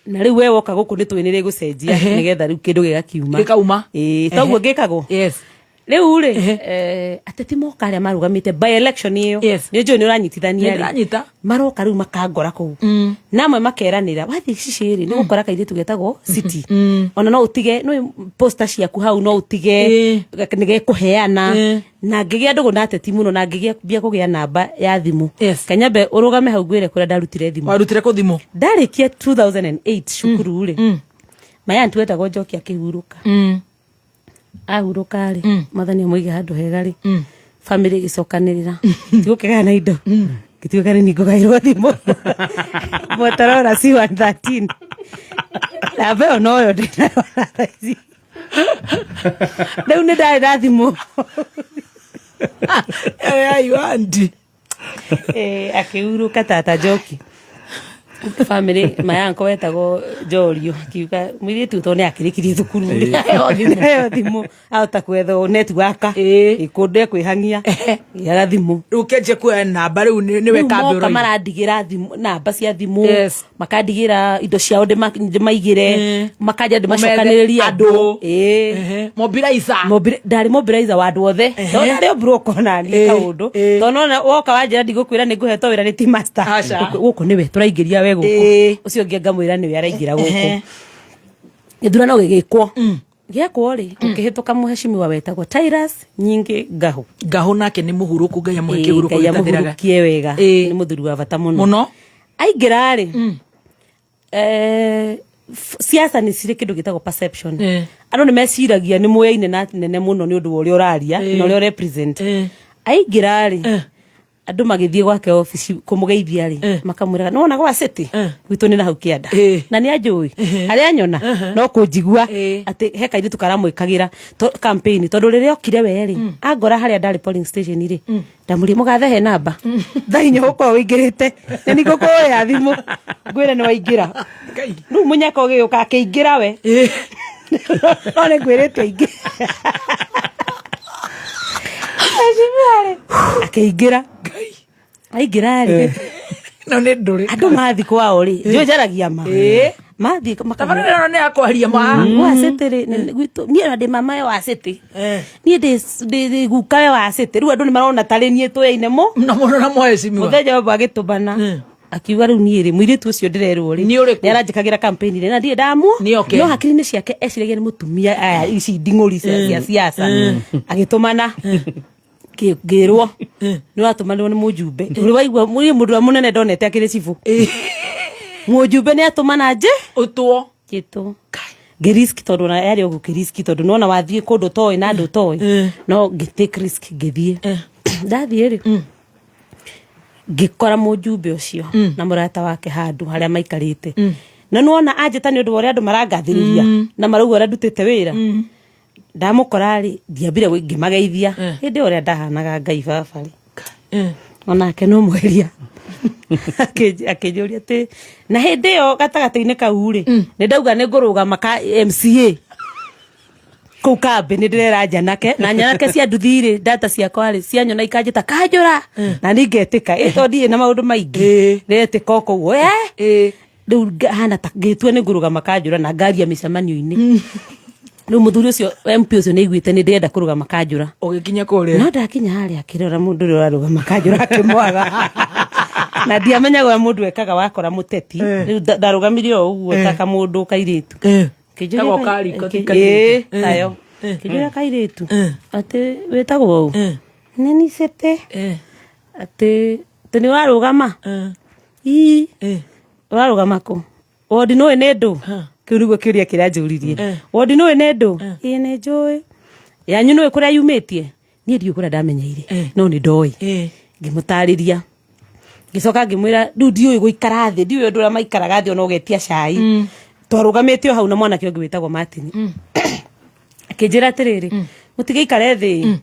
na rĩu we woka gũkũ nĩ tũĩ nĩ rĩgũcenjia, nĩgetha rĩu kĩndũ gĩgakiuma.
Gĩkauma.
Ĩĩ, toguo ngĩkagwo rĩu rĩ, ateti moka arĩa marũgamĩte by election ĩyo, nĩ njũĩ nĩ ũranyitithania
Nĩ
rĩ.
ndĩranyita.
Maroka rĩu makangora kũu, na amwe makeranĩra wathiĩ cicĩrĩ nĩ gũkora kairĩtu getagwo City, ona no ũtige no poster ciaku hau, no ũtige nĩ gekũheana. Na ngĩgĩa ndũgũ na ateti mũno na ngĩgĩa mbia kũgĩa namba ya thimũ. Kanyambe ũrũgame hau ngwĩre kũrĩa ndarutire thimũ.
Warutire kũ thimũ?
Ndarĩkia 2008 cukuru rĩ, mayantu wetagwo Njoki akĩhurũka. Ahurũka rĩ, Mwathani amũige handũ hega rĩ, bamĩrĩ ĩgĩcokanĩrĩra tigũkĩgayana indo, ngĩtuĩka nĩ niĩ ngũgaĩrwo thimũ, Motorola C113. Namba ĩyo noyo ndĩnayo na thaa ici. Rĩu nĩ ndarĩ na thimũ.
Ĩyo ya Iwandi.
Akĩhurũka tata Njoki. Family mayanko wetagwo Jorio akiuga mũirĩtu tondũ nĩ akĩrĩkirie thukuru
Ĩĩ. Aheo thimũ.
Aheo thimũ ahota kwetha network kũndũ ekwĩhang'ia gĩaga thimũ
rĩu kĩanjia kuoya namba rĩu nĩwe
Rĩu
kambĩ
moka
ũroiga.
marandigĩra thimũ namba cia thimũ
Yes.
makandigĩra indo ciao ndĩmaigĩre makanja ndĩmacokanĩrĩrie andũ
Ĩĩ. Mobilizer.
Ndarĩ mobilizer wa andũ othe ndona rĩ broke ona niĩ kaũndũ tondũ nona woka wanjĩra ndigũkwĩra nĩ ngũhetwo wĩra nĩ team master
Aca.
Gũkũ nĩwe tũraingĩria we gũkũ ũcio ũngĩ ngamwĩra nĩwe araingĩra gũkũ gĩthurano gĩgĩkwo gĩekwo rĩ gũkĩhĩtũka mũhecimiwa wetagwo Tyrus Nyingĩ Ngahũ
Ngahũ nake nĩ mũhurũku Ngai amũhe
Ĩĩ,
kĩhurũko
Ngai
gĩtathiraga.
amũhurũkie wega nĩ mũthuri wa bata mũno
Mũno.
aingĩra rĩ siasa nĩ cirĩ kĩndũ gĩtagwo perception andũ nĩ meciragia nĩ mũyaine na nene mũno nĩ ũndũ wa ũrĩa ũraria na ũrĩa ũrepresent aingĩra rĩ andũ magĩthiĩ gwake obici kũmũgeithia rĩ makamwĩraga nĩwona gwa city gwitũ nĩ na hau kĩanda na nĩ anjũĩ arĩa anyona no kũnjigua atĩ he kairĩtu karamwĩkagĩra campaign tondũ rĩrĩa okire we rĩ angora harĩa ndarĩ polling station rĩ ndamũria mũgathe he namba thaa inya ũkorwo ũingĩrĩte na nĩ ngũkũhoya thimũ ngwĩre nĩ waingĩra rĩu mũnyaka ũgĩũka akĩingĩra we no nĩ ngwĩrĩte aingĩ akĩingĩra aingĩra rĩ
no nĩ ndũrĩ
andũ mathi kwao rĩ njũĩ njaragia ma mathiĩ
Tabarĩra ĩno nĩ ya kwaria ma.
Wa city rĩ gwitũ niĩ ona ndĩ mama we wa city niĩ ndĩ guka we wa city rĩu andũ nĩ marona tarĩ niĩ tũyaine mũ
na mũno na mũhecimiwa
mũthenya ũmwe agĩtũmana akiuga rĩu niĩ rĩ mũirĩtu ũcio ndĩrerwo rĩ nĩ aranjĩkagĩra campaign rĩ na ndirĩ ndamu
Nĩoke.
no hakiri-inĩ ciake eciragia nĩ mũtumia aya ici nding'ũri cia siasa agĩtũmana ngĩrwo nĩ watũmanĩrwo nĩ mũjumbe ũrĩ waigua niĩ mũndũ ũrĩa mũnene ndonete akĩrĩ cibũ mũjumbe nĩ atũmana nje
ũtwo
njĩtwo ngĩrisk tondũ ona yarĩ o gũkĩriski tondũ nona wathiĩ kũndũ ũtoĩ na andũ ũtoĩ no ngĩ take risk ngĩthiĩ ndathiĩ rĩ ngĩkora mũjumbe ũcio na mũrata wake handũ harĩa maikarĩte na nĩwona anjĩta nĩ ũndũ wa ũrĩa andũ marangathĩrĩria na marauga ũrĩa ndutĩte wĩra ndamũkora rĩ ndiambire ngĩmageithia hĩndĩ ĩyo ũrĩa ndahanaga ngai baba rĩ onake no mweria akĩnjũria atĩ na hĩndĩ ĩyo gatagatĩ-inĩ kau rĩ nĩ ndauga nĩ ngũrũgama ka MCA kũu kambĩ nĩ ndĩrera njanake na nyanake cia nduthi rĩ data ciakwa rĩ cianyona ikanjĩta kanjũra na niĩ ngetĩka ĩ tondũ ndirĩ na maũndũ maingĩ ndetĩka o kũu eh rĩu hana ta ngĩtua nĩ ngũrũgama kanjũra na ngaria mĩcemanio-inĩ rĩu mũthuri ũcio MP ũcio nĩ aiguĩte nĩ ndĩrenda kũrũgama kanjũra
ũgĩkinya kũrĩa
no ndakinya harĩa akĩrora mũndũ ũrĩa ũrarũgama kanjũra akĩmwaga na ndiamenyaga ũrĩa mũndũ ekaga wakora mũteti rĩu ndarũgamire o ũguo ta kamũndũ kairĩtu Kĩnjũria
Tago kariko ti kairĩtu.
Ĩĩ, tayo kĩnjũria kairĩtu atĩ wĩtagwo ũ nĩ nicete atĩ atĩ nĩ ũrarũgama ii ũrarũgama kũ wondi nũĩ nĩ ndũ kĩu nĩguo kĩũria kĩrĩa njũririe wondi nũĩ nĩ ndũ ĩĩ nĩ njũĩ yanyu nũĩ kũrĩa yumĩtie niĩ ndiũĩ kũrĩa ndamenyeire no nĩ ndoĩ ngĩmũtarĩria ngĩcoka ngĩmwĩra rĩu ndiũĩ gũikara thĩ ndiũĩ ũndũ ũrĩa maikaraga thĩ ona ũgetia cai twarũgamĩte o hau na mwanake ũngĩ wĩtagwo Martin akĩnjĩra atĩrĩrĩ mũtigaikare thĩ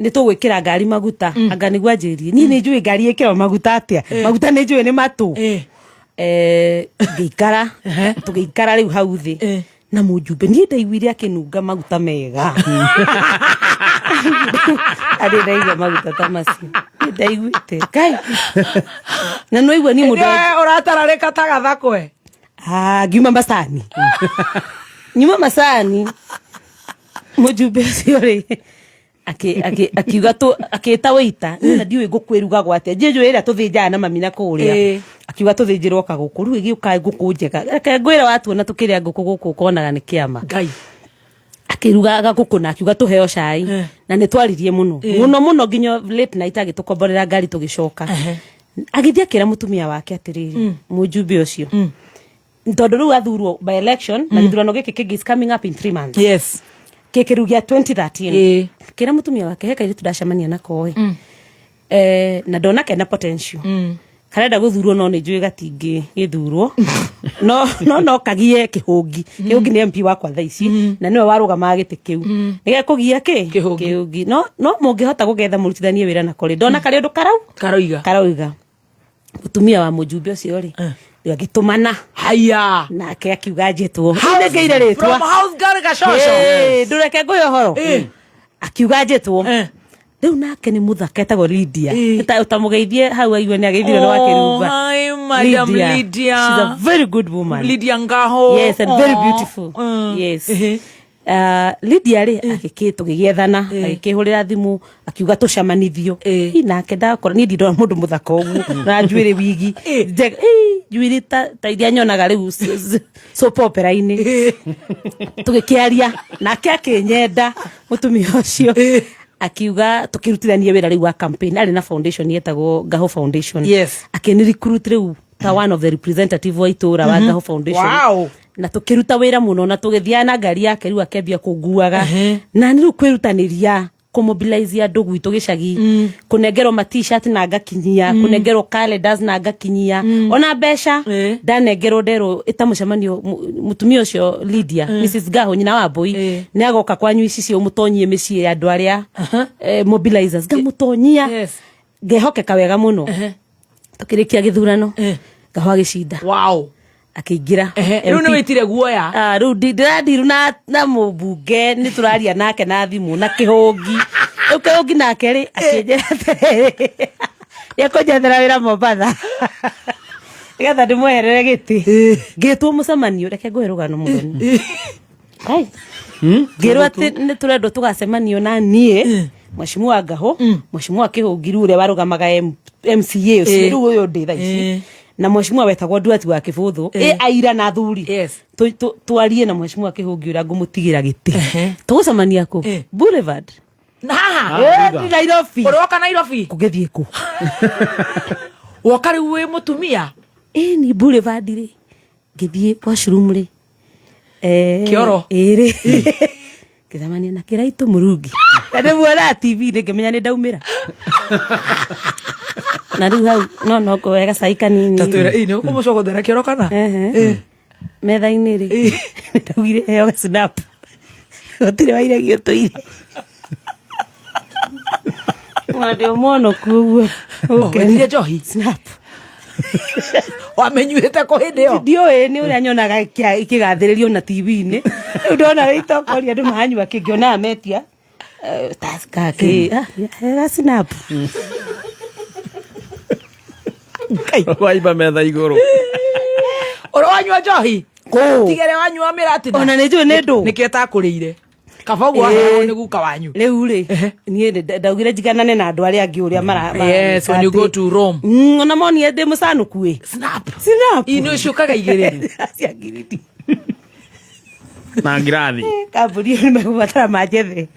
nĩ tũgwĩkĩra ngari maguta anga nĩguo anjĩrie niĩ nĩ njũĩ ngari ĩkĩrwo maguta atĩa maguta nĩ njũĩ nĩ matũ ngĩikara tũgĩikara rĩu hau thĩ na mũjumbe niĩ ndaiguire akĩnunga maguta mega arĩ ndaigua maguta ta macio niĩ ndaiguĩte ngai na nĩwaigua niĩ mũndũ
ũratararĩka ta gathakwe
Ah, ngiuma macani nyuma macani mũjumbe ũcio rĩ akiuga tu akĩta wĩita niĩ na ndiũĩ ngũkũ ĩrugagwo atĩa njĩ njũĩ ĩrĩa tũthĩnjaga na mami na kũrĩa akiuga tũthĩnjĩrwo kagũkũ rĩu ĩgĩũka ngũkũ njega reke ngwĩre watuona tũkĩrĩa ngũkũ gũkũ ũkonaga nĩ kĩama
ngai
akĩruga gakũkũ na akiuga tũheo cai na nĩ twaririe mũno mũno mũno nginya late night agĩtũkomborera ngari tũgĩcoka agĩthiĩ akĩra mũtumia wake atĩrĩrĩ mũjumbe ũcio tondũ rĩu athurwo by election na gĩthurano gĩkĩ kĩngĩ is coming up in 3 months
yes
gĩkĩ rĩu gĩa 2013 kĩra mũtumia wake he kairĩtu ndacemania nako ĩ na ndona kena potential karenda gũthurwo no nĩ njũĩ gatingĩ gĩthurwo no no no kagie kĩhũngi kĩhũngi nĩ MP wakwa thaa ici na nĩwe warũgamaga gĩtĩ kĩu nĩgekũgia kĩ kĩhũngi no no mũngĩhota gũgetha mũrutithanie wĩra nako rĩ ndona karĩ ũndũ karau
karoiga
karoiga Mũtumia wa mũjumbe ũcio rĩ, rĩu agĩtũmana.
Haya.
Nake akiuga njĩtwo. Rĩu nĩngĩire rĩtwa.
From house girl Gachocho.
Ĩĩ, ndũreke ngũhe ũhoro. Akiuga njĩtwo. Rĩu nake nĩ mũthaka etagwo Lydia. Ũtamũgeithie hau aigue nĩ ageithirio nĩ
Oh,
wakĩrumba.
hi, Madam Lydia.
She's a very good woman.
Lydia Ngaho.
Yes, and very
Aw.
beautiful. Yes. Lydia rĩ agĩkĩ tũgĩgĩethana, agĩkĩhũrĩra thimũ akiuga tũcamanithio. Ĩ, nake ndakora niĩ ndindona mũndũ mũthaka ũguo na njuĩrĩ wigi njega. Ĩ, njuĩrĩ ta iria nyonaga rĩu soap opera-inĩ. Tũgĩkĩaria nake akĩnyenda mũtumia ũcio, akiuga tũkĩrutithanie wĩra rĩu wa campaign. Arĩ na foundation yetagwo Ngaho Foundation. Akĩni recruit rĩu ta one of the representative wa itũra wa Ngaho Foundation. Na tũkĩruta wĩra mũno na tũgĩthiaga na ngari yake, rĩu akĩambia kũnguaga na nĩ rĩu kwĩrutanĩria kũmobilize andũ gwitũ gĩcagi, kũnengerwo ma t-shirt na ngakinyia, kũnengerwo calendars na ngakinyia, ona mbeca ndanengerwo, nderwo ĩta mũcemanio mũtumia ũcio Lydia, Mrs Gaho, nyina wa Mbui, nĩ agoka kwanyu ici cio mũtonyie mĩciĩ ya andũ arĩa mobilizers, ngamũtonyia. Ngehokeka wega mũno. Tũkĩrĩkia gĩthurano, Ngaho agĩcinda. Akĩingĩra.
Rĩu nĩ wĩtire guoya.
Ah, rĩu ndĩrandiru na mũmbunge, nĩ tũraria nake na thimũ na kĩhũngi. Rĩu kĩhũngi nake rĩ akĩnjĩra atĩrĩrĩ, nĩekũnjethera wĩra Mombatha nĩgetha ndĩmweherere gĩtĩ. Ngĩtwo mũcemanio, reke ngũhe rũgano mũthoni. Ai. Ngĩrwo atĩ nĩ tũrendwo tũgacemanio na niĩ, Mheshimiwa Ngaho, Mheshimiwa Kĩhũngiru ũrĩa warũgamaga MCA ũcio, rĩu ũyũ ndĩ thaa ici, na Mheshimiwa wetagwo Nduati wa Kĩbũthũ, ĩ aira na athuri. Twarie na Mheshimiwa Kĩhũngi ũrĩa ngũmũtigĩra gĩtĩ. Tũgũcemania kũ? Boulevard.
Na haha.
Ĩ, ti Nairobi.
Ũroka Nairobi?
Kũgĩthiĩ kũ?
Woka rĩu wĩ mũtumia?
Ĩ, ni Boulevard rĩ, ngĩthiĩ washroom rĩ,
Kĩoro?
Ĩrĩ ngĩcemania na Kĩraitũ Mũrungi na ndĩmuonaga TV-inĩ, ngĩmenya nĩ ndaumĩra na rĩu hau no kũhe gacai kanini.
Ta twĩre, ĩ, nĩ ũkũmũcogothera kĩoro kana?
Metha-inĩ rĩ, ndaugire heo gacinap, gũtirĩ wairegi ũtũire ona ndĩ mũonoku ũguo.
Wetirie njohi?
Snap.
Wamenyuĩte kũ hĩndĩ ĩyo?
Ndiũĩ, nĩ ũrĩa nyonaga ikĩgathĩrĩrio na TV-inĩ. Rĩu ndona itokoria andũ maranyua kĩngĩonaga metia Tusker kĩ ga snap.
Waimba metha igũrũ.
Ũrĩ wanyua njohi?
Kũ?
Tigere wanyua mĩratina.
Ona nĩ njũĩ nĩ ndũ.
Nĩkĩo ĩtakũrĩire. Kaba ũguo waheagwo nĩ guka wanyu.
Rĩu rĩ, niĩ ndaugire njiganane na andũ arĩa angĩ ũrĩa
Yes, when you go to Rome.
Ona monie ndĩ mũcanũku ĩ.
Snap.
Snap.
Ĩ, nĩ ũciũkaga igĩrĩ.
Cia ngiridi.
Na ngirathi.
Kambuni ĩyo nĩ megũbatara manjethe.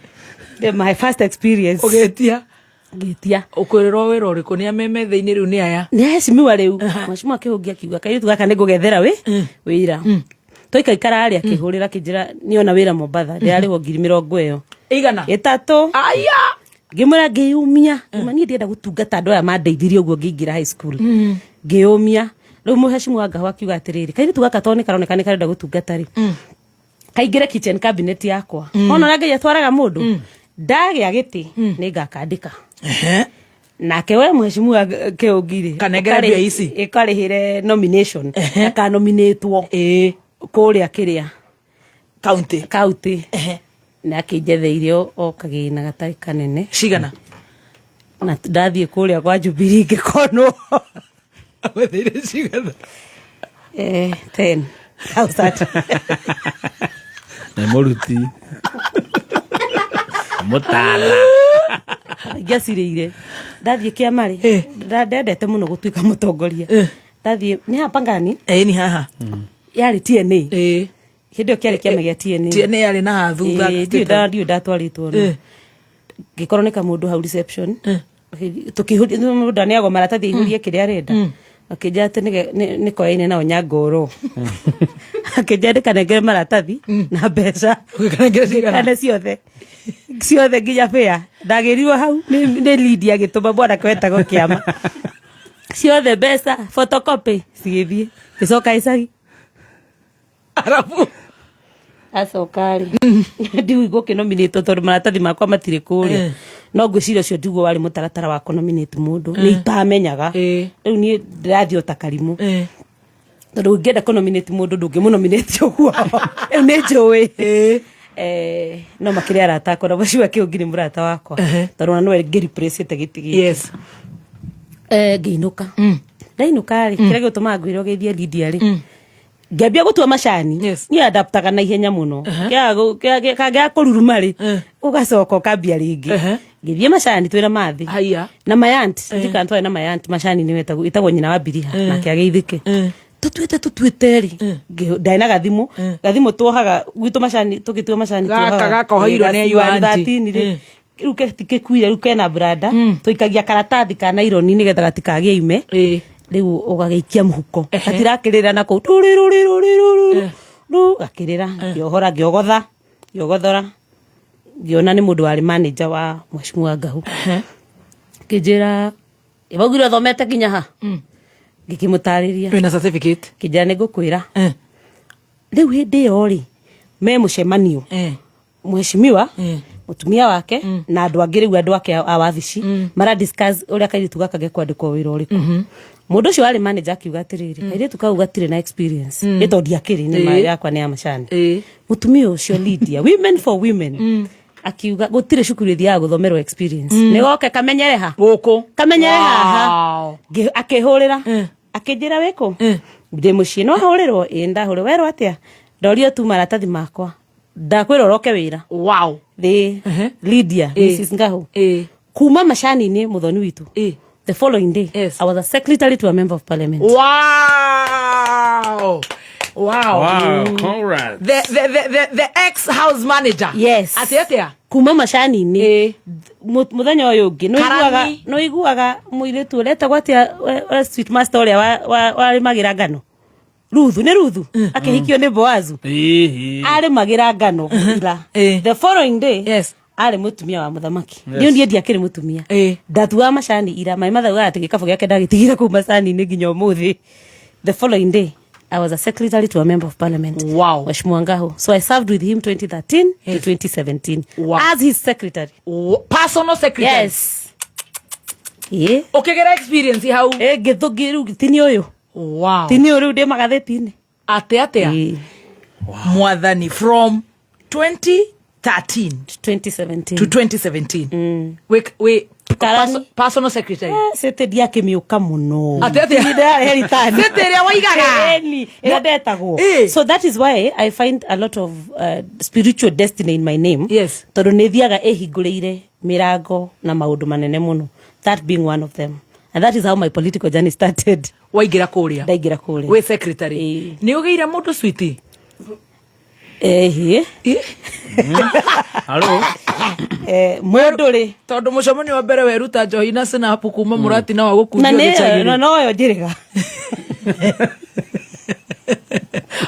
Ndĩ my first experience.
Ũgĩtia?
Ngĩtia.
Ũkwĩrĩrwo wĩra ũrĩkũ nĩ amemetha-inĩ rĩu nĩ aya?
Nĩ aheshimiwa rĩu. Mheshimiwa Kĩhũngi akiuga kairĩtu gaka nĩ ngũgethera wĩ wĩra. Twaikaikara rĩ, akĩhũrĩra akĩnjĩra nĩona wĩra Mombatha, ndĩrarĩhwo ngiri mĩrongo ĩyo.
Igana?
Ĩtatũ.
Aya.
Ngĩmwĩra ngĩyumia. Ngĩmwĩra niĩ ndĩrenda gũtungata andũ aya mandeithirie ũguo ngĩingĩra high school. Ngĩyumia. Rĩu mũheshimiwa Ngahu akiuga atĩrĩrĩ, kairĩtu gaka tondũ nĩ karoneka nĩ karenda gũtungata rĩ, kaingĩre kitchen cabinet yakwa. Ona ũrĩa Ngai atwaraga mũndũ, ndagĩa gĩtĩ nĩ ngakandĩka. Nake we mheshimiwa Kĩũngi rĩ,
Kanengere mbia ici.
ĩkarĩhĩre nomination, akanominĩtwo kũrĩa kĩrĩa
county,
county. Na akĩnjetheire o kagĩna gatarĩ kanene.
Cigana?
Na ndathiĩ kũrĩa kwa Jubilee ngĩkonwo.
Agwetheire cigana?
10,000.
Nĩ mũruti. Mũtala.
Ngĩacirĩire ndathiĩ kĩama rĩ, ndendete mũno gũtuĩka mũtongoria. Ndathiĩ nĩ haha Pangani.
Ĩĩ, ni haha.
Yarĩ TNA. Hĩndĩ ĩyo kĩarĩ kĩama gĩa TNA.
TNA yarĩ na haha thutha.
Ĩĩ, ndiũĩ ndatwarĩtwo no. Ngĩkorwo nĩ kamũndũ hau reception. Tũkĩihũria, mũndũ aneagwo maratathi aihũrie kĩrĩa arenda. Akĩnjĩra atĩ nĩ koyaine nao Nyangoro. Akĩnjĩra ndĩkanengere maratathi na mbeca.
Ũgĩkanengera cigana?
Ngĩkane ciothe. Ciothe nginya fare. Ndagĩrirwo hau nĩ Lydia agĩtũma mwanake wetagwo Kĩama. Ciothe mbeca photocopy cigĩthiĩ. Ngĩcoka icagi.
Arabu.
Acoka rĩ, ndigũigua ũkĩnominĩtwo tondũ maratathi makwa matirĩ kũrĩa. No ngwĩciria ũcio ndiguo warĩ mũtaratara wa kũnominate mũndũ. Nĩ itamenyaga. Rĩu niĩ ndĩrathiĩ o ta karimũ. Tondũ ũngĩenda kũnominate mũndũ ndũngĩmũnominate ũguo. Rĩu nĩ njũĩ. No makĩrĩ arata akwa na mũciwa kĩũngi nĩ mũrata wakwa. Tondũ ona nĩwe ngĩreplace-ĩte gĩtĩ gĩkĩ. Ngĩinũka. Ndainũka rĩ, kĩrĩa gĩgũtũmaga ngwĩre ũgeithie Lydia rĩ, ngĩambia gũtua macani. Niĩ adaptaga na ihenya mũno. Kangĩaga kũruruma rĩ, ũgacoka ũkambia rĩngĩ. Ngĩthiĩ macani twĩna mathi. Na mayanti, ndikana twarĩ na mayanti macani nĩ wetagwo, ĩtagwo nyina wa Biriha, nake ageithĩke. Tũtuĩte tũtuĩte rĩ, ndarĩ na gathimũ. Gathimũ tuohaga gwitũ macani, tũgĩtua macani
Gaka
tuohaga.
gaka oheirwo nĩ
Gaciwa
auntie.
13 rĩ. Rĩu gĩkuire, rĩu kena branda. Tũikagia karatathi ka naironi nĩgetha gatikagĩe ime. Rĩu ũgagĩikia mũhuko. Gatirakĩrĩra na kũu. Rũrĩ, rũrĩ, rũrĩ, rũrĩ, rũ, gakĩrĩra. Ngĩohora, ngĩogotha, ngĩogothora. Ngĩona nĩ mũndũ warĩ manager wa Mheshimiwa Ngahu. Kĩnjĩra, waugire ũthomete nginya ha? Ngĩkĩmũtarĩria.
Wĩna certificate?
Kĩnjĩra nĩ ngũkwĩra. Rĩu hĩndĩ ĩyo rĩ, me mũcemanio. Mheshimiwa, mũtumia wake, na andũ angĩ rĩu andũ ake a wabici, mara discuss ũrĩa kairĩtu gaka gekwandĩkwo wĩra ũrĩkũ. Mũndũ ũcio warĩ manager akiuga atĩrĩrĩ, kairĩtu kau gatirĩ na experience. Nĩ tondũ ndiakĩrĩ, nĩ ma yakwa nĩ ya macani. Mũtumia ũcio Lydia, women for women, akiuga gũtirĩ cukuru ĩthiaga gũthomerwo experience. Nĩ goke kamenyere ha?
Gũkũ.
Kamenyere haha. Akĩhũrĩra. Akĩnjĩra wĩkũ? Ndĩ mũciĩ. No hũrĩrwo? Ĩĩ ndahũrĩrwo. Werwo atĩa? Ndorio tu maratathi makwa. Ndakwĩra ũroke wĩra.
Wow.
Thĩ. Lydia, Mrs. Ngahu. Kuma macani-inĩ mũthoni witũ. The following day, I was a secretary to a member of parliament.
Wow. Wow.
Wow, congrats.
The ex house manager.
Yes.
Atĩ atĩa?
Kuma macani-inĩ. Mũthenya ũyũ ũngĩ,
Karani.
nĩũiguaga mũirĩtu ũrĩa etagwo atĩa, we sweet master ũrĩa warĩmagĩra ngano. Ruthu, nĩ Ruthu? Akĩhikio nĩ Boazu. Arĩmagĩra ngano ira. The following day, arĩ mũtumia wa mũthamaki. Niĩ niĩ ndiakĩrĩ mũtumia. Ndatuaga macani ira, maĩ mathaugaga atĩ gĩkabũ gĩake ndagĩtigire kũu macani-inĩ nginya ũmũthĩ. The following day, I was a secretary to a member of parliament.
Wow.
Mheshimiwa Ngahu. So I served with him 2013 to 2017 as his secretary.
Personal secretary.
Yes. Yeah.
Ũkĩgera experience hau.
Ngĩthũngĩ rĩu tini ũyũ.
Wow.
Tini ũyũ rĩu ndĩ magathĩti-inĩ.
Atĩ atĩa? Mwathani from 2013
2017
to 2017. We
Karani.
personal secretary.
City ndiakĩmĩũka mũno.
Atĩ atĩa?
Ihinda yarĩ ritani.
City ĩrĩa waigaga?
Ĩni, ĩrĩa ndetagwo. So that is why I find a lot of spiritual destiny in my name.
Yes.
Tondũ nĩ thiaga ĩhingũrĩire mĩrango na maũndũ manene mũno. That being one of them. And that is how my political journey started.
Waingĩra kũrĩa?
Ndaingĩra kũrĩa.
Wĩ secretary. Nĩ ũgĩire mũndũ sweetie?
Ĩhĩ.
Halo.
Mũndũ rĩ.
Tondũ mũcemanio wa mbere weruta njohi na snap kuma mũratina wa
Na
gũkundio
nĩ
gĩcagi-rĩ.
na noyo njĩrĩga.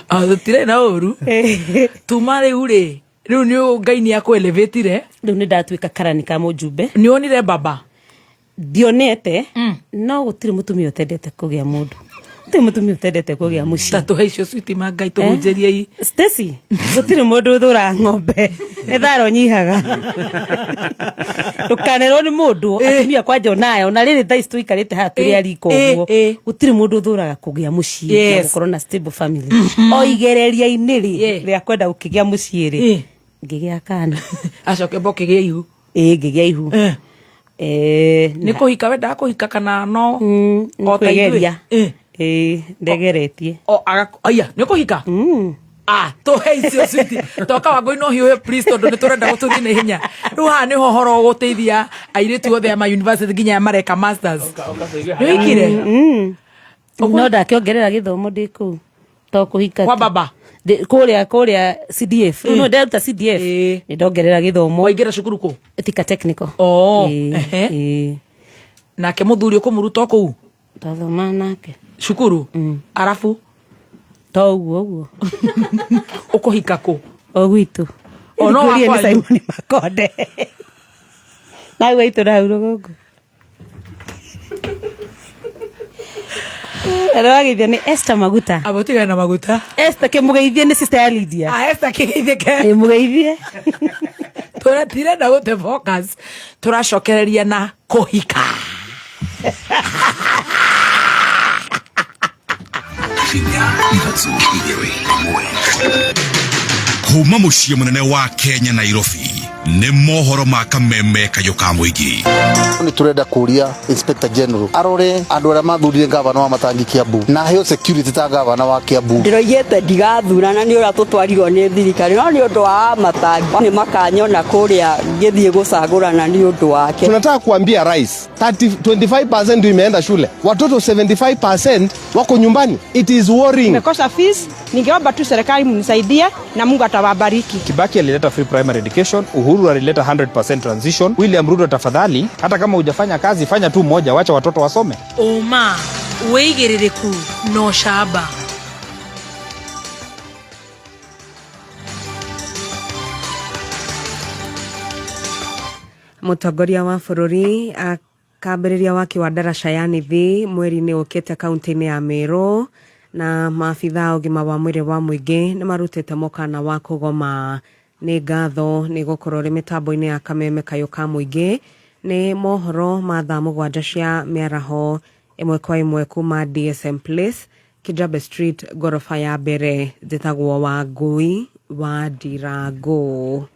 Ah, tũtirĩ na ũru. Tuma rĩu rĩ, rĩu nĩ Ngai nĩ akũ-elevatire.
Rĩu nĩ ndatuĩka karani ka mũjumbe.
Nĩ wonire baba?
Ndionete, no gũtirĩ mũtumia ũtendete kũgĩa mũndũ. Gũtirĩ mũtumia ũtendete kũgĩa mũciĩ.
Ta tũhe icio sweet ma Ngai tũhunjĩrie i.
Stacy, gũtirĩ mũndũ ũthũraga ng'ombe. Nĩ thara ũnyihaga. Ndũkanerwo nĩ mũndũ, atumia kwanja onayo, na rĩrĩ thaa ici tũikarĩte haha tũrĩ arika ũguo. Gũtirĩ mũndũ ũthũraga kũgĩa mũciĩ na gũkorwo na stable family. O igereria-inĩ rĩ, rĩa kwenda gũkĩgĩa mũciĩ rĩ, ngĩgĩa kana.
Acoke mba ũkĩgĩa ihu.
Ĩĩ, ngĩgĩa ihu.
Nĩ kũhika wendaga kũhika kana no
nĩ
o ta ithuĩ?
kwĩgeria. Ĩĩ, ndegeretie.
O, aya, nĩ ũkũhika? Ah, tũhe icio sweet. Toka Wangũi no hiũhe please tondũ nĩ tũrenda gũtũthiĩ na ihenya. Rĩu haha nĩho ũhoro ũgũteithia airĩtu othe a ma university nginya aya mareka masters. Nĩ ũhikire?
No ndakĩongerera gĩthomo ndĩ kũu. To kũhika.
Kwa baba?
Kũrĩa, kũrĩa CDF. Rĩu no nderuta CDF. Nĩ ndongerera gĩthomo.
Waingĩra cukuru kũ?
Thika Technical.
Oh,
Ĩĩ,
ehe.
ĩĩ.
Nake mũthuri ũkũmũruta o kũu?
Twathoma nake.
Cukuru? Arabu?
To ũguo ũguo.
Ũkũhika kũ?
O gwitũ.
O no
Ngũrie nĩ
wakwanyu?
Simon Makonde. Na gwitũ na hau rũgongo. Ũrĩa wageithio nĩ Esther Maguta.
Abũtigane na maguta.
Esther kĩmũgeithie nĩ sister ya Lydia.
Ah, Esther kĩgeithie ke.
Ĩ mũgeithie.
Tũratirenda gũte focus. Tũracokereria na kũhika.
Kuma muciĩ mũnene wa Kenya Nairobi nĩ mohoro ma kameme kayũ ka mũingĩ.
Nä tå renda kå ria Inspector General arore andå arä a mathurire ngavana wa Matangi Kiambu na aheo security ta ngavana wa Kiambu.
Ndĩroigĩte ndigathurana nĩ ũrĩa tũtwarirwo nĩ thirikari, no nĩ ũndũ wa Matangi nĩ makanyona kũrĩa ngĩthiĩ gũcagũrana nĩ ũndũ wake.
Tunataka kuambia rais 30, 25% ndio imeenda shule, watoto 75% wako nyumbani. It is worrying.
Nimekosa fees, ningeomba tu serikali mnisaidie na Mungu atawabariki.
Kibaki alileta free primary education, Uhuru alileta 100% transition. William Ruto, tafadhali, hata kama hujafanya kazi, fanya tu moja, wacha watoto wasome.
Ũma, wĩigĩrĩrĩku na ũcamba.
Mũtongoria wa bũrũri akambĩrĩria waki wa ndaraca ya Nithi mweri-inĩ ũkĩte kaunti-inĩ ya Meru, na maabitha a ũgima wa mwĩrĩ wa mũingĩ nĩ marutĩte mũkana wa kũgoma. Nĩ ngatho nĩ gũkorwo rĩ mĩtambo-inĩ ya kameme kayũ ka mũingĩ. Nĩ mohoro ma thaa 7 cia mĩaraho ĩmwe kwa ĩmwe kuma DSM Place, Kijabe Street, ngoroba ya mbere. Njĩtagwo Wangui wa Ndirango.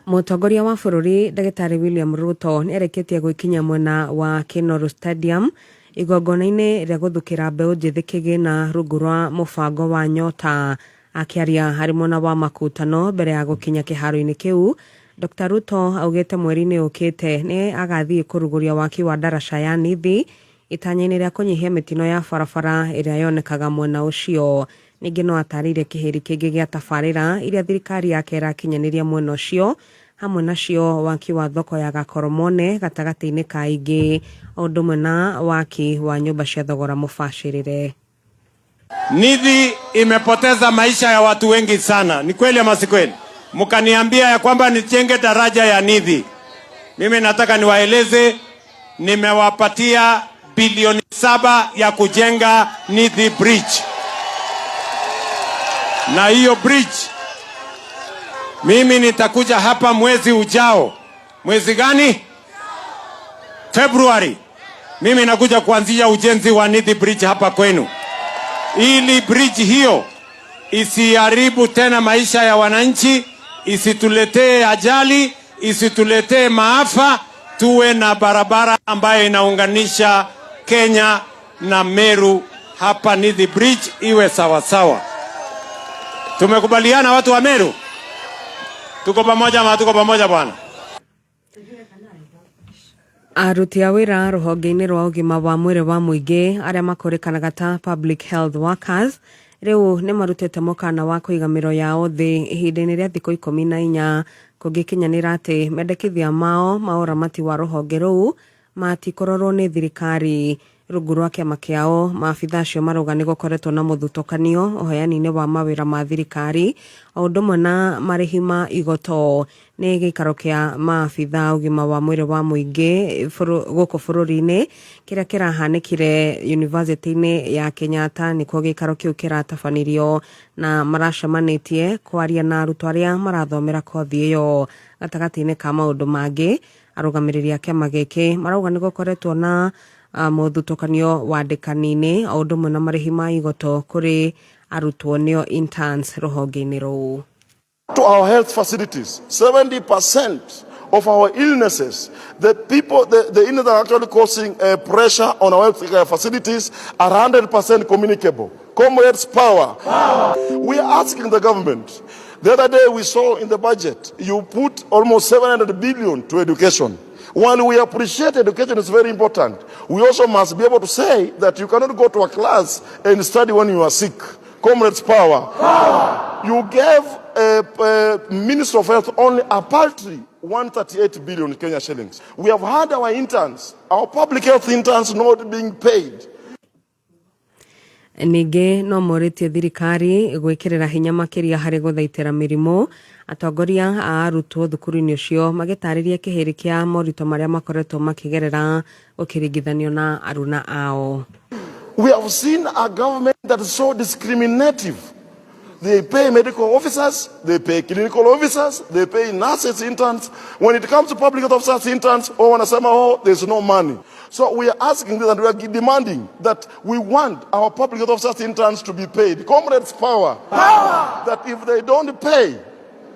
Mũtongoria wa bũrũri Ndagĩtarĩ William Ruto nĩ arĩkĩtie gwĩkinya mwena wa Kinoru Stadium igongona-inĩ rĩa gũthukĩra mbeũ njĩthĩ kĩgĩna rungu rwa mũbango wa Nyota. Akĩaria harĩ mwena wa makutano mbere ya gũkinya kĩharo-inĩ kĩu, Dr Ruto augĩte mweri-inĩ ũkĩte nĩ agathiĩ kũrugũria waki wa ndaraca ya Nithi itanya-inĩ rĩa kũnyihia mĩtino ya barabara ĩrĩa yonekaga mwena ũcio. Ningĩ no atarĩirie kĩhĩri kĩngĩ gĩa tabarĩra iria thirikari yake ĩrakinyanĩria mwena ũcio, hamwe nacio waki wa thoko ya Gakoromone gatagatĩ-inĩ ka ingĩ, o ũndũ ũmwe na waki wa nyũmba cia thogora mũbacĩrĩre.
Nithi imepoteza maisha ya watu wengi sana. Ni kweli ama si kweli? Mkaniambia ya kwamba nijenge daraja ya Nithi. Mimi nataka niwaeleze, nimewapatia bilioni 7 ya kujenga Nithi Bridge. Na hiyo bridge, mimi nitakuja hapa mwezi ujao. Mwezi gani? February. Mimi nakuja kuanzisha ujenzi wa Nithi Bridge hapa kwenu, ili bridge hiyo isiharibu tena maisha ya wananchi, isituletee ajali, isituletee maafa. Tuwe na barabara ambayo inaunganisha Kenya na Meru hapa Nithi Bridge iwe sawa sawa. Tumekubaliana watu wa Meru? Tuko pamoja ama tuko pamoja bwana?
Aruti a wĩra rũhonge-inĩ rwa ũgima wa mwĩrĩ wa mũingĩ arĩa makũrĩkanaga ta public health workers rĩu nĩ marutĩte mũkana wa kũiga mĩro yao thĩ ihinda-inĩ rĩa thikũ 14 kũngĩkinyanĩra atĩ mendekithia mao ma ũramati wa rũhonge rũu matikũrorwo nĩ thirikari. Rungu rwa kĩama kĩao, maabitha acio marauga nĩ gũkoretwo na mũthutũkanio ũheani-inĩ wa mawĩra ma thirikari o ũndũ ũmwe na marĩhi ma igoto. Nĩ gĩikaro kĩa maabitha ũgima wa mwĩrĩ wa mũingĩ gũkũ bũrũri-inĩ kĩrĩa kĩrahanĩkire yunivasĩtĩ-inĩ ya Kenyatta nĩkuo gĩikaro kĩu kĩratabanirio, na maracemanĩtie kwaria na arutwo arĩa marathomera kothi ĩyo. Gatagatĩ-inĩ ka maũndũ mangĩ, arũgamĩrĩri a kĩama gĩkĩ marauga nĩ gũkoretwo na mũthutũkanio wandĩkani-inĩ o ũndũ ũmwe na marĩhi ma igoto kũrĩ arutwo nĩo interns rũhonge-inĩ rũu.
To our health facilities, 70% of our illnesses, the people, the illnesses that are actually causing pressure on our health facilities are 100% communicable. Comrades, power. Power. We are asking the government. The other day we saw in the budget, you put almost 700 billion to education. While we appreciate education is very important, we also must be able to say that you cannot go to a class and study when you are sick. Comrades, power. Power. You gave a Minister of Health only a paltry 138 billion Kenya shillings. We have had our interns, our public health interns not being paid.
Ningĩ no morĩtie thirikari gwĩkĩrĩra hinya makĩria harĩ gũthaitĩra mĩrimũ. Atongoria a arutwo thukuru-inĩ ũcio magĩtarĩria kĩhĩrĩ kĩa moritũ marĩa makoretwo makĩgerera gũkĩringithanio na aruna ao.
We have seen a government that is so discriminative. They pay medical officers, they pay clinical officers, they pay nurses, interns. When it comes to public health officers, interns, oh, wanasema, oh, there's no money. So we are asking this and we are demanding that we want our public health officers, interns to be paid. Comrades, power. Power! That if they don't pay,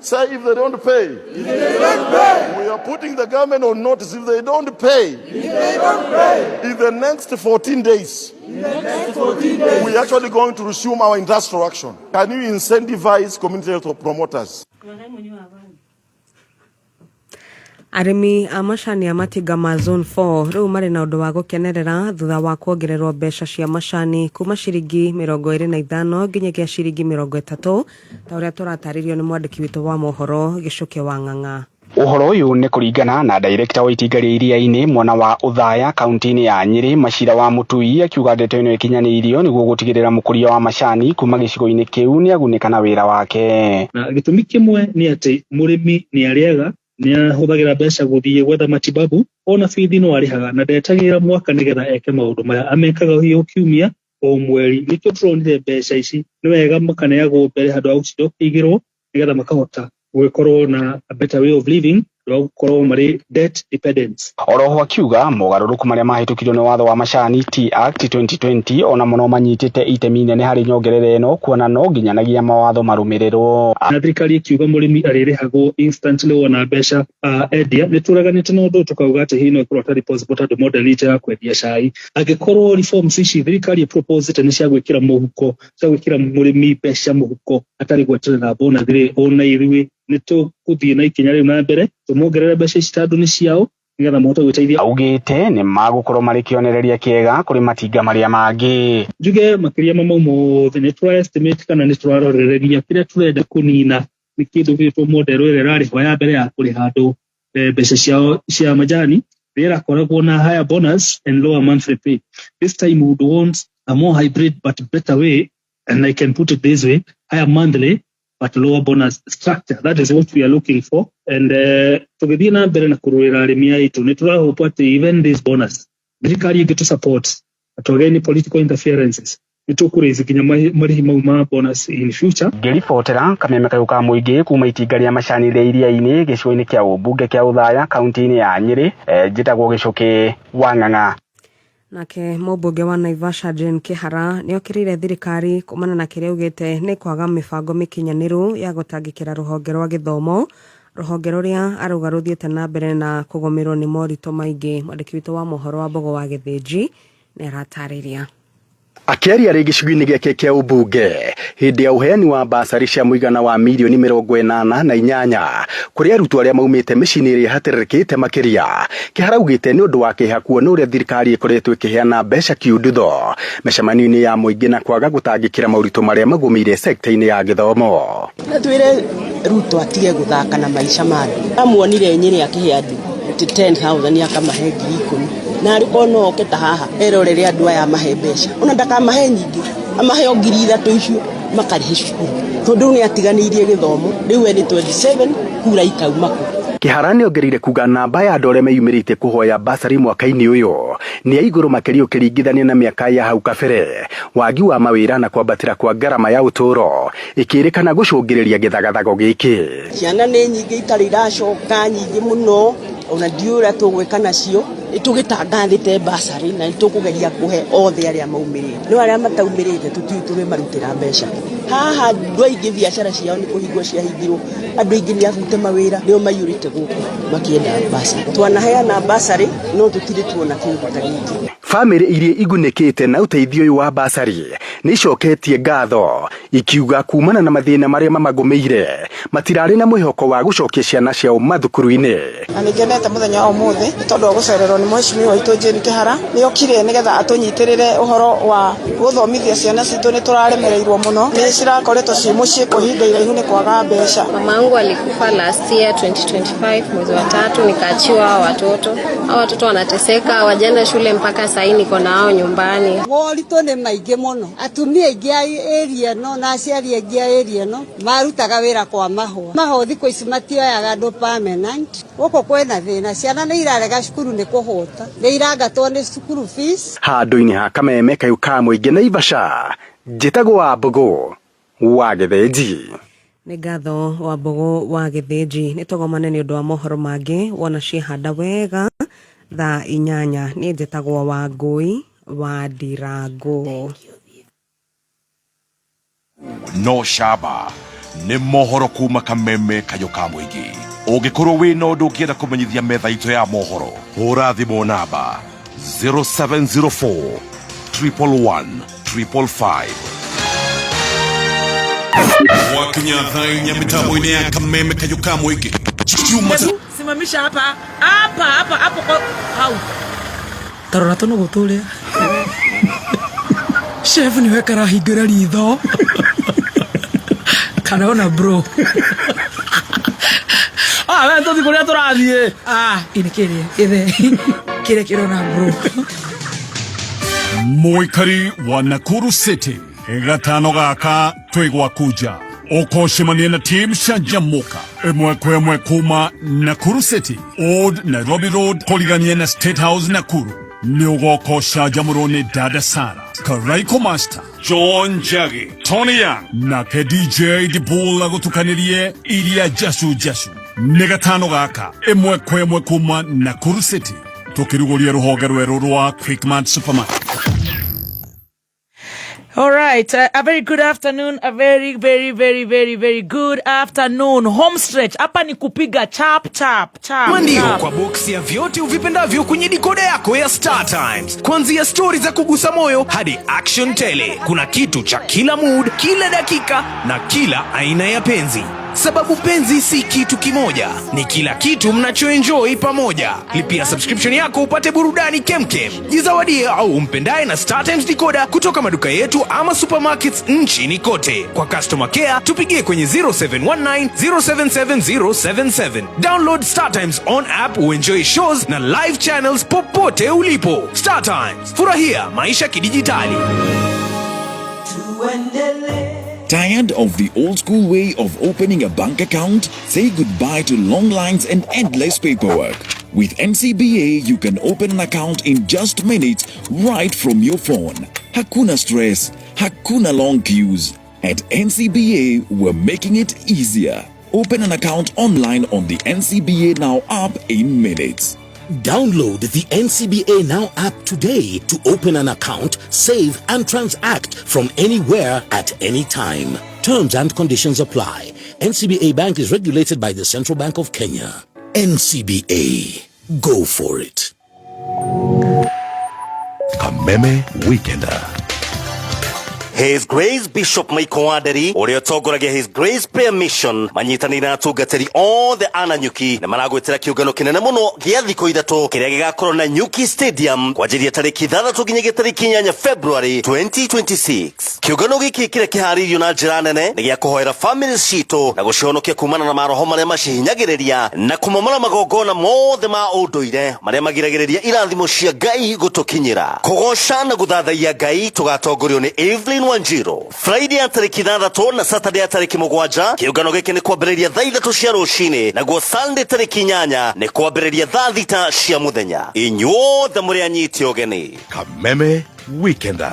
say if they don't pay, if they don't pay, we are putting the government on notice. If they don't pay, if they don't pay, in the next 14 days, in the next 14 days, we are actually going to resume our industrial action. Can you incentivize community health promoters?
Arĩmi a macani a matinga ma Zone 4 rĩu marĩ na ũndũ wa gũkenerera thutha wa kuongererwo mbeca cia macani kuma ciringi 25 nginyagia ciringi 30 ta ũrĩa tũratarĩrio nĩ mwandĩki witũ wa mohoro Gĩcũkĩ wa Ng'ang'a.
Ũhoro ũyũ nĩ kũringana na director wa itinga rĩa iria-inĩ mwena wa Othaya kaunti-inĩ ya Nyĩrĩ Macira wa Mũtui akiuga ndeto ĩno ĩkinyanĩirio nĩguo gũtigĩrĩra mũkũria wa macani kuma gĩcigo-inĩ kĩu nĩagunĩka na wĩra wake.
Na gĩtũmi kĩmwe nĩ atĩ mũrĩmi nĩ arĩaga, nĩ ahũthagĩra mbeca gũthiĩ gwetha matibabu, ona bithi no arĩhaga na ndetagĩrĩra mwaka nĩgetha eke maũndũ maya, amekaga o kiumia o mweri. Nĩkĩo tũronire mbeca ici nĩ wega makaneagwo mbere handũ ha gũtinda ũkĩigĩrwo nĩgetha makahota gũgĩkorwo na a better way of living handũ ha gũkorwo marĩ debt dependent.
Oroho akiuga mogarũrũku marĩa mahĩtũkirio nĩ watho wa macani Tea Act 2020 ona mũno manyitĩte itemi inene harĩ nyongerera ĩno kuona no nginyanagia mawatho marũmĩrĩrwo.
Na thirikari ĩkiuga mũrĩmi arĩrĩhagwo instantly wona mbeca endia. Nĩ tũreganĩte na ũndũ tũkauga atĩ hihi no ĩkorwo ĩtarĩ possible tondũ model itũ ya kwendia cai. Angĩkorwo reforms ici thirikari ĩproposĩte nĩ cia gwĩkĩra mũhuko, cia gwĩkĩra mũrĩmi mbeca mũhuko atarĩ gweterera bonus rĩ, ona ithuĩ nĩ tũgũthiĩ na ikinya rĩu na mbere tũmongerere mbeca ici tondũ nĩ ciao nĩgetha mahote gwĩteithia.
Augĩte nĩ magũkorwo marĩ kĩonereria kĩega kũrĩ matinga marĩa mangĩ.
Njuge makĩria ma mau mothe nĩ tũra estimate kana nĩ tũrarorereria kĩrĩa tũrenda kũnina nĩ kĩndũ gĩtwo model ĩrĩa ĩrarĩhwo ya mbere ya kũrĩha andũ mbeca ciao cia majani ĩrĩa ĩrakoragwo na higher bonus and lower monthly pay. This time we would want a more hybrid but better way, and I can put it this way, higher monthly but lower bonus structure. That is what we are looking for. And tũgĩthiĩ na mbere na kũrũĩra arĩmi aitũ nĩ tũrahope atĩ even this bonus thirikari ĩngĩ support atwage any political interferences nĩ tũkũraise nginya marĩhi mau ma bonus in future.
Ngĩribotera kameme kayũ ka mũingĩ kuma itinga rĩa macani rĩa iria-inĩ gĩcigo-inĩ kĩa ũmbunge kĩa Othaya kaunti-inĩ ya Nyĩrĩ, njĩtagwo Gĩcũkĩ wa Ng'ang'a.
Nake mũmbunge wa Naivasha Jane Kihara nĩ okĩrĩire thirikari kumana na kĩrĩa augĩte nĩ kwaga mĩbango mĩkinyanĩru ya gũtangĩkĩra rũhonge rwa gĩthomo, rũhonge rũrĩa arauga rũthiĩte na mbere na kũgũmĩrwo nĩ moritũ maingĩ. Mwandĩki witũ wa mohoro wa Mbogo wa Gĩthĩnji nĩ aratarĩria.
Akĩaria rĩngĩ gĩcigo-inĩ gĩake kĩa ũmbunge hĩndĩ ya ũheani wa basarĩ cia mũigana wa mirioni 88 kũrĩ arutwo arĩa maumĩte mĩciĩ-inĩ ĩrĩa ĩhatĩrĩrĩkĩte makĩria, Kĩhara augĩte nĩ ũndũ wa kĩeha kuona ũrĩa thirikari ĩkoretwo ĩkĩheana mbeca kiundutho mĩcemanio-inĩ ya mũingĩ na kwaga gũtangĩkĩra moritũ marĩa magũmĩire sekta-inĩ ya gĩthomo.
Na twĩre Ruto atige gũthaka na maica ma andũ. Amuonire Nyĩrĩ akĩhe andũ 10,000 akamahe 10,000. Na arĩ korwo no oke ta haha erorere andũ aya amahe mbeca. Ona ndakamahe nyingĩ, amahe o 3,000 icio makarĩhe cukuru. Tondũ rĩu nĩ atiganĩirie gĩthomo, rĩu we nĩ 27 kura ikauma kũ.
Kĩhara nĩongereire kuga namba ya andũ arĩa meyumĩrĩtie kũhoya basarĩ mwaka-inĩ ũyũ nĩ ya igũrũ makĩria ũkĩringithania na mĩaka ya hau kabere. Wagi wa mawĩra na kwambatĩra kwa ngarama ya ũtũũro ĩkĩrĩkana gũcũngĩrĩria gĩthagathago gĩkĩ.
Ciana nĩ nyingĩ itarĩ iracoka, nyingĩ mũno, ona ndiũĩ ũrĩa tũgwĩka nacio. Nĩ tũgĩtangathĩte basarĩ na nĩ tũkũgeria kũhe othe arĩa maumĩrĩte. No arĩa mataumĩrĩte tũtiũĩ tũrĩmarutĩra mbeca. Haha andũ aingĩ biacara ciao nĩ kũhingwo ciahingirwo, andũ aingĩ nĩ abute mawĩra, nĩo maiyũrĩte gũkũ makĩenda basarĩ. Twanaheana basarĩ no tũtirĩ tuona kĩndũ ta gĩkĩ.
Bamĩrĩ iria igunĩkĩte na ũteithio ũyũ wa basarĩ nĩ icoketie ngatho ikiuga kumana na mathĩna marĩa mamagũmĩire matirarĩ na mwĩhoko wa gũcokia ciana ciao mathukuru-inĩ.
Na nĩ ngenete mũthenya wa ũmũthĩ nĩ tondũ wa gũcererwo nĩ mheshimiwa witũ Jane Kĩhara. Nĩ okire nĩgetha atũnyitĩrĩre ũhoro wa gũthomithia ciana citũ, nĩ tũraremereirwo mũno, nĩ cirakoretwo ciĩ mũciĩ kwa ihinda iraihu nĩ kwaga mbeca.
Mama yangu alikufa last year 2025 mwezi wa 3, nikaachiwa hao watoto. Hao watoto wanateseka, hawajaenda shule mpaka sasa niko na hao nyumbani.
Moritũ nĩ maingĩ mũno.
Atumia aingĩ a area ĩno na aciari aingĩ a area ĩno marutaga wĩra kwa mahũa. Mahũa thikũ ici matioyaga andũ permanent. Gũkũ kwĩna thĩna, ciana nĩ irarega cukuru nĩ kũhũta, nĩ irangatwo nĩ cukuru fees.
Handũ-inĩ ha kameme kayũ ka mũingĩ Naivasha, njĩtagwo Wambũgũ wa Gĩthĩnji.
Nĩ ngatho Wambũgũ wa Gĩthĩnji. Nĩ tũgomane nĩ ũndũ wa mohoro mangĩ wona ciehanda wega thaa 8. Niĩ njĩtagwo Wangũi wa Ndirangũ.
No shaba nĩ mohoro kuma kameme kayũ ka mũingĩ. Ũngĩkorwo wĩ na ũndũ ũngĩenda kũmenyithia metha itũ ya mohoro, hũra thimũ namba 0704 111 555.
Gwakinya thaa 4 mĩtambo-inĩ ya kameme kayũ ka mũingĩ. Juma
Hebu simamisha hapa hapa hapa hapo kwa hau. Tarora tũnũgũ tũrĩa. Chef nĩwe karahingũra ritho. Karona bro.
Ah, we tũthi kũrĩa tũrathiĩ.
Ah, ini kĩrĩa gĩthe kĩrĩa kĩrona bro.
Mũikari wa Nakuru City gatano gaka twĩ gwaku nja ũkũcemania na team Canjamũka ĩmwe kwa ĩmwe kuma Nakuru City, Old Nairobi Road, kũrigania na State House Nakuru. Nĩ ũgoka ũcanjamũrwo nĩ Dada Sara, Karaiko Master, John Njagi, Tony Young nake DJ Dibul agũtukanĩrie iria jacu jacu. Nĩ gatano gaka ĩmwe kwa ĩmwe kuma Nakuru City, tũkĩrugũria rũhonge rwerũ rwa Quickmart Supermarket.
All right, a very good afternoon, a very very very very very good afternoon. Home stretch. Hapa ni kupiga chap chap chap.
Ndio
chap.
Kwa boksi ya vyote uvipendavyo kwenye dikoda yako ya Star Times, kuanzia stori za kugusa moyo hadi action tele, kuna kitu cha kila mood, kila dakika na kila aina ya penzi. Sababu penzi si kitu kimoja, ni kila kitu mnachoenjoy pamoja. Lipia subscription yako upate burudani kemkem. Jizawadie au umpendaye na Star Times decoder kutoka maduka yetu ama supermarkets nchini kote. Kwa customer care tupigie kwenye 0719 077077. Download Star Times on app uenjoy shows na live channels popote ulipo. Star Times, furahia maisha kidijitali.
Tired of the old school way of opening a bank account? Say goodbye to long lines and endless paperwork. With NCBA, you can open an account in just minutes right from your phone. Hakuna stress, hakuna long queues. At NCBA, we're making it easier. Open an account online on the NCBA Now app in minutes.
Download the NCBA Now app today to open an account, save, and transact from anywhere at any time. Terms and conditions apply. NCBA Bank is regulated by the Central Bank of Kenya. NCBA. Go for it.
Kameme Weekender.
His Grace Bishop Michael Wanderi ũrĩa ũtongoragia His Grace Prayer Mission manyitanĩire na atungatĩri othe a Nanyuki na maragwĩtĩra kĩũngano kĩnene mũno gĩa thikũ 3 kĩrĩa gĩgakorwo na Nyuki Stadium kwanjĩrĩria tarĩki 6 nginyagia tarĩki 8 February 2026. Kĩũngano gĩkĩ kĩrĩa kĩharĩirio na njĩra nene nĩ gĩa kũhoera families citũ na gũcihonokia kumana na maroho marĩa macihinyagĩrĩria na kũmomora magongona mothe ma ũndũire marĩa magiragĩrĩria irathimo cia Ngai gũtũkinyĩra. Kũgoca na gũthathaiya Ngai tũgatongorio nĩ Evelyn Wanjiru. Friday ya tarĩki 6 na Saturday ya tarĩki 7 kĩũngano gĩkĩ nĩ kwambĩrĩria thaa 3 cia rũcinĩ, naguo Sunday tarĩki 8 nĩ kwambĩrĩria thaa 6 cia mũthenya. Inyuothe mũrĩ anyiti ũgeni.
Kameme Weekender.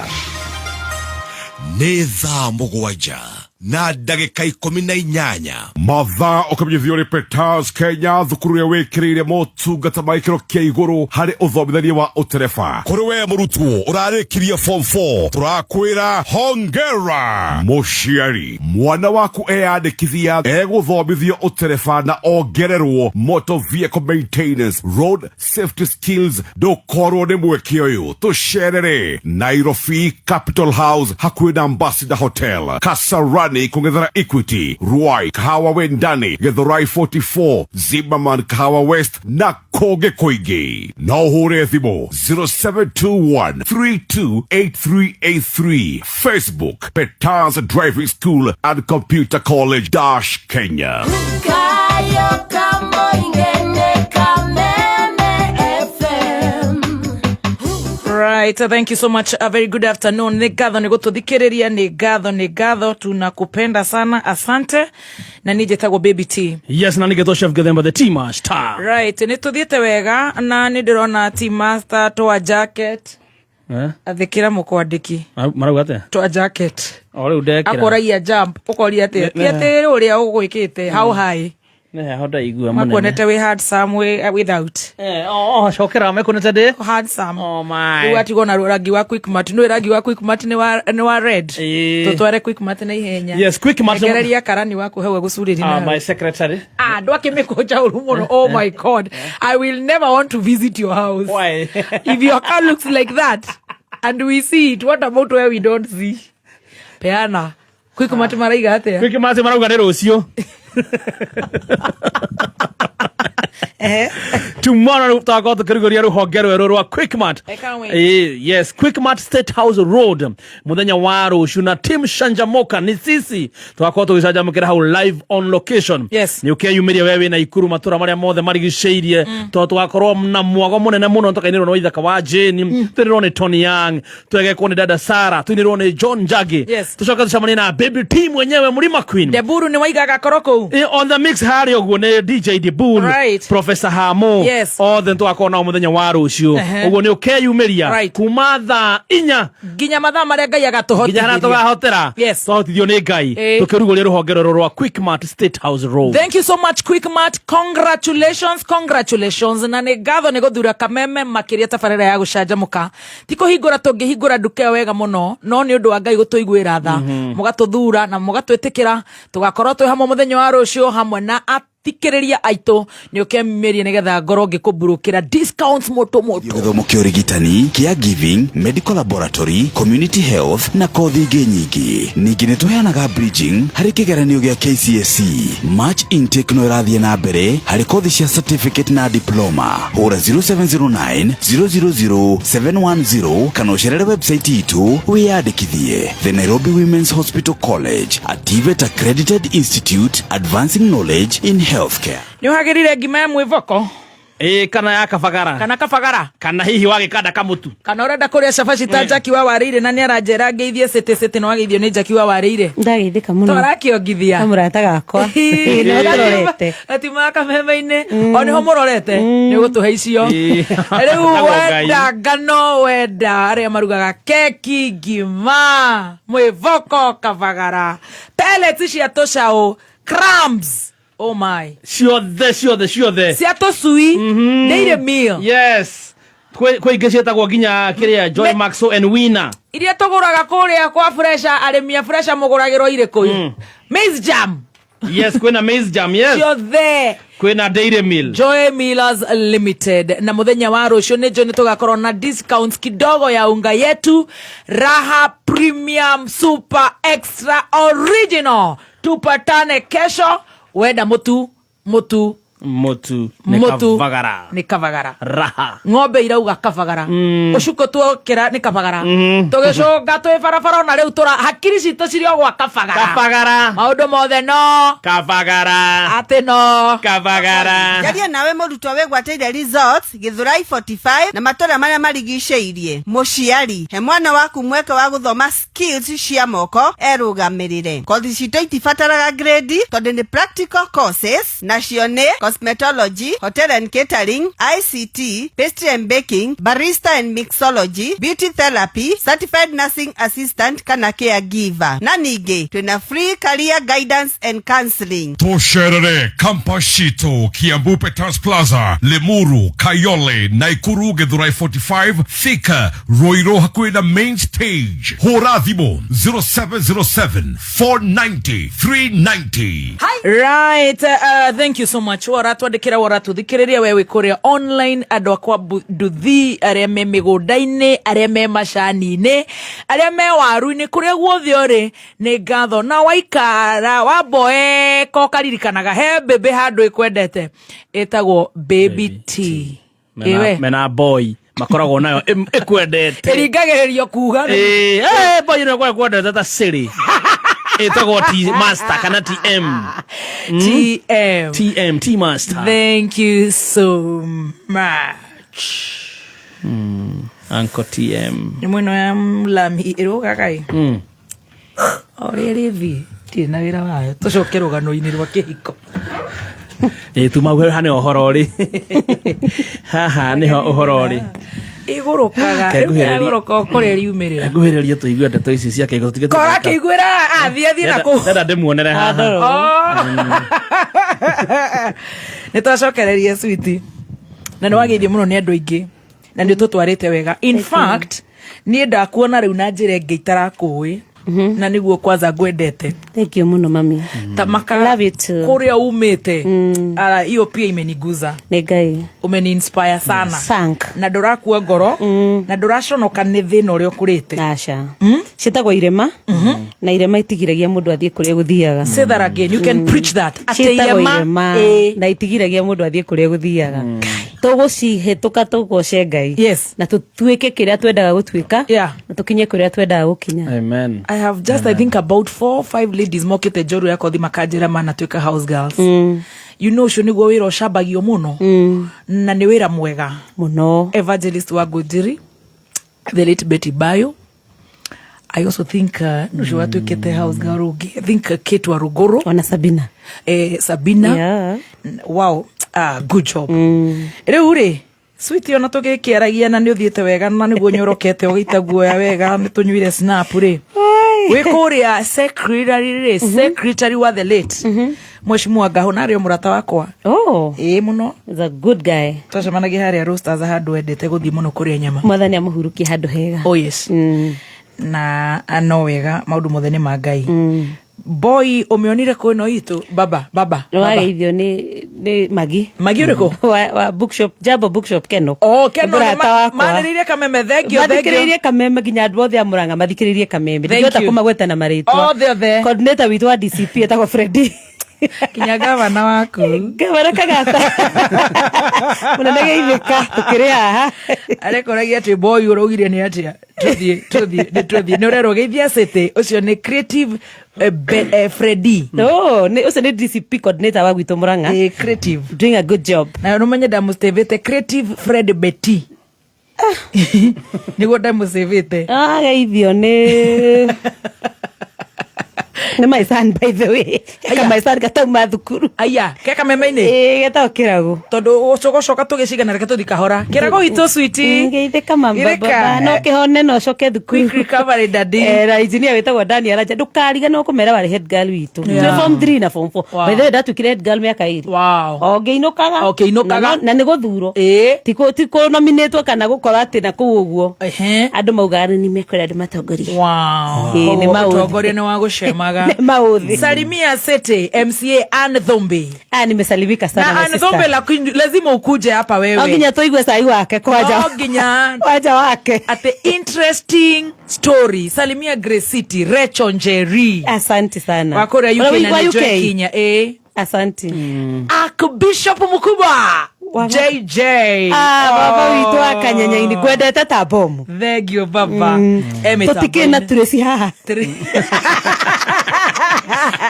Nĩ thaa 7 na ndagĩka 18.
Mathaa ũkamenyithio nĩ Peters Kenya, thukuru ĩrĩa wĩkĩrĩire motungata ma gĩkĩro kĩa igũrũ harĩ ũthomithania wa ũtereba.
Kũrĩ we mũrutwo ũrarĩkirie form 4, tũrakwĩra hongera.
Mũciari, mwana waku eyandĩkithia egũthomithio ũtereba na ongererwo motor vehicle maintenance, road safety skills. Ndũkorwo nĩ mweke ũyũ. Tũcerere Nairobi, Capital House, hakuhĩ na Ambassador Hotel, Kasarani kũng'ethera Equity, Ruai, Kahawa Wendani, Githurai 44, Zimmerman, Kahawa West na kũngĩ kũingĩ. No ũhũre thimũ 0721 328383. Facebook, Peters Driving School and Computer College dash Kenya.
Kayo Kamoingene Kameme FM.
Right. Right, thank you so much. A very good afternoon. Nĩ ngatho nĩ gũtũthikĩrĩria, nĩ ngatho, nĩ ngatho, tunakupenda sana, asante. Na niĩ njĩtagwo Baby T.
Yes, na nĩgetwo Chef Githemba the Tea Master.
Right, nĩ tũthiĩte wega na nĩ ndĩrona Tea Master twa jacket.
Eh?
Athĩkĩra mũkwandĩki.
Marauga atĩa?
Twa jacket.
O rĩu ndekĩra.
Akũragia jump, ũkoria atĩa? Ti atĩ ũrĩa ũgwĩkĩte, how high?
Nĩ heho ndaigua mũnene.
Makuonete wĩ handsome wĩ without.
Eh, oh, cokera mekuonete ndĩ
handsome.
Oh my.
Rĩu atigwo na rangi wa Quickmart. Nĩ rangi wa Quickmart nĩ wa red.
Ĩĩ.
Tũtware Quickmart na ihenya.
Yes, Quickmart.
Rekereria karani waku hau agũcurĩri
Ah,
nawe.
my secretary.
Ah, ndwakĩmĩkũnja ũru mũno. Oh my God. I will never want to visit your house.
Why?
If your car looks like that and we see it, what about where we don't see? Peana. Quickmart maraiga atĩa?
Quickmart marauga nĩ rũciũ. Tomorrow tũgakorwo tũkĩrugũria rũhonge rwerũ rwa Quickmart.
I can't wait.
Yes, Quickmart State House Road muthenya wa rũciũ na team Shanjamoka nĩ sisi tũgakorwo tũgĩcanjamũkĩra hau live on location.
Yes.
Nĩ ũkeyumĩria we wĩna Ikuru matũra marĩa mothe marigicĩirie tondũ tũgakorwo na mwago mũnene mũno tũkainĩrwo nĩ Waithaka wa Jane, tũinĩrwo nĩ Tony Young, twegekwo nĩ Dada Sara, tũinĩrwo nĩ John Njagi.
Yes.
Tũcoke tũcemanie na Baby T mwenyewe Mlima Queen.
Deburu nĩ waiga agakorwo kũu.
On the mix harĩa ũguo nĩ DJ Dibul,
Right.
Professor Hamo.
Yes.
Othe nĩtũgakorwo nao mũthenya wa rũciũ.
Ehe.
Ũguo nĩ ũkeyumĩria
Right.
kuma thaa 4
nginya mathaa marĩa Ngai
nginya harĩa
agatũhotithĩria.
tũgahotera.
Yes.
Twahotithio nĩ Ngai. Tũkĩrugũria rũhonge rwerũ rwa Quickmart State House Road.
Thank you so much Quickmart. Congratulations, congratulations. Na nĩ ngatho nĩ gũthura Kameme makĩria tabarĩra ya gũcanjamũka. Ti kũhingũra tũngĩhingũra nduka ĩyo wega mũno, no nĩ ũndũ wa Ngai gũtũiguĩra tha. Mũgatũthura na mũgatwĩtĩkĩra, tũgakorwo twĩ hamwe mũthenya wa rũciũ hamwe na athikĩrĩria aitũ. Nĩ ũkemĩrie nĩgetha ngorwo ngĩkũmburũkĩra discounts moto moto.
Gĩthomo kĩa ũrigitani, caregiving, medical laboratory, community health na kothi ingĩ nyingĩ. Ningĩ nĩ tũheanaga bridging harĩ kĩgeranio gĩa KCSE. March intake no ĩrathiĩ na mbere harĩ kothi cia certificate na diploma. Hũra 0709 000 710 kana ũcerere website itũ wĩyandĩkithie. The Nairobi Women's Hospital College, a TVET accredited institute advancing knowledge in healthcare.
Nĩ ũhagĩrire ngima ya mwĩvoko?
Ĩĩ, kana ya kabagara.
Kana kabagara.
Kana hihi wagĩkanda kamũtu.
Kana ũrenda kũrĩa cabaci ta Jackie wa Warĩire na nĩ aranjĩra ngeithie cĩtĩ cĩtĩ na wageithio nĩ Jackie wa Warĩire.
Ndageithĩka mũno.
Tũrakĩongithia.
Kamũrata gakwa. Ĩĩ, no tũrorete.
Gatiuma kameme-inĩ. O nĩho mũrorete. Nĩ ũgũtũhe icio. Rĩu
Etagwo Ngai.
wenda ngano, wenda arĩa marugaga keki, ngima, mwĩvoko, kabagara, pellets cia tũcaũ, crumbs. Oh my.
Ciothe, ciothe, ciothe.
Cia tũcui. Dairy meal.
Yes. Kwĩ ingĩ ciĩtagwo nginya kĩrĩa Joy Maxo and Winner.
Iria tũgũraga kũrĩa kwa Fresha, arĩmi a Fresha mũgũragĩrwo irĩkũ? Maize jam.
Yes, kwĩna maize jam, yes.
Ciothe.
Kwĩna Dairy Meal.
Joy Millers Limited. Na mũthenya wa rũciũ nĩ njũĩ nĩ tũgakorwo na discounts kidogo ya unga yetu Raha Premium Super Extra Original. Tupatane kesho. Wenda mũtu, mũtu,
Mũtu nĩ
mũtu
kabagara.
nĩ kabagara.
Raha.
Ng'ombe irauga kabagara. Ũcukũ tuokĩra nĩ kabagara. Tũgĩcũnga twĩ barabara ona rĩu tũra hakiri citũ cirĩ o gwa kabagara.
Kabagara.
Maũndũ mothe no
Kabagara.
Atĩ no
Kabagara.
Njarie nawe mũrutwo wĩgwatĩire results Gĩthũrai 45 na matũra marĩa marigicĩirie. Mũciari, he mwana waku mweke wa gũthoma skills cia moko erũgamĩrĩre. Kothi citũ itibataraga grade tondũ nĩ practical courses nacio nĩ cosmetology, hotel and catering, ICT, pastry and baking, barista and mixology, beauty therapy, certified nursing assistant kana caregiver. Na ningĩ twĩna free career guidance and counseling.
Tũcerere campus citũ Kiambu Peters Plaza, Limuru, Kayole, Naikuru, Githurai 45, Thika, Ruiru hakuhĩ na main stage. Hũra thimũ 0707 490 390.
Right, thank you so much. Waratwandĩkĩra, waratũthikĩrĩria we wĩ kũrĩa online, andũ akwa nduthi, arĩa me mĩgũnda-inĩ, arĩa me macani-inĩ, arĩa me waru-inĩ, kũrĩa guothe ũrĩ, nĩ ngatho. Na waikara, wamboeka ũkaririkanaga, he mbĩmbĩ handũ ĩkwendete, ĩtagwo Baby T. Ĩwe.
Mena boy makoragwo nayo ĩkwendete.
Ĩringagĩrĩrio kuga.
Ĩĩ, boy ĩno ĩkoragwo ĩkwendete ta siri. Ĩtagwo T Master kana TM.
TM.
TM, T Master.
Thank you so much.
Uncle TM.
Nĩ mwena ya lami ĩrũgaga ĩ. O ũrĩa ĩrĩthiĩ ndirĩ na wĩra wayo tũcoke rũgano-inĩ rwa kĩhiko.
Ĩ tuma haha nĩho ũhoro ũrĩ. Haha nĩho ũhoro ũrĩ.
Igũrũkaga
Ke
rĩu
nguhĩrĩrie-
yagũrũka o kũrĩa riumĩrĩra.
Nguhĩrĩrie tũigue ndeto ici cia kĩhiko tũtige
Kora kĩiguĩra athiĩ athiĩ na kũu.
Ndenda ndĩmuonere haha.
Nĩ twacokereria switi na nĩ wageithio mũno nĩ andũ aingĩ na nĩ ũtũtwarĩte wega. In fact niĩ ndakuona rĩu na njĩra ĩngĩ itarakũĩ na nĩguo kwanza ngwendete.
Thank you mũno mami.
Ta maka kũrĩa umĩte ara hiyo pia imeniguza.
Nĩ Ngai.
Umeni inspire sana.
Thank.
Na ndũrakua ngoro na ndũraconoka nĩ thĩna ũrĩa ũkũrĩte.
Aca. Ciĩtagwo irema na irema itigiragia mũndũ athiĩ kũrĩa gũthiaga.
Say that again. You can preach that. Atĩ
Ciĩtagwo
irema,
irema
ĩ.
na itigiragia mũndũ athiĩ kũrĩa gũthiaga. Tũgũcihĩtũka tũgoce Ngai.
Yes.
Na tũtuĩke kĩrĩa twendaga gũtuĩka. Na tũkinye kũrĩa twendaga gũkinya.
Amen.
I have just, I think, about 4 5 ladies mokĩte njoru ya kothi makanjĩra manatuĩka house girls. You know ũcio nĩguo wĩra ũcambagio mũno na nĩ wĩra mwega
mũno.
Evangelist wa Ngũnjiri, the late Betty Bayo. I also think nũcio watuĩkĩte house girl ũngĩ. I think Kate wa Ruguru.
Ona Sabina.
Sabina.
Yeah.
Wow. Good job. Rĩu rĩ switi ona tũgĩkĩaragia na nĩ ũthiĩte wega na nĩguo nyorokete ũgĩita guoya wega nĩ tũnyuire snap rĩ wĩ kũrĩa secretary rĩ secretary wa the late Mheshimiwa Ngahũ na arĩ o mũrata wakwa.
Oh.
Ĩĩ mũno.
He's a good guy.
Twacemanagia harĩa Roasters handũ endete gũthiĩ mũno kũrĩa nyama.
Mwathani amũhurukie handũ hega.
Oh yes. Na no wega maũndũ mothe nĩ ma Ngai. Boy ũmĩonire kũ ĩno itũ baba baba.
Nĩ wageithio nĩ Magi.
Magi ũrĩkũ?
Wa bookshop, Jambo bookshop Keno.
Oh, Keno
Mũrata wakwa.
manĩrĩirie kameme thengio thengio.
Mathikĩrĩirie kameme nginya andũ othe a Murang'a mathikĩrĩirie kameme.
Thank
Ndingĩhota
you.
kũmagweta na marĩtwa.
Othe othe.
Coordinator witũ wa DCP etagwo Freddy.
Kinya gavana waku.
Gavana Kagata. Mũnene geithĩka tũkĩrĩ haha.
Arekoragia atĩ boy ũraugire nĩ atĩa tũthiĩ tũthiĩ nĩ tũthiĩ nĩ ũrerwo geithia city ũcio nĩ creative Freddy.
No, ũcio nĩ DCP coordinator wa gwitũ Murang'a.
Creative.
Doing a good job.
Na nũmenye ndamũcĩvĩte creative Fred Betty. Nĩguo ndamũcĩvĩte.
Ah, geithio nĩ my son by the way. Eka my son gatauma thukuru.
Aya, ke kameme-inĩ?
Ĩĩ, getagwo Kĩragu.
Tondũ tũgũcoka tũgĩcigana reke tũthiĩ kahora. Kĩragu witũ sweetie.
Geithĩka mama
Geithĩka.
baba no kĩhone no ũcoke thukuru.
Quick recovery daddy.
Na engineer wĩtagwo Daniel Anja ndũkariganĩrwo kũmera warĩ head girl witũ.
Yeah.
Twĩ form 3 na form 4.
Wow.
By the way ndatuĩkire head girl mĩaka ĩrĩ.
Wow.
O ngĩinũkaga.
O ngĩinũkaga.
Na nĩ gũthurwo.
Ĩĩ.
Ti kũ nominatwo kana gũkorwo atĩ na kũu ũguo. Andũ maugaga nĩ mekwenda andũ matongorie.
Wow.
Ĩĩ, nĩ
Koguo
maũthĩ.
ũtongoria nĩ wa gũcemaga.
Nĩ maũthĩ.
Salimia City MCA Anne Thumbi.
Ah, nimesalimika sana
Na
my
Anne
sister.
Thumbi lakini lazima ukuje hapa wewe.
No nginya tũigue cai wake kwanja.
No nginya.
Kwanja wake.
At the interesting story. Salimia Grace City, Rachel Njeri.
Asante sana.
Wa kũrĩa UK na
Ũraigua
nĩ
UK?
Joy Kinya.
Asante.
Archbishop mkubwa JJ.
Ah, baba witũ wa Kanyenyaini ngwendete ta bomu.
Thank you baba.
Tũtikĩrĩ na Tracy haha.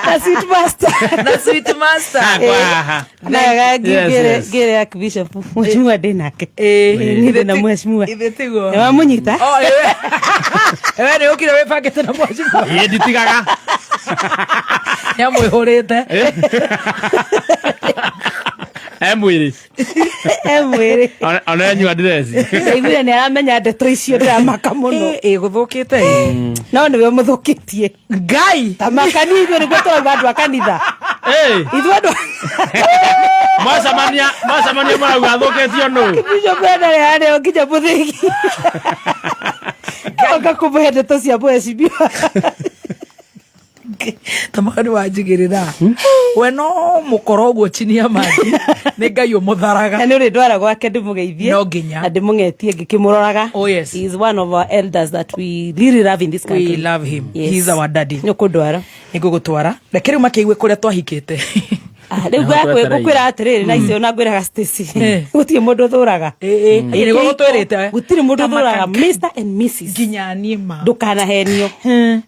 Na sweet master.
Na sweet master.
Na
Yes, yes.
ngĩre Archbishop mheshimiwa ndĩ nake. Niĩ ndĩ na mheshimiwa.
Ithe tiguo.
Nĩ wamũnyita?
Oh, ewe nĩ ũkire wĩbangĩte na mheshimiwa.
Ĩĩ nditigaga.
Nĩ amwĩhũrĩte.
Emwĩrĩ.
Emwĩrĩ.
Ona enyua ndireci.
Ndaiguire nĩ aramenya ndeto icio ndĩramaka mũno.
Ĩ gũthũkĩte.
No nĩwe ũmũthũkĩtie.
Ngai.
Ta maka nĩ ithuĩ nĩguo tũrauga andũ a kanitha. Ithuĩ andũ
Mwacemania mwacemania mũrauga athũkĩtio nũ.
Bishop ena rĩ harĩa nginya mũthĩgi. Oka kũmũhe ndeto cia mheshimiwa.
Tamaka nĩ wanjigĩrĩra we no mũkoro ũguo chini ya maji nĩ Ngai ũmũtharaga.
Na nĩ ũrĩ ndwara gwake ndĩmũgeithie.
No nginya.
Na ndĩmũng'etie ngĩkĩmũroraga.
Oh yes.
He is one of our elders that we really love in this country.
We love him.
Yes.
He is our daddy.
Nĩ ũkũndwara.
Nĩ ngũgũtwara. Reke rĩu makĩigue kũrĩa twahikĩte.
Rĩu ngwĩra atĩrĩrĩ na icio na ngwĩraga Stacy. Gũtirĩ mũndũ ũthũraga.
Ĩĩ nĩguo gũtwĩrĩte.
Gũtirĩ mũndũ ũthũraga Mr and Mrs.
Nginya niĩ ma.
Ndũkanahenio.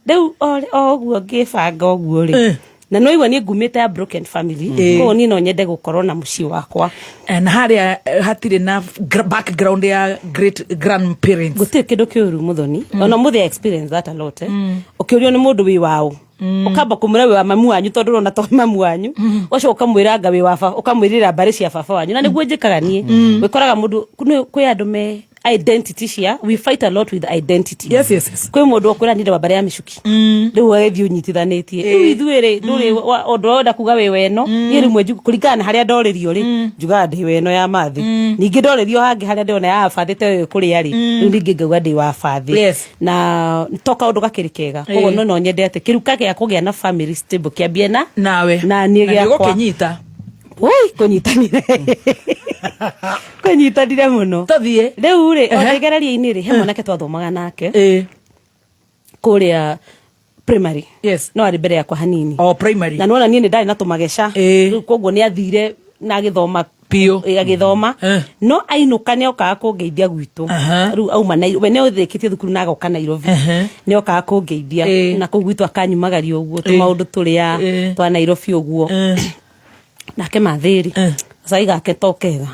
Rĩu o ũguo ngĩbanga ũguo rĩ. Na no igua niĩ ngumĩte ya broken family. Koguo niĩ no nyende gũkorwo na mũciĩ wakwa.
Na harĩa hatirĩ na background ya great grandparents.
Gũtirĩ kĩndũ kĩũru mũthoni. Ona mũthĩ I experience that a lot, eh. Ũkĩũrio nĩ mũndũ wĩ waũ, ũkamba kũmwĩra wĩ wa mamu wanyu, tondũ ũrona to mamu wanyu. Ũgacoka ũkamwĩra anga wĩ wa baba, ũkamwĩrĩra mbarĩ cia baba wanyu, na nĩguo njĩkaga niĩ. Wĩkoraga mũndũ kwĩ andũ me identity cia, we fight a lot with identity.
Yes.
Kwĩ mũndũ ũkwĩra niĩ ndĩ wa mbarĩ ya mĩcuki, rĩu ũgagĩthiĩ ũnyitithanĩtie. Rĩu ithuĩ rĩ, ndũrĩ ũndũ wenda kuga wĩ weno. Niĩ rĩmwe kũringana na harĩa ndorĩrio rĩ, njugaga ndĩ weno ya mathĩ. Ningĩ ndorĩrio hangĩ harĩa ndĩrona ya bathĩ ta ĩyo kũrĩa rĩ, rĩu ningĩ ngauga ndĩ wa bathĩ. Na to kaũndũ gakĩrĩ kega. Koguo no nyende atĩ kĩruka gĩa kũgĩa na family stable kĩambie na
nawe
na niĩ
Na
gĩakwa.
nĩũgũkĩnyita.
Ui, kũnyitanire kũnyitanire mũno.
Tũthiĩ.
Rĩu rĩ, o ndĩgereria-inĩ rĩ, he mwanake twathomaga nake kũrĩa primary. No arĩ mbere yakwa hanini.
O primary.
Na nĩwona niĩ nĩ ndarĩ na tũmageca. Rĩu koguo nĩ athire na agĩthoma
biũ.
Agĩthoma, no ainũka nĩ okaga kũngeithia gwitũ. Rĩu auma we nĩ ũthĩkĩtie thukuru na agoka Nairobi, nĩ okaga kũngeithia na kũu gwitũ, akanyumagaria ũguo tũmaũndũ tũrĩa twa Nairobi ũguo. Nake mathĩri gacai gake to kega.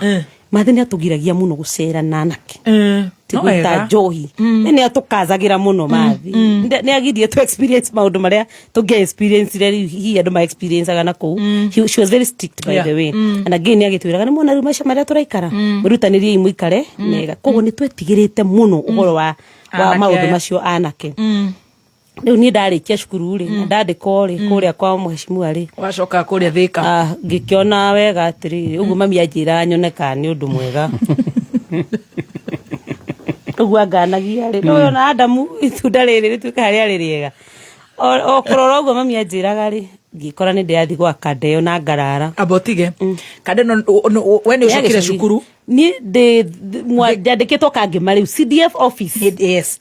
Mathĩ nĩ atũgiragia mũno gũcera na anake.
No
Tigwĩta
wega.
njohi. Nĩ atũkazagĩra mũno mathi. Nĩ agirie tu experience maũndũ marĩa tũngĩa experience rĩu, hihi andũ ma experienceaga na kũu. She was very strict, by the way. And again nĩ agĩtwĩraga nĩ mwona rĩu maica marĩa tũraikara, mwĩrutanĩriei mũikare mega. Koguo nĩ twetigĩrĩte mũno ũhoro wa
Anake
maũndũ
aya.
macio anake. Rĩu niĩ ndarĩkia cukuru rĩ, na ndandĩkwo rĩ kũrĩa kwa mheshimiwa rĩ,
Wacoka kũrĩa Thĩka.
Ah, ngĩkĩona wega atĩrĩrĩ, ũguo mami anjĩraga nyone kana nĩ ũndũ mwega ũguo anganagia rĩ, no ona Adamu itunda rĩrĩ rĩtuĩka rĩarĩ rĩega. O kũrora ũguo mami anjĩraga rĩ, ngĩkora nĩ ndĩrathiĩ gwaka ndeo na ngarara.
Amba ũtige kande no we nĩ ũcokire cukuru.
Niĩ ndĩ njandĩkĩtwo Kangema rĩu CDF office.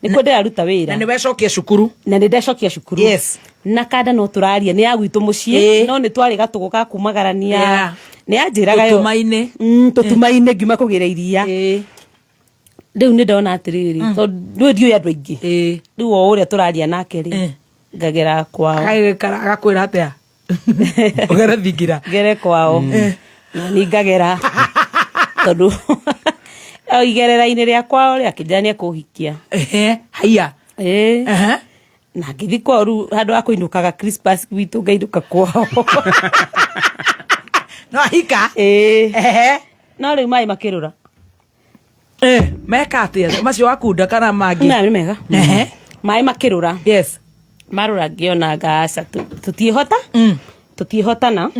Nĩkuo ndĩraruta wĩra.
Na nĩ wecokia cukuru.
Na nĩ ndacokia cukuru. Na kanda no tũraria nĩ ya gwitũ mũciĩ, no nĩ twarĩ gatũgũ ga kumagarania. Nĩ yanjĩraga yo.
Tũtuma-inĩ.
Tũtuma-inĩ ngiuma kũgĩra iria. Rĩu nĩ ndona atĩrĩrĩ, tondũ rĩu ndiũĩ andũ aingĩ, rĩu o ũrĩa tũraria nake rĩ, ngagera kwao.
Agakwĩra atĩa ũgere thingira?
Ngere kwao na ni ngagera, tondũ o igerera-inĩ rĩa kwao rĩ, akĩnjĩra nĩ ekũhikia.
Haiya.
Na ngĩthiĩ kwao rĩu, handũ ha kũinũkaga Christmas gwitũ, ngainũka kwao.
No ahika.
No rĩu maĩ makĩrũra.
Meka atĩa macio wakunda kana mangĩ?
Maĩ nĩ mega. Maĩ makĩrũra. Marũra ngĩona ngaca tũtiĩhota, tũtiĩhotana,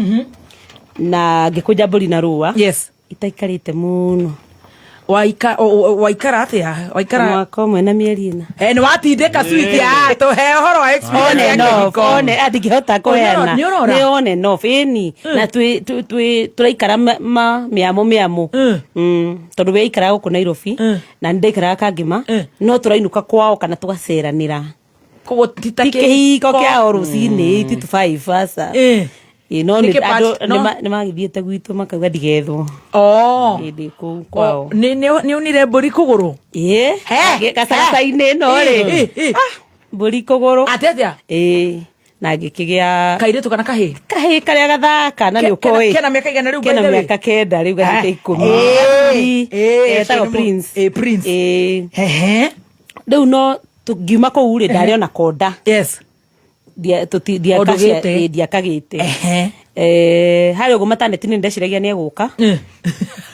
na ngĩkũnja mbũri na rũa. Itaikarĩte mũno.
Waikara atĩa? Waikara
mwaka ũmwe na mĩeri 4.
Nĩ watindĩka sweet ya tũhe ũhoro wa experience
On
ya
and off,
kĩhiko.
on and ndingĩhota kũheana.
Nĩ ũrora?
Nĩ on and off, ĩni. Na twĩ tũraikara mĩamo mĩamo. Tondũ we aikaraga gũkũ Nairobi na nĩ ndaikaraga Kangema, no tũrainũka kwao kana tũgaceranĩra.
Koguo ti ta
Ti kĩhiko kĩa o rũcinĩ 8 to 5, aca. Ĩ, no
Nĩ
nĩ
kĩ
andũ
no-
nĩ magĩthiĩte gwitũ makauga ndigethwo. Hĩndĩ kũu kwao.
Nĩ unire mbũri kũgũrũ?
Ĩ, gacagaca-inĩ ĩno rĩ. Mbũri kũgũrũ.
Atĩ atĩa?
Ĩ, na ngĩkĩgĩa
kairĩtu kana kahĩĩ?
Kahĩĩ karĩa gathaka na nĩ ũkoĩ.
Kena mĩaka igana rĩu, by
Kena
the way?
mĩaka 9 rĩu, gathiĩte 10. Getagwo
ũcio nĩ
Prince.
Prince.
Rĩu no ngiuma kũu rĩ, ndarĩ ona konda.
Ũndũgĩte.
Ndiakagĩte. Harĩa ũguo mataneti nĩ ndeciragia nĩ egũka.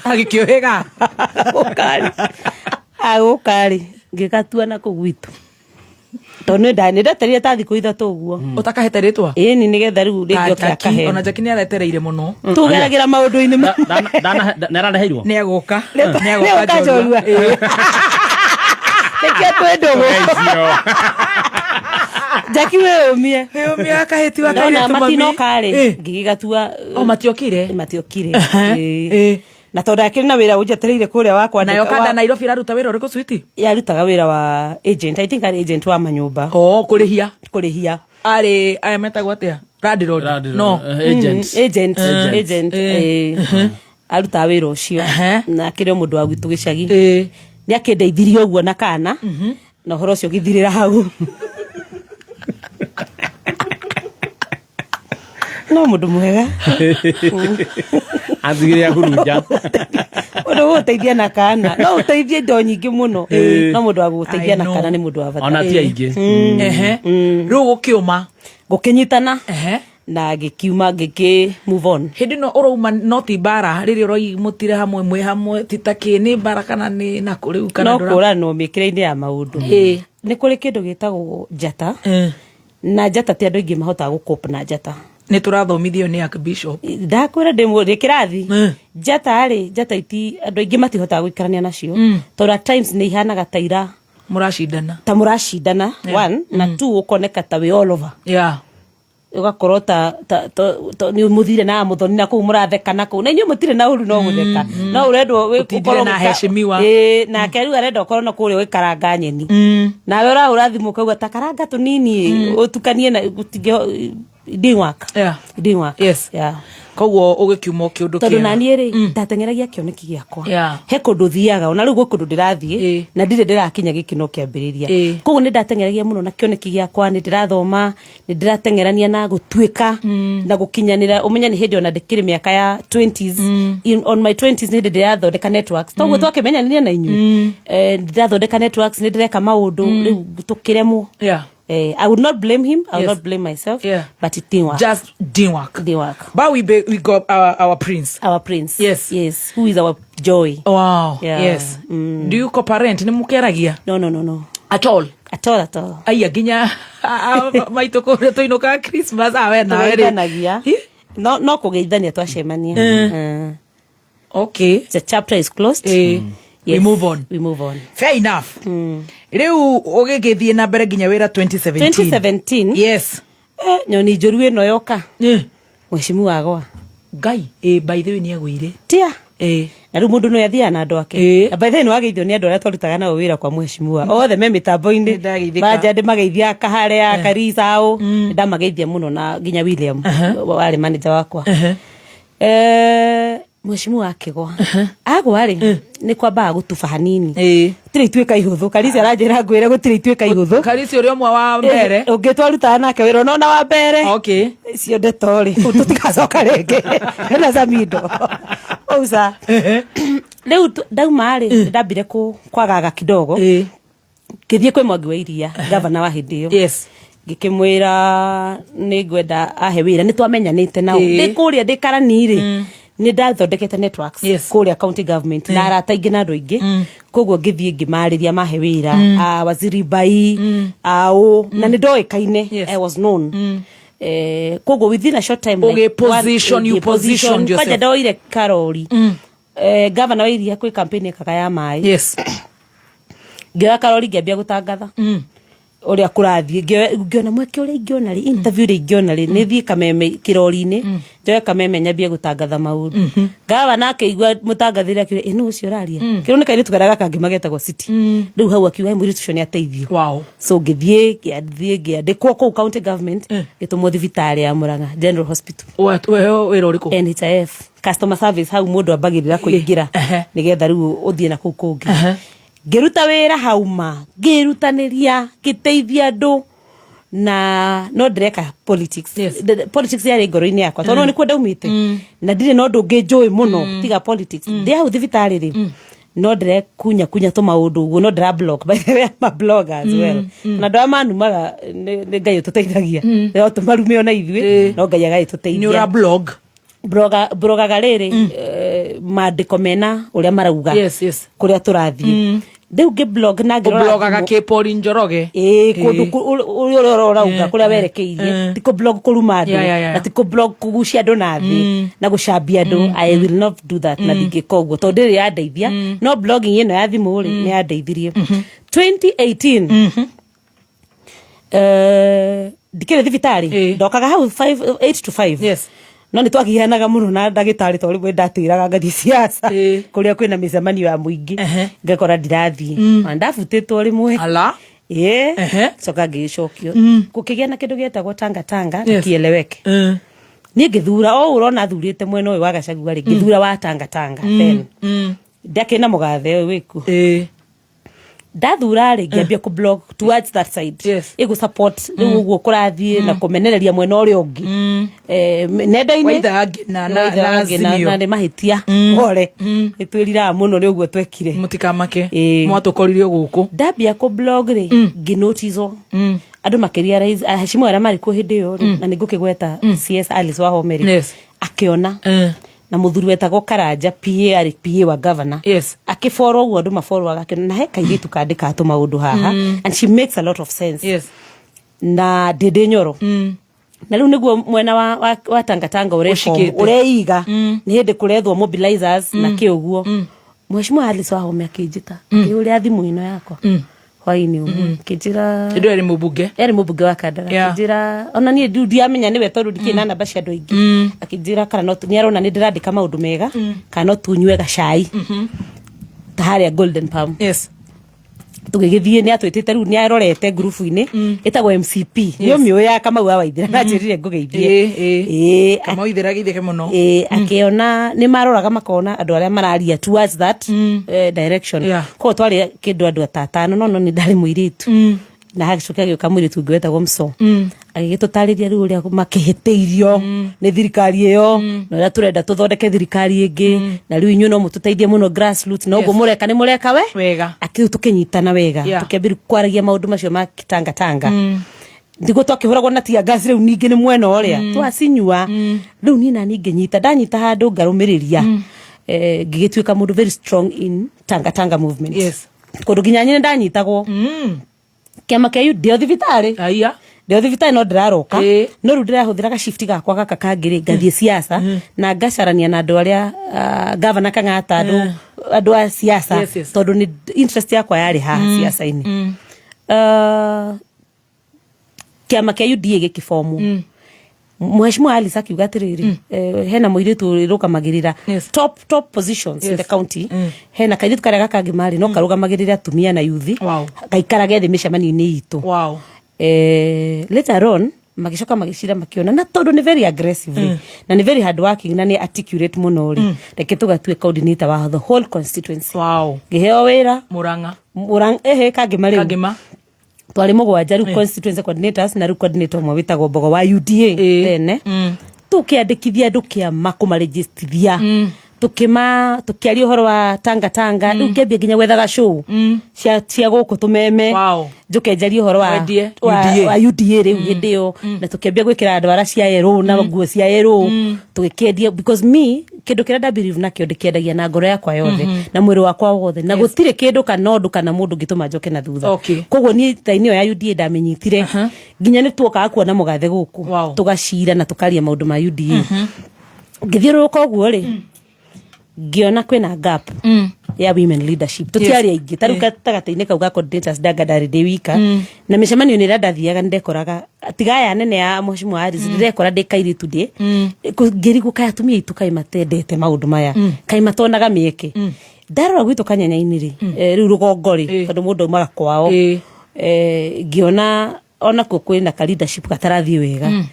Agĩkĩũhĩga.
Agũka rĩ, ngĩgatua na kũu gwitũ, tondũ nĩ ndeterire ta thikũ 3 ũguo.
Ũtakahete rĩtwa?
Ĩni, nĩgetha rĩu rĩngĩ oke
Jackie,
akahe.
Ona Jackie nĩ aretereire mũno.
Tũgeragĩra maũndũ-inĩ ma
Nĩ arareheirwo?
Nĩ egũka.
Nĩ egũka njorua. Nĩkĩo twĩ ndũgũ. Jackie, wĩyũmie.
Wĩyũmie akahĩti wa
Ndona
kairĩtu mami.
matinoka rĩ, ngĩgĩgatua.
O matiokire?
Matiokire. Ĩĩ. Na tondũ akĩrĩ na wĩra ũnjetereire kũrĩa wa kwandĩka.
Nayo kanda Nairobi ĩraruta wĩra ũrĩkũ, sweetie?
Yarutaga wĩra wa agent, I think arĩ agent wa manyũmba.
Oh, kũrĩhia.
Kũrĩhia.
Arĩ aya metagwo atĩa? Landlord. No.
Agent.
Agent.
Agent.
Agent. Arutaga wĩra ũcio na akĩrĩ o mũndũ wa gwitũ gĩcagi. Nĩ akĩndeithirie ũguo na kana na ũhoro ũcio ũgĩthirĩra hau. No mũndũ mwega.
Atigire ahurunja.
Mũndũ ũgũteithia na kana no ũteithie indo nyingĩ mũno, no mũndũ wa gũgũteithia
I
na
know.
kana nĩ mũndũ wa bata.
Ona ti aingĩ.
Ehe. Rĩu gũkĩũma.
Gũkĩnyitana na ngĩkiuma, ngĩkĩ move on.
Hĩndĩ ĩno ũrauma no ti mbara rĩrĩa ũroi mũtire hamwe mwĩ hamwe, ti ta kĩ nĩ mbara kana nĩ nakũ rĩu kana
No kũranwo mĩkĩre-inĩ ya maũndũ. Nĩ kũrĩ kĩndũ gĩtagwo njata, na njata ti andũ aingĩ mahotaga gũcope na njata.
Nĩ tũrathomithio nĩ Archbishop.
Ndakwĩra ndĩ kĩrathi njata rĩ, njata iti andũ aingĩ matihotaga gũikarania nacio, tondũ at times nĩ ihanaga ta ira
mũracindana.
Ta mũracindana. One na two, ũkoneka ta wĩ all over, ũgakorwo ta nĩ mũthire na mũthoni na kũu mũratheka na kũu na inyuĩ mũtirĩ na ũru, no gũtheka, no ũrendwo
Ũtindire
ũkorwo
na heshimiwa.
Ĩĩ, nake rĩu arenda ũkorwo na kũrĩa ũgĩkaranga nyeni, nawe ũrahũra thimũ ũkauga ta karanga tũnini ũtukanie na it didn't work. It didn't work.
Yes.
Yeah.
Koguo ũgĩkiuma o kĩũndũ
Tondũ
kĩega.
naniĩ rĩ, ndateng'eragia kĩoneki gĩakwa. He kũndũ thiaga, ona rĩu gwĩ kũndũ ndĩrathiĩ na ndirĩ ndĩrakinya gĩkĩ no kĩambĩrĩria. Koguo nĩ ndateng'eragia mũno na kĩoneki gĩakwa, nĩ ndĩrathoma, nĩ ndĩrateng'erania na gũtuĩka na gũkinyanĩra. Ũmenye nĩ hĩndĩ ona ndĩkĩrĩ mĩaka ya 20s, on my 20s nĩ hĩndĩ ndĩrathondeka networks, toguo twakĩmenyanire na inyuĩ. Ndĩrathondeka networks, nĩ ndĩreka maũndũ, rĩu tũkĩremwo. I would not blame him. I would not blame myself. But it didn't work.
Just didn't work.
Didn't work.
But we got our prince.
Our prince.
Yes.
Yes. Who is our joy.
Wow.
Yeah.
Yes. Do you co-parent? Nĩ mũkeragia?
No, no, no, no.
At all?
At all, at all.
Aya nginya maitũ kũrĩa tũinũkaga Christmas awe nawe rĩ.
Tũgeithanagia. No kũgeithania twacemania.
Okay.
The chapter is closed.
We
Yes.
move on.
We move on.
Fair enough. Rĩu ũgĩgĩthiĩ na mbere nginya wĩra 2017.
2017.
Yes.
Nyoni njũru ĩno yoka. Mheshimiwa agwa.
Ngai, by the way nĩ agũire.
Tia. Na rĩu mũndũ no athiaga na andũ ake. Na by the way nĩ wageithio nĩ andũ arĩa twarutaga nao wĩra kwa mheshimiwa. Othe me mĩtambo-inĩ.
Ndageithĩka.
Banja ndĩmageithia Kahare, Karisa au. Ndamageithia mũno na nginya William warĩ manager wakwa. Mheshimiwa akĩgwa. Agwa rĩ, nĩ kwambaga gũtuba hanini. Gũtirĩ ituĩka ihũthũ. Karisa aranjĩra ngwĩre gũtirĩ ituĩka ihũthũ.
Karisa ũrĩa ũmwe wa mbere.
Ũngĩ twarutaga nake wĩra ona wa mbere.
Okay.
Icio ndeto rĩ, kũu tũtigacoka rĩngĩ. Hena Samido. Ousa. Rĩu ndauma rĩ, ndambire kwagaga kidogo. Ngĩthiĩ kwĩ Mwangi wa Iria, gavana wa hĩndĩ ĩyo.
Yes.
Ngĩkĩmwĩra nĩ ngwenda ahe wĩra, nĩ twamenyanĩte nao. Ndĩ kũrĩa ndĩ karani rĩ, nĩ ndathondekete networks kũrĩa county government na arata aingĩ na andũ aingĩ, koguo ngĩthiĩ ngĩmarĩria mahe wĩra, waziri Bai aũ, na nĩ ndoĩkaine, I was known. Koguo within a short time, like
Ũgĩ-position, you
ngĩ-position.
positioned yourself.
Kwanja ndoire karori, gavana wa Iria kwĩ campaign ekaga ya maĩ. Ngĩoya karori ngĩambia gũtangatha ũrĩa kũrathiĩ. Ngĩona mweke ũrĩa ingĩona rĩ, interview ĩrĩa ingĩona rĩ, nĩ thiĩ Kameme kĩrori-inĩ, njoe Kameme nyambie gũtangatha maũndũ. Gavana akĩigua mũtangathĩre akiuga, ĩ nũ ũcio ũraria? Kĩrũ nĩ kairĩtu karĩa gakangĩ magetagwo City. Rĩu hau akiuga, "Ĩ, mũirĩtu ũcio nĩ ateithio."
Wow.
So ngĩthiĩ ngĩathiĩ ngĩandĩkwo kũu county government, ngĩtũmwo thibitarĩ ya Murang'a General Hospital.
Weheo wĩra ũrĩkũ?
NHIF customer service, hau mũndũ ambagĩrĩra kũingĩra nĩgetha rĩu ũthiĩ na kũu kũngĩ. Ngĩruta wĩra hau, ma ngĩrutanĩria, ngĩteithia andũ, na no ndĩreka politics.
Yes.
Politics yarĩ ngoro-inĩ yakwa tondũ nĩkuo ndaumĩte na ndirĩ na ũndũ ũngĩ njũĩ mũno tiga politics. Ndĩ hau thibitarĩ rĩ, no ndĩrekunya kunya tũmaũndũ ũguo, no ndĩra blog, by the way, I'm a blogger as well, na andũ arĩa manumaga nĩ Ngai ũtũteithagia, no tũmarume ona ithuĩ, no Ngai agagĩtũteithia.
Nĩ ũra blog?
Blogaga rĩrĩ, mandĩko mena ũrĩa marauga
Yes.
kũrĩa tũrathiĩ rĩu ngĩ blog na ngĩrora
Ũblogaga
thimũ.
kĩ Pauline Njoroge?
Ĩĩ, kũndũ ũrĩa ũrauga kũrĩa werekeirie, ti kũ blog kũruma andũ na ti kũ blog kũgucia andũ na thĩ na gũcambia andũ. I will not do that na ndingĩka ũguo tondũ ndĩrĩ yandeithia, no blogging ĩno ya thimũ rĩ, nĩ yandeithirie. 2018, ndikĩrĩ thibitarĩ, ndokaga hau 8 to 5.
Yes.
No nĩ twagianaga mũno na ndagĩtarĩ tondũ rĩmwe ndatĩraga ngathiĩ siasa kũrĩa kwĩna mĩcemanio ya mũingĩ, ngakora ndirathiĩ na ndabutĩtwo rĩmwe.
Ala.
Ĩĩ, coka ngĩgĩcokio gũkĩgĩa na kĩndũ gĩetagwo Tanga Tanga kieleweke. Niĩ ngĩthura o ũrona thurĩte mwena ũyũ wa Gachagua rĩ, ngĩthura wa Tanga Tanga. Then ndakĩrĩ na mũgathe ũyũ wĩkuo. Ndathura rĩ, ngĩambia kũ blog towards that side. Ĩgũ support rĩu ũguo kũrathiĩ na kũmenereria mwena ũrĩa ũngĩ. Nenda-inĩ.
Waitha Ngina
Waitha
na
Ngina
Azimio.
na nĩ mahĩtia pole, nĩ twĩriraga mũno nĩ ũguo twekire.
Mũtikamake, mwatũkorire gũkũ.
Ndambia kũ blog rĩ, ngĩnoticwo andũ makĩrealize aheshimiwa arĩa marĩ kuo hĩndĩ ĩyo rĩ, na nĩ ngũkĩgweta CS Alice Wahome rĩ, akĩona na mũthuri wetagwo Karanja PA, arĩ PA wa governor, akĩborwo ũguo andũ maborwaga, akĩona na he kairĩtu kandĩkaga tũmaũndũ haha and she makes a lot of sense na Ndĩndĩ Nyoro na rĩu nĩguo mwena wa Tangatanga ũreform.
Ũcikĩte.
Ũreiga nĩ hĩndĩ kũrethwo mobilizers na kĩ ũguo. Mheshimiwa Alice Wahome akĩnjĩta, akĩhũrĩra thimũ ĩno yakwa hwainĩ ũmwe, akĩnjĩra
Hĩndĩ ĩyo arĩ mũmbunge.
Yarĩ mũmbunge wa Kandara. Akĩnjĩra, ona niĩ ndiu ndiamenya nĩwe tondũ ndikĩrĩ na namba cia andũ aingĩ, akĩnjĩra kana no nĩ arona nĩ ndĩrandĩka maũndũ mega, kana no tunyue gacai ta harĩa Golden Palm. Tũgĩgĩthiĩ, nĩ atwĩtĩte rĩu nĩ arorete ngurubu-inĩ ĩtagwo MCP, nĩ ũmĩũĩ ya Kamau wa Waithira, na njĩrire ngũgeithie. Ĩĩ.
Kamau Waithira geithĩke mũno.
Ĩĩ, akĩona nĩ maroraga makona andũ arĩa mararia towards that direction. Koguo twarĩ kĩndũ andũ ta atano, no nĩ ndarĩ mũirĩtu na hagĩcoka gĩũka mũirĩtu ũngĩ wetagwo Mso, agĩgĩtũtarĩria rĩu ũrĩa makĩhĩtĩirio nĩ thirikari ĩyo na ũrĩa tũrenda tũthondeke thirikari ĩngĩ, na rĩu inyuĩ no mũtũteithie mũno grassroots, na ũguo mũreka nĩ mũreka we
wega.
Akĩrĩu tũkĩnyitana wega, tũkĩambĩrĩria kwaragia maũndũ macio ma tangatanga ndigwo twakĩhũragwo na tear gas. Rĩu ningĩ nĩ mwena ũrĩa twacinyua rĩu niĩ nani ngĩnyita, ndanyita handũ ngarũmĩrĩria, ngĩgĩtuĩka mũndũ very strong in Tangatanga movement. Kũndũ nginya nyine ndanyitagwo kĩama kĩa ndĩ o thibitarĩ.
Aya.
Ndĩ o thibitarĩ no ndĩraroka, no rĩu ndĩrahũthĩra gacifti gakwa gaka kangĩ rĩ, ngathiĩ siasa na ngacarania na andũ arĩa gavana Kang'ata, andũ a siasa, tondũ nĩ interest yakwa yarĩ haha siasa-inĩ. Kĩama kĩa UDA gĩkĩbomwo, Mheshimiwa Alice akiuga atĩrĩrĩ, hena mũirĩtu ũrũgamagĩrĩra top top positions in the county, hena kairĩtu karĩa gakangĩ marĩ no karũgamagĩrĩra atumia na yuthi, gaikarage thĩ mĩcemanio-inĩ itũ. Later on magĩcoka magĩcira makĩona na tondũ nĩ very aggressive rĩ, na nĩ very hard working na nĩ articulate mũno rĩ, reke tũgatue coordinator wa the whole constituency. Ngĩheo wĩra.
Murang'a.
Murang'a, ehe, Kangema rĩu.
Kangema.
Twarĩ mũgwanja rĩu constituency coordinators, na rĩu coordinator ũmwe wĩtagwo Mbogo wa UDA tene. Tũkĩandĩkithia andũ kĩama, kũmarejistithia, tukima tukiaria ũhoro wa Tanga Tanga. Rĩu ngĩambia nginya gwethaga show cia gũkũ tũmeme, njoke njarie ũhoro wa
Wendie
wa
UDA.
wa UDA rĩu hĩndĩ ĩyo, na tũkĩambia gwĩkĩra ndwara cia erũ na nguo cia erũ, tũgĩkĩendia, because me kĩndũ kĩrĩa nda believe nakĩo ndĩkĩendagia na ngoro yakwa yothe na mwĩrĩ wakwa wothe, na gũtirĩ kĩndũ kana ũndũ kana mũndũ ũngĩtũma njoke na thutha. Koguo niĩ thainĩ ĩyo ya UDA ndamĩnyitire nginya nĩ tuokaga kuona mũgathe gũkũ, tũgacira na tũkaria maũndũ ma UDA. Ngĩthiũrũrũka ũguo rĩ, ngĩona kwĩna gap ya women leadership, tũtiarĩ aingĩ ta rĩu gatagatĩ-inĩ kau ga coordinators ndanga ndarĩ ndĩ wika, na mĩcemanio-inĩ ĩrĩa ndathiaga nĩ ndekoraga tiga aya nene ya Mheshimiwa Harris, ndĩrekora ndĩ kairĩtu ndĩ ngĩrigwo kaĩ atumia aitũ kaĩ matendete maũndũ maya, kaĩ matonaga mĩeke. Ndarora gwitũ kanyanya-inĩ rĩ, rĩu rũgongo rĩ, tondũ mũndũ aumaga kwao, ngĩona onakuo kwĩna ka leadership gatarathiĩ wega.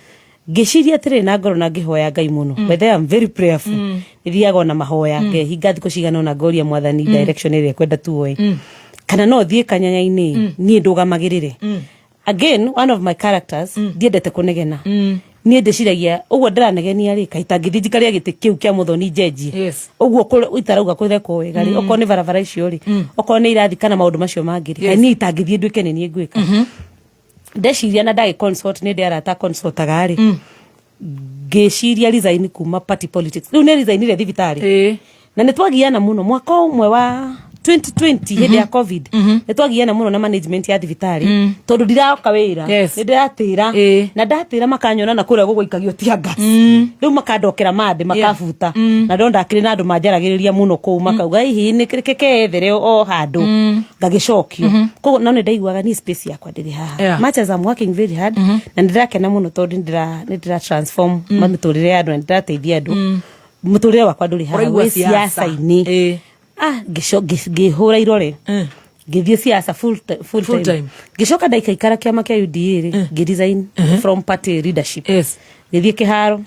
Ngĩciria atĩrĩ na ngoro na ngĩhoya Ngai mũno. By the way, I'm very prayerful, nĩthiaga ona mahoya, ngehinga thikũ cigana ona ngoria Mwathani direction ĩrĩa ekwenda tuoe, kana no thiĩ kanyanya-inĩ niĩ ndũgamagĩrĩre. Again, one of my characters, ndiendete kũnegena. Niĩ ndĩciragia ũguo ndĩranegenia rĩ, kaĩ tangĩthiĩ njikaria gĩtĩ kĩu kĩa mũthoni njenjie ũguo itarauga kũrekwo wega rĩ, okorwo nĩ barabara icio rĩ, okorwo nĩ irathi kana maũndũ macio mangĩ rĩ, kaĩ niĩ itangĩthiĩ nduĩke nĩ niĩ ngwĩka. Ndeciria na ndagĩ consult nĩ ndĩ arata consultaga rĩ, ngĩciria resign kuma party politics. Rĩu nĩ resignire thibitarĩ na nĩ twagiana mũno mwaka ũmwe wa 2020 hĩndĩ ya COVID. Nĩ twagiana mũno na management ya thibitarĩ tondũ ndiraoka wĩra, nĩ ndĩratĩra, na ndatĩra makanyona na kũrĩa gũgũikagio tear gas. Rĩu makandokera mandĩ makabuta, na ndona ndakĩrĩ na andũ manjaragĩrĩria mũno kũu, makauga hihi nĩ kekethere o handũ ngagĩcokio. Koguo no nĩ ndaiguaga niĩ space yakwa ndĩrĩ haha. Much as I'm working very hard na nĩ ndĩrakena mũno tondũ nĩ ndĩra transform mĩtũrĩre ya andũ na nĩ ndĩrateithia andũ, mũtũrĩre wakwa ndũrĩ haha.
Ũraigua
wĩ
siasa.
siasa-inĩ. Ngĩhũra irore, ngĩthiĩ siasa full
Full
time.
Time.
Ngĩcoka ndaikaikara kĩama kĩa UDA rĩ, ngĩresign from party leadership, ngĩthiĩ kĩharo.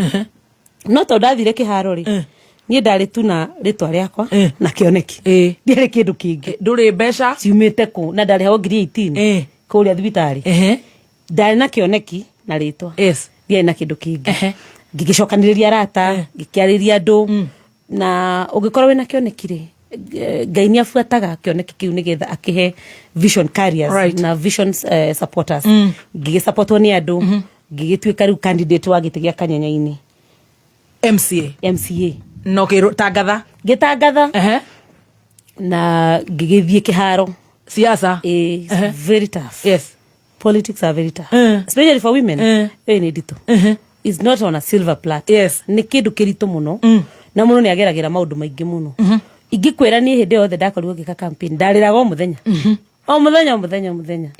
No tondũ ndathire kĩharo rĩ, Niĩ ndarĩ tu na rĩtwa rĩakwa na kĩoneki, ndiarĩ kĩndũ kĩngĩ.
Ndũrĩ mbeca
ciumĩte kũ na ndarĩhagwo 18,000 kũrĩa thibitarĩ. Ndarĩ na kĩoneki na rĩtwa, ndiarĩ na kĩndũ kĩngĩ. Ngĩgĩcokanĩrĩria arata, ngĩkĩarĩria andũ, na ũngĩkorwo wĩna kĩoneki rĩ, Ngai nĩ abuataga kĩoneki kĩu nĩgetha akĩhe vision carriers na vision supporters. Ngĩgĩsupportwo nĩ andũ, ngĩgĩtuĩka rĩu candidate wa gĩtĩ gĩa Kanyenya-inĩ.
MCA.
MCA.
No tangatha.
Ngĩtangatha na ngĩgĩthiĩ kĩharo.
Siasa.
It's very tough. Politics are very tough, especially for women. Ĩĩ, nĩ nditũ. It's not on a silver platter. Nĩ kĩndũ kĩritũ mũno, na mũndũ nĩ ageragĩra maũndũ maingĩ mũno. Ingĩkwĩra niĩ hĩndĩ yothe ndakorirwo ngĩka campaign, ndarĩraga o mũthenya, o mũthenya, o mũthenya, o mũthenya.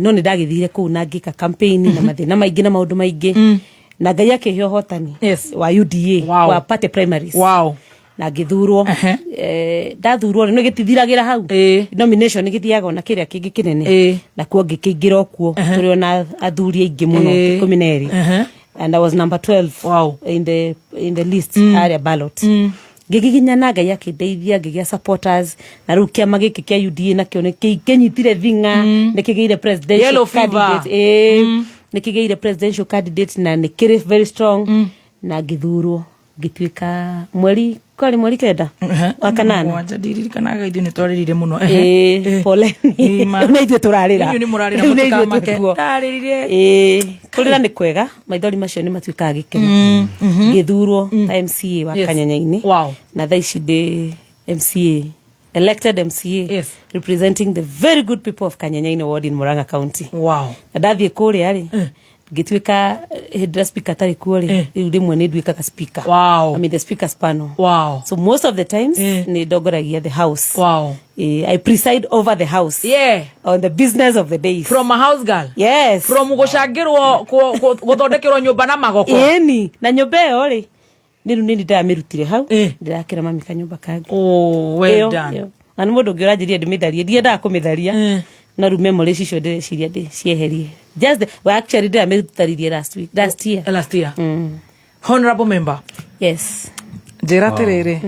No nĩ ndagĩthire kũu na ngĩka campaign na mathĩna maingĩ na maũndũ maingĩ, na Ngai akĩhe ũhotani wa UDA wa party primaries na ngĩthurwo. Ndathurwo rĩ, nĩ gĩtithiragĩra hau, nomination gĩthiaga ona kĩrĩa kĩngĩ kĩnene, nakuo ngĩkĩingĩra o kuo. Tũrĩ ona athuri aingĩ mũno, 12, and I was number 12 in the list harĩa ballot. Ngĩgiginya na Ngai akĩndeithia, ngĩgĩa supporters, na rĩu kĩama gĩkĩ kĩa UDA nakĩo nĩ kĩnyitire thing'a, nĩ kĩgĩire presidential
Yellow fever.
candidate. Nĩ kĩgĩire presidential candidate na nĩ kĩrĩ very strong, na ngĩthurwo ngĩtuĩka mweri kwarĩ mweri 9 wa 8.
Mũgwanja, ndiririkanaga, ithuĩ nĩ twarĩrire mũno.
Ĩĩ, poleni.
Ĩma.
Rĩu nĩ ithuĩ tũrarĩra.
Inyuĩ nĩ mũrarĩra.
Rĩu nĩ ithuĩ
Mũtikamake.
tũkuo.
Ndarĩrire.
Ĩĩ, kũrĩra nĩ kwega, maithori macio nĩ matuĩkaga gĩkeno. Ngĩthurwo ta MCA wa Kanyenya-inĩ, na thaa ici ndĩ MCA, elected MCA, representing the very good people of Kanyenyaini ward in Murang'a County. Na ndathiĩ kũrĩa rĩ, ngĩtuĩka hĩndĩ ĩrĩa speaker atarĩ kuo rĩ, rĩu rĩmwe nĩ nduĩkaga speaker. I'm in the speakers panel. So most of the times nĩ ndongoragia the house. I preside over the house on the business of the days.
From a house girl.
Yes.
From gũcangĩrwo gũthondekerwo nyũmba na magoko.
Ĩni, na nyũmba ĩyo rĩ, nĩ rĩu nĩ ndĩramĩrutire hau, ndĩrakĩra mami kanyũmba kangĩ.
Oh, well
Ĩyo,
done.
ĩyo. Na nĩ mũndũ ũngĩ ũranjĩrire ndĩmĩtharie, ndiendaga kũmĩtharia, no rĩu memories icio ndĩreciria ndĩcieherie. Just the, well, actually ndĩramĩtharirie last week, last year.
Last year. Honorable member.
Yes.
Njĩra atĩrĩrĩ,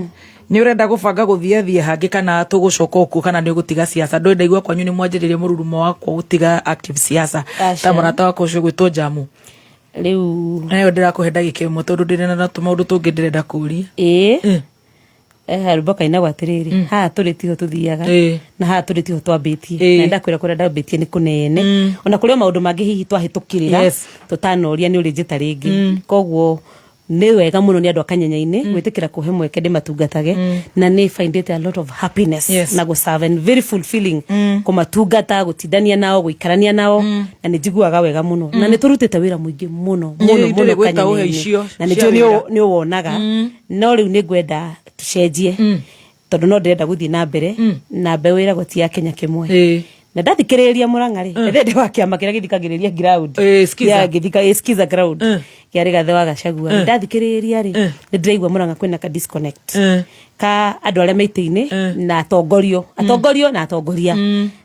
nĩ ũrenda gũbanga gũthiĩ thiĩ hangĩ kana tũgũcoka okuo, kana nĩ ũgũtiga siasa? Ndũĩ ndaigua kwanyu nĩ mwanjĩrĩrie mũrurumo wakwa gũtiga active siasa
Aca.
ta mũrata wakwa ũcio gwĩtwo Jamu.
Rĩu
nayo ndĩrakũhe ndagĩka 1 tondũ ndĩrĩ na tũmaũndũ tũngĩ ndĩrenda kũria.
Ĩĩ, harũmbo kainagwo atĩrĩrĩ, haha tũrĩ tiho tũthiaga, na haha tũrĩ tiho twambĩtie, na ndakwĩra kũrĩa ndambĩtie nĩ kũnene, ona kũrĩ o maũndũ mangĩ hihi twahĩtũkĩrĩra tũtanoria nĩ ũrĩ njĩta rĩngĩ. Koguo nĩ wega mũno nĩ andũ a Kanyenya-inĩ gwĩtĩkĩra kũhe mweke ndĩmatungatage, na nĩ findĩte a lot of happiness na gũ and very fulfilling kũmatungata, gũtindania nao, gũikarania nao, na nĩ njiguaga wega mũno, na nĩ tũrutĩte wĩra mũingĩ mũno mũno
Nĩ
mũno
ndĩrĩ gwĩta ũhe
Kanyenya-inĩ.
icio
Na nĩ
cia
njũĩ
wĩra.
nĩ ũwonaga, no rĩu nĩ ngwenda tũcenjie, tondũ no ndĩrenda gũthiĩ na mbere na mbeũ ĩragwo ti ya Kenya kĩmwe, na ndathikĩrĩria Mũrang'a rĩ, ndĩ wa kĩama kĩrĩa gĩthikagĩrĩria ground.
Skiza.
Ya, skiza ground kĩa Rigathĩ wa Gachagua. Ndathikĩrĩria rĩ, nĩ ndĩraigua Mũrang'a kwĩna ka disconnect ka andũ arĩa me itĩ-inĩ na atongorio, atongorio na atongoria,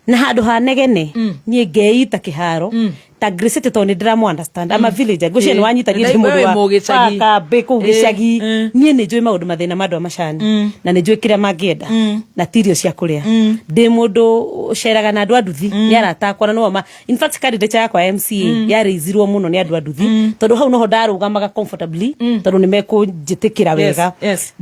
na handũ ha negene niĩ ngeita kĩharo ta Grace City, tondũ nĩ ndĩramũ understand. I'm a villager, ngwĩciria nĩ wanyita niĩ ndĩ
Ndaigua
mũndũ
wĩ
wa
mũgĩcagi.
wa kambĩ kũu gĩcagi. Niĩ nĩ njũĩ maũndũ, mathĩna ma andũ a macani, na nĩ njũĩ kĩrĩa mangĩenda na ti irio cia kũrĩa. Ndĩ mũndũ ũceraga na andũ a nduthi, nĩ arata akwa, na nĩo ma in fact candidate yakwa ya MCA yarĩizirwo mũno nĩ andũ a nduthi, tondũ hau noho ndarũgamaga comfortably, tondũ nĩ mekũnjĩtĩkĩra wega.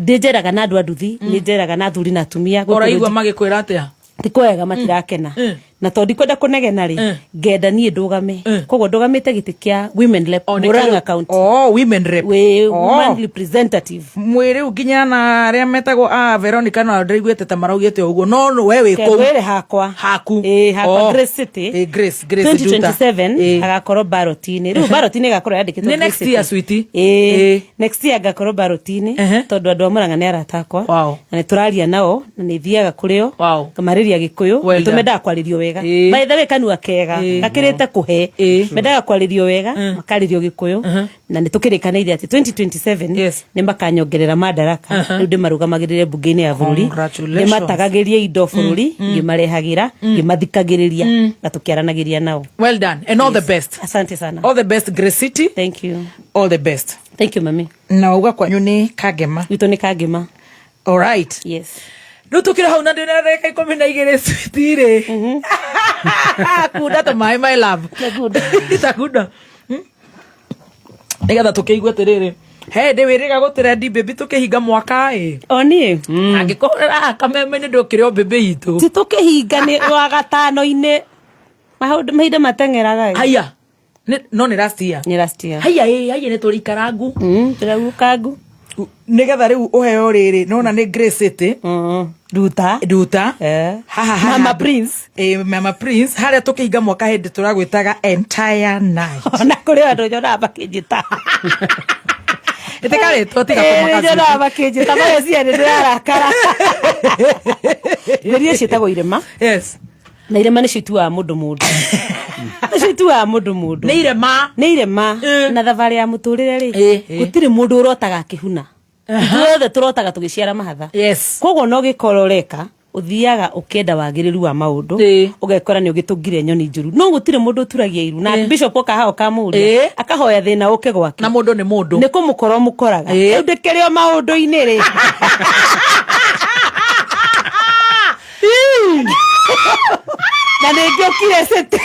Ndĩ njeraga na andũ a nduthi, nĩ njeraga na athuri na atumia. Gwĩ
Ũraigua
kũndũ
magĩkwĩra atĩa?
Ti kwega, matirakena, na tondũ ndikwenda kũnegena rĩ, ngenda niĩ ndũgame. Koguo ndũgamĩte gĩtĩ kĩa women rep
nĩ
Murang'a County.
Oh, women rep.
Wĩ woman representative.
Mwĩ rĩu nginya na arĩa metagwo a Veronica no ndĩraiguĩte ta maraugĩte ũguo, no we wĩ kũu.
Ngwĩre hakwa.
Haku.
Ĩĩ, hakwa. Grace City.
Ĩĩ, Grace Nduta.
2027 agakorwo ballot-inĩ. Rĩu ballot-inĩ ĩgakorwo yandĩkĩtwo
Nĩ
Grace
next
City.
year, sweetie.
Ĩĩ, next year ngakorwo ballot-inĩ, tondũ andũ a Murang'a nĩ arata akwa, na nĩ tũraria nao, na nĩ thiaga kũrĩ o ngamarĩria Gĩkũyũ.
Well done.
Tũmendaga kwarĩrio wega. By the way, kanua kega gakĩrĩte kũhe. Mendaga kwarĩrio wega, makarĩrio Gĩkũyũ, na nĩ tũkĩrĩkanĩire atĩ 2027 nĩ makanyongerera madaraka. Rĩu ndĩmarũgamagĩrĩre mbunge-inĩ ya bũrũri.
Congratulations.
Ndĩmatagagĩrie indo bũrũri, ngĩmarehagĩra, ngĩmathikagĩrĩria na tũkĩaranagĩria nao.
Well done and all the best.
Asante sana.
All the best, Grace City.
Thank you.
All the best.
Thank you, mami.
Na uga kwanyu nĩ Kangema?
Gwitũ nĩ Kangema.
All right.
Yes.
Rĩu tũkĩrĩ hau na ndĩna ndagĩka 12 sweetie rĩ, kunda tũmaĩ, my love, takunda nĩgetha tũkĩigue atĩrĩrĩ, he ndĩ wĩrĩga gũtĩrendi baby tũkĩhinga mwaka ĩ.
O niĩ.
Angĩkũhũrĩra kameme-inĩ ndũkĩrĩ o baby itũ.
Ti tũkĩhinga, nĩ wa gatano-inĩ, maũndũ mahinda mateng'eraga ĩ.
Haya. No nĩ last year.
Nĩ last year.
Haya ĩ, haya nĩ tũrĩikarangu.
Tũragukangu.
Nĩgetha rĩu ũheo rĩrĩ, nona nĩ Grace City.
Nduta.
Nduta. Haha haha.
Mama Prince.
Ĩ, Mama Prince, harĩa tũkĩhinga mwaka hĩndĩ tũragwĩtaga entire night.
Ona kũrĩ andũ nyonaga makĩnjĩta.
Ĩtĩkarĩtwo tiga
Ĩ,
kũmaka.
nyonaga makĩnjĩta mageciria nĩ ndĩrarakara. Iria ciĩtagwo irema.
Yes.
Na irema nĩcio ituaga mũndũ mũndũ, nĩcio ituaga mũndũ mũndũ.
Nĩ irema.
Nĩ irema. Na thabarĩ ya mũtũrĩre rĩ, gũtirĩ mũndũ ũrotaga akĩhuna. Ithuothe tũrotaga tũgĩciara mahatha.
Yes.
Koguo no gĩkorwo ũreka ũthiaga ũkĩenda wagĩrĩru wa maũndũ, ũgekora nĩ ũgĩtũngire nyoni njũru, no gũtirĩ mũndũ ũturagia iru na bishop oka haha ũkamũria akahoya thĩna ũke gwake.
Na mũndũ nĩ mũndũ.
Nĩ kũmũkora mũkoraga. Rĩu ndĩkĩrĩ o maũndũ-inĩ rĩ, na nĩ ngĩũkire city.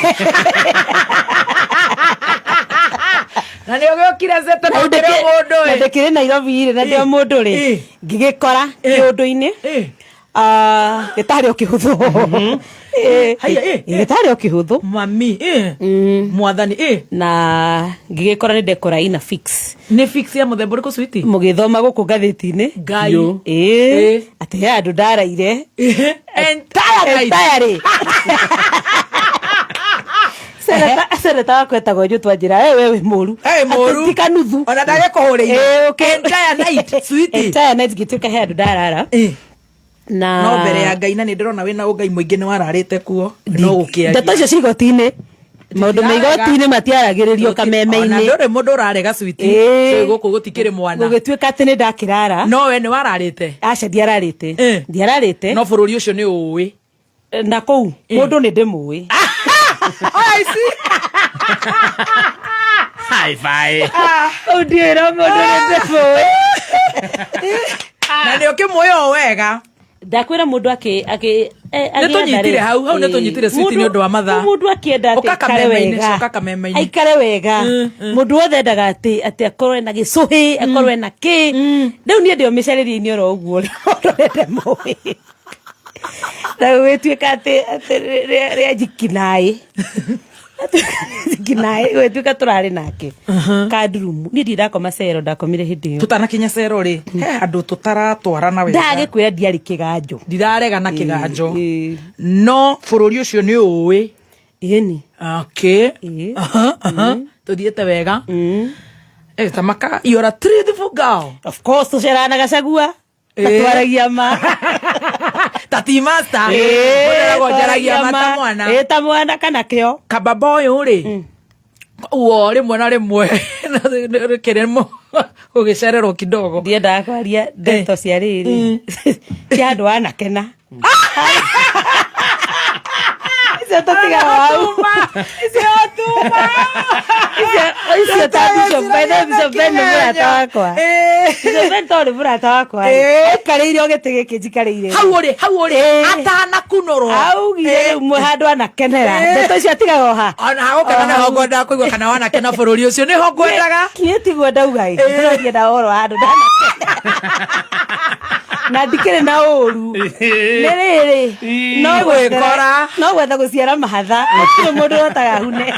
Na nĩ ũgĩũkire city na ũkĩrĩ o mũndũ
Na
ĩ.
ndĩkĩrĩ Nairobi rĩ, na ndĩ o mũndũ rĩ, ngĩgĩkora kĩũndũ-inĩ. Ah, gĩtarĩ o kĩhũthũ.
Haya, ĩ,
Gĩtarĩ o kĩhũthũ.
Mami ĩ. Mwathani ĩ.
Na ngĩgĩkora nĩ ndekora ina fix.
Nĩ fix ya mũthemba ũrĩkũ, sweetie?
Mũgĩthoma gũkũ ngathĩti-inĩ.
Ngai.
Ĩ, atĩ he handũ ndaraire.
Entire night.
Entirely. Seneta wakwa etagwo Njũtwa, njĩra we wĩ mũru.
Wĩ mũru.
Atĩ ti kanuthu.
Ona ndagĩkũhũrĩire.
Ĩ, okay.
Entire night, sweetie.
Entire night ngĩtuĩka he handũ ndarara. Na
No mbere ya Ngai, na nĩ ndĩrona wĩna ũngai mũingĩ, nĩ wararĩte kuo no gũkĩaria.
Ndeto icio ci igoti-inĩ, maũndũ ma igoti-inĩ matiaragĩrĩrio
Ona
kameme-inĩ.
ndũrĩ mũndũ ũrarega, sweetie.
Ĩ.
Twĩ gũkũ gũtikĩrĩ mwana.
Gũgĩtuĩka atĩ nĩ ndakĩrara.
No we nĩ wararĩte?
Aca, ndiararĩte, ndiararĩte.
No bũrũri ũcio nĩ ũĩ.
Na kũu mũndũ nĩ ndĩmũĩ.
Oh, I see.
High five.
Kũu ndiũĩ, no mũndũ nĩ ndĩmũĩ.
Na nĩ ũkĩmũĩ o wega.
Ndakwĩra mũndũ akĩ akĩ
Nĩ tũnyitire hau, hau nĩ tũnyitire, sweetie, nĩ ũndũ wa mathaa.
Mũndũ akĩenda atĩ
Ũka
aikare
kameme-inĩ,
wega.
coka kameme-inĩ.
Aikare wega. Mũndũ wothe endaga atĩ akorwo ena gĩcũhĩ, akorwo ena kĩ. Rĩu niĩ ndĩ o mĩcarĩrie-inĩ oro ũguo, mũndũ nĩ ndĩmũĩ. Na gũgĩtuĩka atĩ rĩa njikinaĩ, njikinaĩ, gũgĩtuĩka tũrarĩ nake kandurumu. Niĩ ndirĩ ndakoma cero, ndakomire hĩndĩ ĩyo.
Tũtanakinya cero rĩ, he handũ tũtaratwarana wega.
Ndagĩkwĩra ndiarĩ kĩganjo.
Ndirarega na kĩganjo, no bũrũri ũcio nĩ ũĩ.
Ĩni.
Okay. Aha, aha. Tũthiĩte wega. Eh, tamaka, you're a truthful girl.
Of course, tũceranaga Gacagua na twaragia ma.
Ta ti master. Mũndũ njaragia ma ta mwana.
Ĩ, ta mwana kana kĩo.
Kababa ũyũ rĩ, uo rĩmwe na rĩmwe kĩrĩmo gũgĩcererwo kidogo.
Ndiendaga kwaria ndeto cia rĩrĩ, cia andũ anakena icio tũtigaga hau. Icio ta Bishop Ben, no Bishop Ben nĩ mũrata wakwa. Bishop Ben tondũ nĩ mũrata wakwa rĩ, aikarĩire o gĩtĩ gĩkĩ njikarĩire.
Hau ũrĩ, hau ũrĩ atanakunũrwo.
Augire rĩu mwe handũ anakenera, ndeto icio atigaga o ha.
Ona hagũkena nĩho ngwendaga kũigua kana wanakena bũrũri ũcio, nĩho ngwendaga.
Niĩ tiguo ndauga ĩ, no ndienda ũhoro wa handũ ndanakena na ndikĩrĩ na ũru, nĩ rĩrĩ no
Gwĩkora.
No gwetha gũciara mahatha. Gũtirĩ mũndũ ũrotaga hune,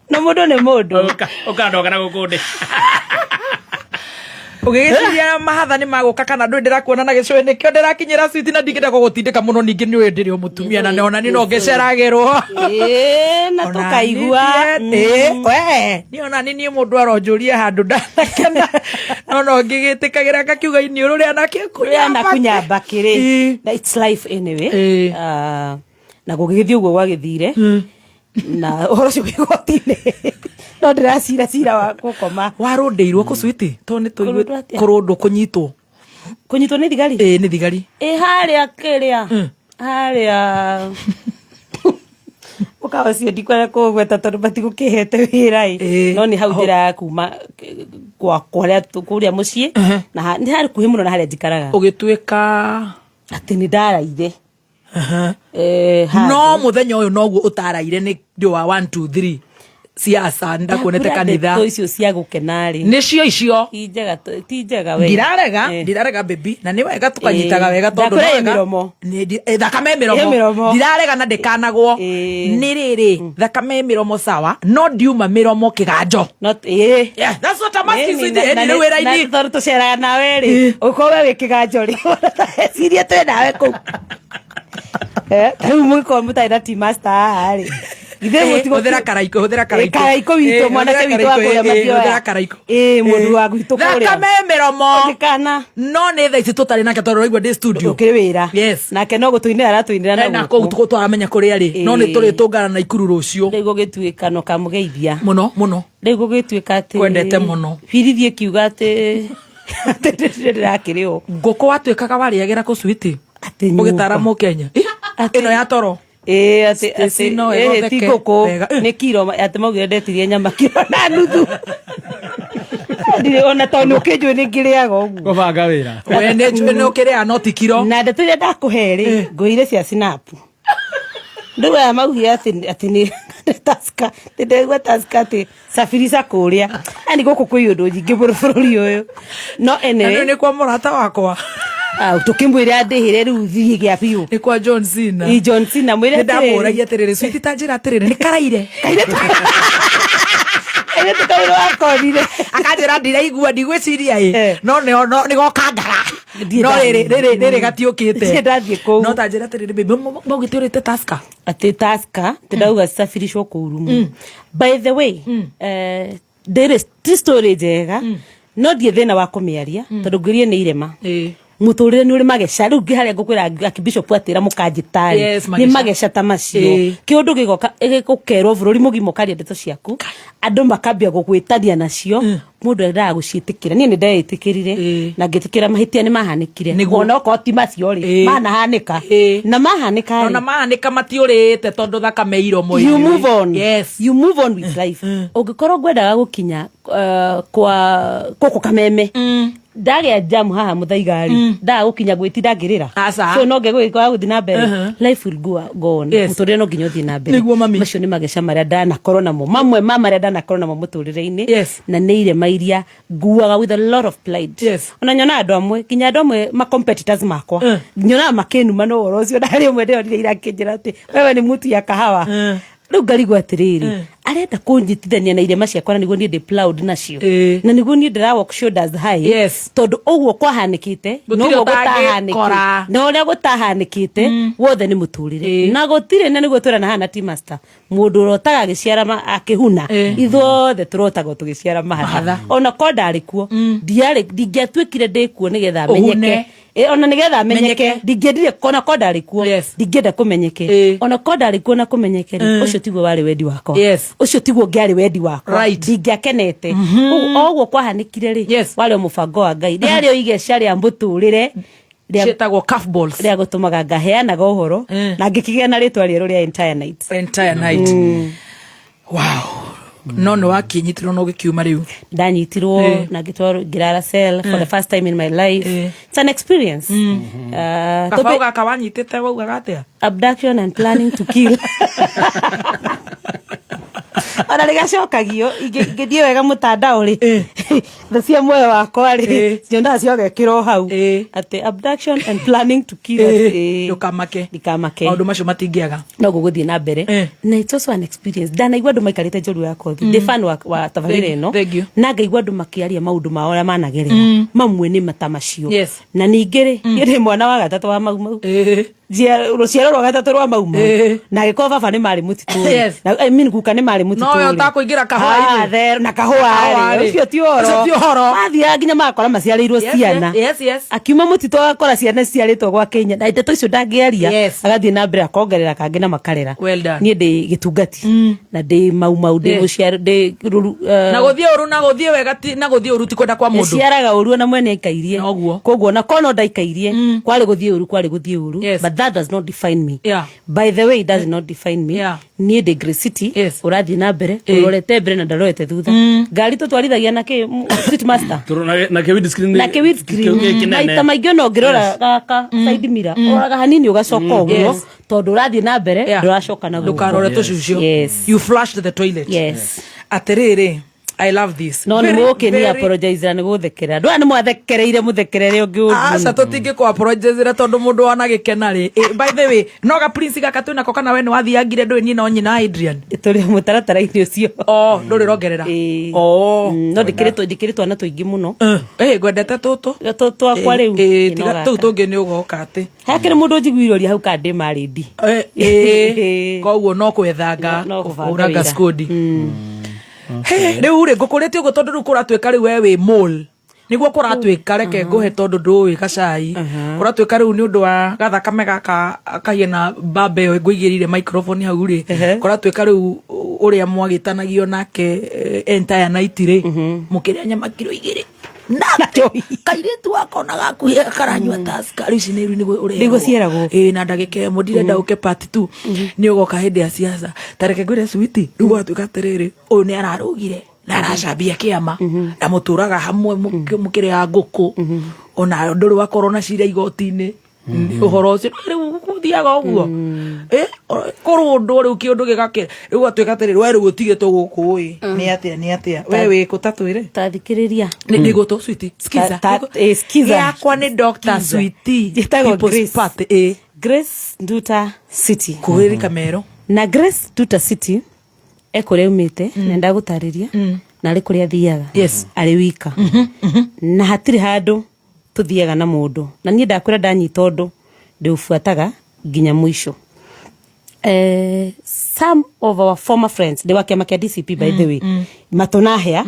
no mũndũ nĩ mũndũ.
Ũkandoka na gũkũ ndĩ.
Ũgĩgĩciria mahatha nĩ magũka kana ndũĩ? Ndĩrakuona na gĩcũĩ, nĩkĩo ndĩrakinyĩra switi, na ndingĩenda gũgũtindĩka mũno. Ningĩ nĩ ũĩ ndĩrĩ o mũtumia na ona niĩ no ngĩceragĩrwo.
Ĩĩ, na tũkaigua.
We niĩ ona nĩ niĩ mũndũ aronjũria handũ ndanakena, no no ngĩgĩtĩkagĩra ngakiuga iniũrũ rĩa
rĩa nakunya mbakĩrĩ. Na it's life anyway. Ah, Na gũgĩgĩthiĩ ũguo gwagĩthire, na ũhoro ũcio wĩ igoti-inĩ, no ndĩracira cira wa gũkoma.
Warũndĩirwo kũ, switi? Tondũ nĩ tũigue.
Kũrũndwo atĩa?
Kũrũndwo, kũnyitwo.
Kũnyitwo nĩ thigari?
Ĩĩ, nĩ thigari.
Ĩ, harĩa kĩrĩa, harĩa mũkawa ũcio ndikwenda kũgweta tondũ matigũkĩhete wĩra ĩ, no nĩ hau njĩra ya kuma gwakwa kũrĩa mũciĩ na nĩ harĩ kuhĩ mũno na harĩa njikaraga.
Ũgĩtuĩka
atĩ nĩ ndaraire. Eh, handũ.
No mũthenya ũyũ noguo ũtaraire nĩ ndĩ wa 1 2 3 siasa, ndakuonete
Ndakwĩra
kanitha.
Ndeto icio cia gũkena rĩ,
Nĩcio icio.
Ti njega, ti njega we.
Ndirarega.
Eh.
Ndirarega baby, na nĩ wega tũkanyitaga
Eh.
wega tondũ
Ndakwĩra
no
ĩ
wega-
mĩromo.
Thakame ĩ
Ĩ
mĩromo.
mĩromo.
Ndirarega na ndĩkanagwo nĩ rĩrĩ, thakame ĩ mĩromo sawa, no ndiuma mĩromo kĩganjo.
Not, eh.
Yeah, that's what I'm asking,
Ĩni,
sweetie. Ĩni, rĩu wĩra-inĩ.
Na tondũ tũceraga nawe rĩ, ũkorwo we wĩ kĩganjo rĩ, ecirie twĩ nawe kũu. Eh, ta rĩu mũgĩkorwo mũtarĩ na team master haha rĩ, githĩ
Eh,
mũtigũ-
hũthĩra Karaikũ, hũthĩra Karaikũ.
Eh, Karaikũ witũ,
Eh,
mwanake
hũthĩra
witũ wa
Karaikũ,
kũrĩa
eh,
Mathioya.
hũthĩra Karaikũ.
Ĩ, mũndũ wa gwitũ kũrĩa.
Thakame mĩromo.
Ũngĩkana.
No nĩ thaa ici tũtarĩ nake tondũ ũraigua ndĩ studio.
Ũkĩrĩ wĩra.
Yes.
Nake no gũtũinĩra aratũinĩra
na
na
kũu
gũkũ.
Tũramenya kũrĩa rĩ, no nĩ tũrĩtũngana na ikuru rũciũ.
Rĩu gũgĩtuĩka no kamũgeithia.
Mũno mũno.
Rĩu gũgĩtuĩka atĩ
Kwendete mũno.
Birithi ĩkiuga atĩ atĩ ndĩrakĩrĩ ũ.
Ngũkũ watuĩkaga warĩagĩra kũ, switi?
Atĩ nyũmba.
Ũgĩtara mũkenya ĩno ya toro.
Ĩĩ, atĩ
Stacy
atĩ
no
ĩĩ, ti
ĩgotheke
ngũkũ
wega.
Nĩ kiro, atĩ maugire ndetirie nyama kiro na nuthu. Ndirĩ ona tondũ nĩ ũkĩnjũĩ nĩ ngĩrĩaga ũguo.
Kũbanga wĩra.
We nĩ njũĩ nĩ ũkĩrĩa no ti kiro.
Na ndeto iria ndakũhe rĩ, ngũire cia snap. Rĩu aya maugire atĩ atĩ nĩ Tusker, atĩ ndegua Tusker atĩ safirisha kũrĩa, yani gũkũ kwĩ ũndũ nyingĩ mũno bũrũri ũyũ, no
Na
anyway.
nĩ kwa mũrata wakwa.
Ah, tũkĩmwĩra ndĩhĩre rĩu thiĩ gĩa biũ.
Nĩ kwa John Cena.
Ĩ, John Cena mwĩre
Nĩ
atĩrĩrĩ.
ndamũragia atĩrĩrĩ, switi, ta njĩra atĩrĩrĩ, nĩ karaire?
Kairĩtu kau nĩ wakonire.
Akanjĩra ndiraigua, ndigwĩciria ĩ, no nĩ no nĩ gokangara.
Ndirĩ
No rĩrĩ rĩrĩ rĩrĩ gatiũkĩte.
Ndirĩ ndathiĩ kũu.
No ta njĩra atĩrĩrĩ baby, maugĩte ũrĩte Tusker?
Atĩ Tusker tindauga safirishwo kũu rumu. By the way, eh, ndĩrĩ ti story njega, no ndiĩ thĩna wa kũmĩaria tondũ ngwĩrie nĩ irema. Mũtũrĩre nĩ ũrĩ mageca. Rĩu ngĩ harĩa ngũkwĩra akibishop atĩra mũkanjĩtarĩ.
Yes,
nĩ
mageca.
Mageca ta macio. Kĩũndũ gĩgoka gũkerwo bũrũri mũgima, ũkaria ndeto ciaku, andũ makambia gũgwĩtania nacio, mũndũ endaga gũciĩtĩkĩra. Niĩ nĩ ndeĩtĩkĩrire na ngĩtĩkĩra mahĩtia nĩ mahanĩkire.
Nĩguo.
Ona okorwo ti macio rĩ, manahanĩka na mahanĩka
Ona
rĩ,
mahanĩka matiũrĩte tondũ thakame iromo.
You move on.
Yes.
You move on with life. Ũngĩkorwo ngwendaga gũkinya kwa gũkũ Kameme, ndagĩa jamu haha mũthaiga rĩ, ndaga gũkinya gwĩtinda ngĩrĩra.
Aca.
So no ngegũgĩkorwo gũthiĩ na mbere. Life will go on.
Yes.
Mũtũrĩre no nginya ũthiĩ na mbere.
Nĩguo, mami.
Macio nĩ mageca marĩa ndanakorwo namo, mamwe ma marĩa ndanakorwo namo mũtũrĩre-inĩ.
Yes.
Na nĩ irema iria nguaga with a lot of pride.
Yes.
Ona nyonaga andũ amwe, nginya andũ amwe ma competitors makwa, nyonaga makĩnuma no ũhoro ũcio. Na harĩ ũmwe ndĩronire irakĩnjĩra atĩ wewe ni mtu ya kahawa. Rĩu ngarigwo atĩrĩrĩ, arenda kũnyitithania na irema ciakwa na nĩguo niĩ ndĩ proud nacio, na nĩguo niĩ ndĩra walk shoulders high.
Yes.
Tondũ ũguo kwahanĩkĩte
Gũtirĩ
noguo
ũtangĩkora.
gũtahanĩkĩte, na ũrĩa gũtahanĩkĩte wothe nĩ mũtũrĩre na gũtirĩ, na nĩguo twĩrana hana ti master mũndũ ũrotaga agĩciara akĩhuna. Ithuothe tũrotaga o tũgĩciara mahatha.
Mahatha.
Ona ko ndarĩ kuo, ndiarĩ ndingĩatuĩkire ndĩ kuo nĩgetha
Ũhune.
menyeke. Ona nĩgetha menyeke.
Menyeke.
Ndingĩendire ona ko ndarĩ kuo.
Yes.
Ndingĩenda kũmenyeke ona ko ndarĩ kuo na kũmenyeke rĩ, ũcio tiguo warĩ wendi wakwa.
Yes.
Ũcio tiguo ũngĩarĩ wendi wakwa.
Right.
Ndingĩakenete. Ũguo o ũguo kwahanĩkire rĩ,
Yes.
warĩ o mũbango wa Ngai, rĩarĩ o igeca rĩa mũtũrĩre
Ciĩtagwo calf balls.
Rĩa gũtũmaga ngaheanaga ũhoro na ngĩkĩgĩa na rĩtwa rĩerũ rĩa entire night.
Entire night. Wow, no nĩ wakĩnyitirwo na ũgĩkiuma rĩu?
Ndanyitirwo na ngĩtwarwo ngĩrara cell for the first time in my life. It's an experience.
Kabaũ gaka wanyitĩte waugaga atĩa?
Abduction and planning to kill. Ona rĩgacokagio ingĩthiĩ wega mũtandao rĩ, thũ cia muoyo wakwa rĩ, cionaga ciogekĩrwo hau atĩ abduction and planning to kill.
Ndũkamake.
Ndikamake.
Maũndũ macio matingĩaga.
No gũgũthiĩ na mbere, na it's also an experience. Ndanaigua andũ maikarĩte njorua ya kothi, ndĩ fan wa tabarĩra ĩno.
Thank you.
Na ngaigua andũ makĩaria maũndũ mao ũrĩa managerera, mamwe nĩ mata macio. Na ningĩ rĩ, niĩ ndĩ mwana wa gatatũ wa Mau Mau. Rũciaro rwa gatatũ rwa Mau Mau, na angĩkorwo baba nĩ marĩ mũtitũ rĩ, na I mean guka nĩ marĩ mũtitũ
Nowe. We ũtakũingĩra kahũa-inĩ.
Ah, therũ na kahũa
Kahũa
rĩ
rĩ.
ũcio ti ũhoro
Ũcio ti ũhoro.
mathiaga nginya magakora maciarĩirwo
Yes,
ciana
yes, yes.
akiuma mũtitũ agakora ciana ciarĩtwo gwa Kenya na ndeto icio ndangĩaria agathiĩ na mbere akongerera kangĩ na makarera
Well done.
niĩ ndĩ gĩtungati na ndĩ maumau ndĩ
Yeah.
mũciaro ndĩ rũru
na gũthiĩ ũru na gũthiĩ wega na gũthiĩ ũru ti kwenda kwa mũndũ
ĩciaraga ũru ona mwene aikairie koguo ona kono ndaikairie kwarĩ gũthiĩ ũru kwarĩ gũthiĩ ũru but that does not define me
Yeah.
by the way it does not define me
Yeah.
niĩ ndĩ Grace City ũrathiĩ na mbere ũrorete mbere na ndarorete thutha ngari tũtwarithagia na kĩ street master
na kä windscreen
na kĩ windscreen maita maingĩ ona ũngĩrora gaka side mirror ũroraga hanini ũgacoka
Mm.
ũguo
Yes.
tondũ ũrathiĩ na mbere ndũracoka na guoko.
Ndũkarore tũcucio.
Yes.
You flushed the toilet.
Yes.
Atĩrĩrĩ, I love this.
no nä
Very,
må kä ni
very-
apologizera nä gå thekerera ndå aya nä mwathekereire må thekerere å ngä
aca tå tingä kå apologizera tondå må ndå wana gä kena rä by the way no ga prince gaka twä nako kana we nä wathiangire ndå niä no nyina Adrian
tå rä må taratara-inä å cio
o ndå rä rongerera
no ndä kä rä twana tå ingä må no
ngwendete tå tå
twakwa rä u
tå u tå ngä nä å goka atä
hakä rä må ndå njiguire å ria hau ka ndä marä
koguo no kwethanga
No kũbanga
kũhũranga
wĩra.
skodi rä u rä ngå kå rä te å guo tondå rä u kå ratuä ka rä u we wä mol nĩguo kũratuĩka reke ngũhe tondũ ndũĩ gacai kũratuĩka rĩu nĩ ũndũ wa gathakame gaka kahiana mbamba ĩyo ngũigĩrĩire microphone hau rĩ kũratuĩka rĩu ũrĩa mwagĩtanagio nake entire night rĩ mũkĩrĩa nyama kiro igĩrĩ nake kairĩtu wakona gakuhĩ karanyua taska rĩu ici nĩ rĩu nĩguo ũrerwo.
Nĩguo ciĩragwo.
Ĩĩ, na ndagĩka ĩmwe ndirenda ũke part two nĩ ũgoka hĩndĩ ya siasa ta reke ngwĩre switi rĩu gwatuĩka atĩrĩrĩ ũyũ nĩ ararũgire na aracambia kĩama na mũtũraga hamwe mũkĩrĩaga ngũkũ ona ndũrĩ wakorwo na cira igoti-inĩ Nĩ ũhoro ũcio no rĩu gũthiaga ũguo kũrũndwo rĩu kĩũndũ gĩgakĩ rĩu gwatuĩka atĩrĩrĩ we rĩu ũtigĩtwo gũkũ ĩ nĩ atĩa nĩ atĩa we wĩ kũ ta twĩre
tathikä rä ria
nĩ gũtũ switi skiza Yakwa nĩ Dr. Sweety
Njĩtagwo
People's
Grace.
Party, ĩ.
Grace Nduta City
Kuhĩrĩ Kamero
na Grace Nduta City e kũrĩa aumĩte na ndagũtarĩria na arĩ kũrĩa athiaga
Yes.
arĩ wika na hatirĩ handũ tũthiaga na mũndũ na niĩ ndakwĩra ndanyita ũndũ ndĩũbuataga nginya mũico some of our former friends ndĩ wa kĩama kĩa DCP by the way matũnahĩa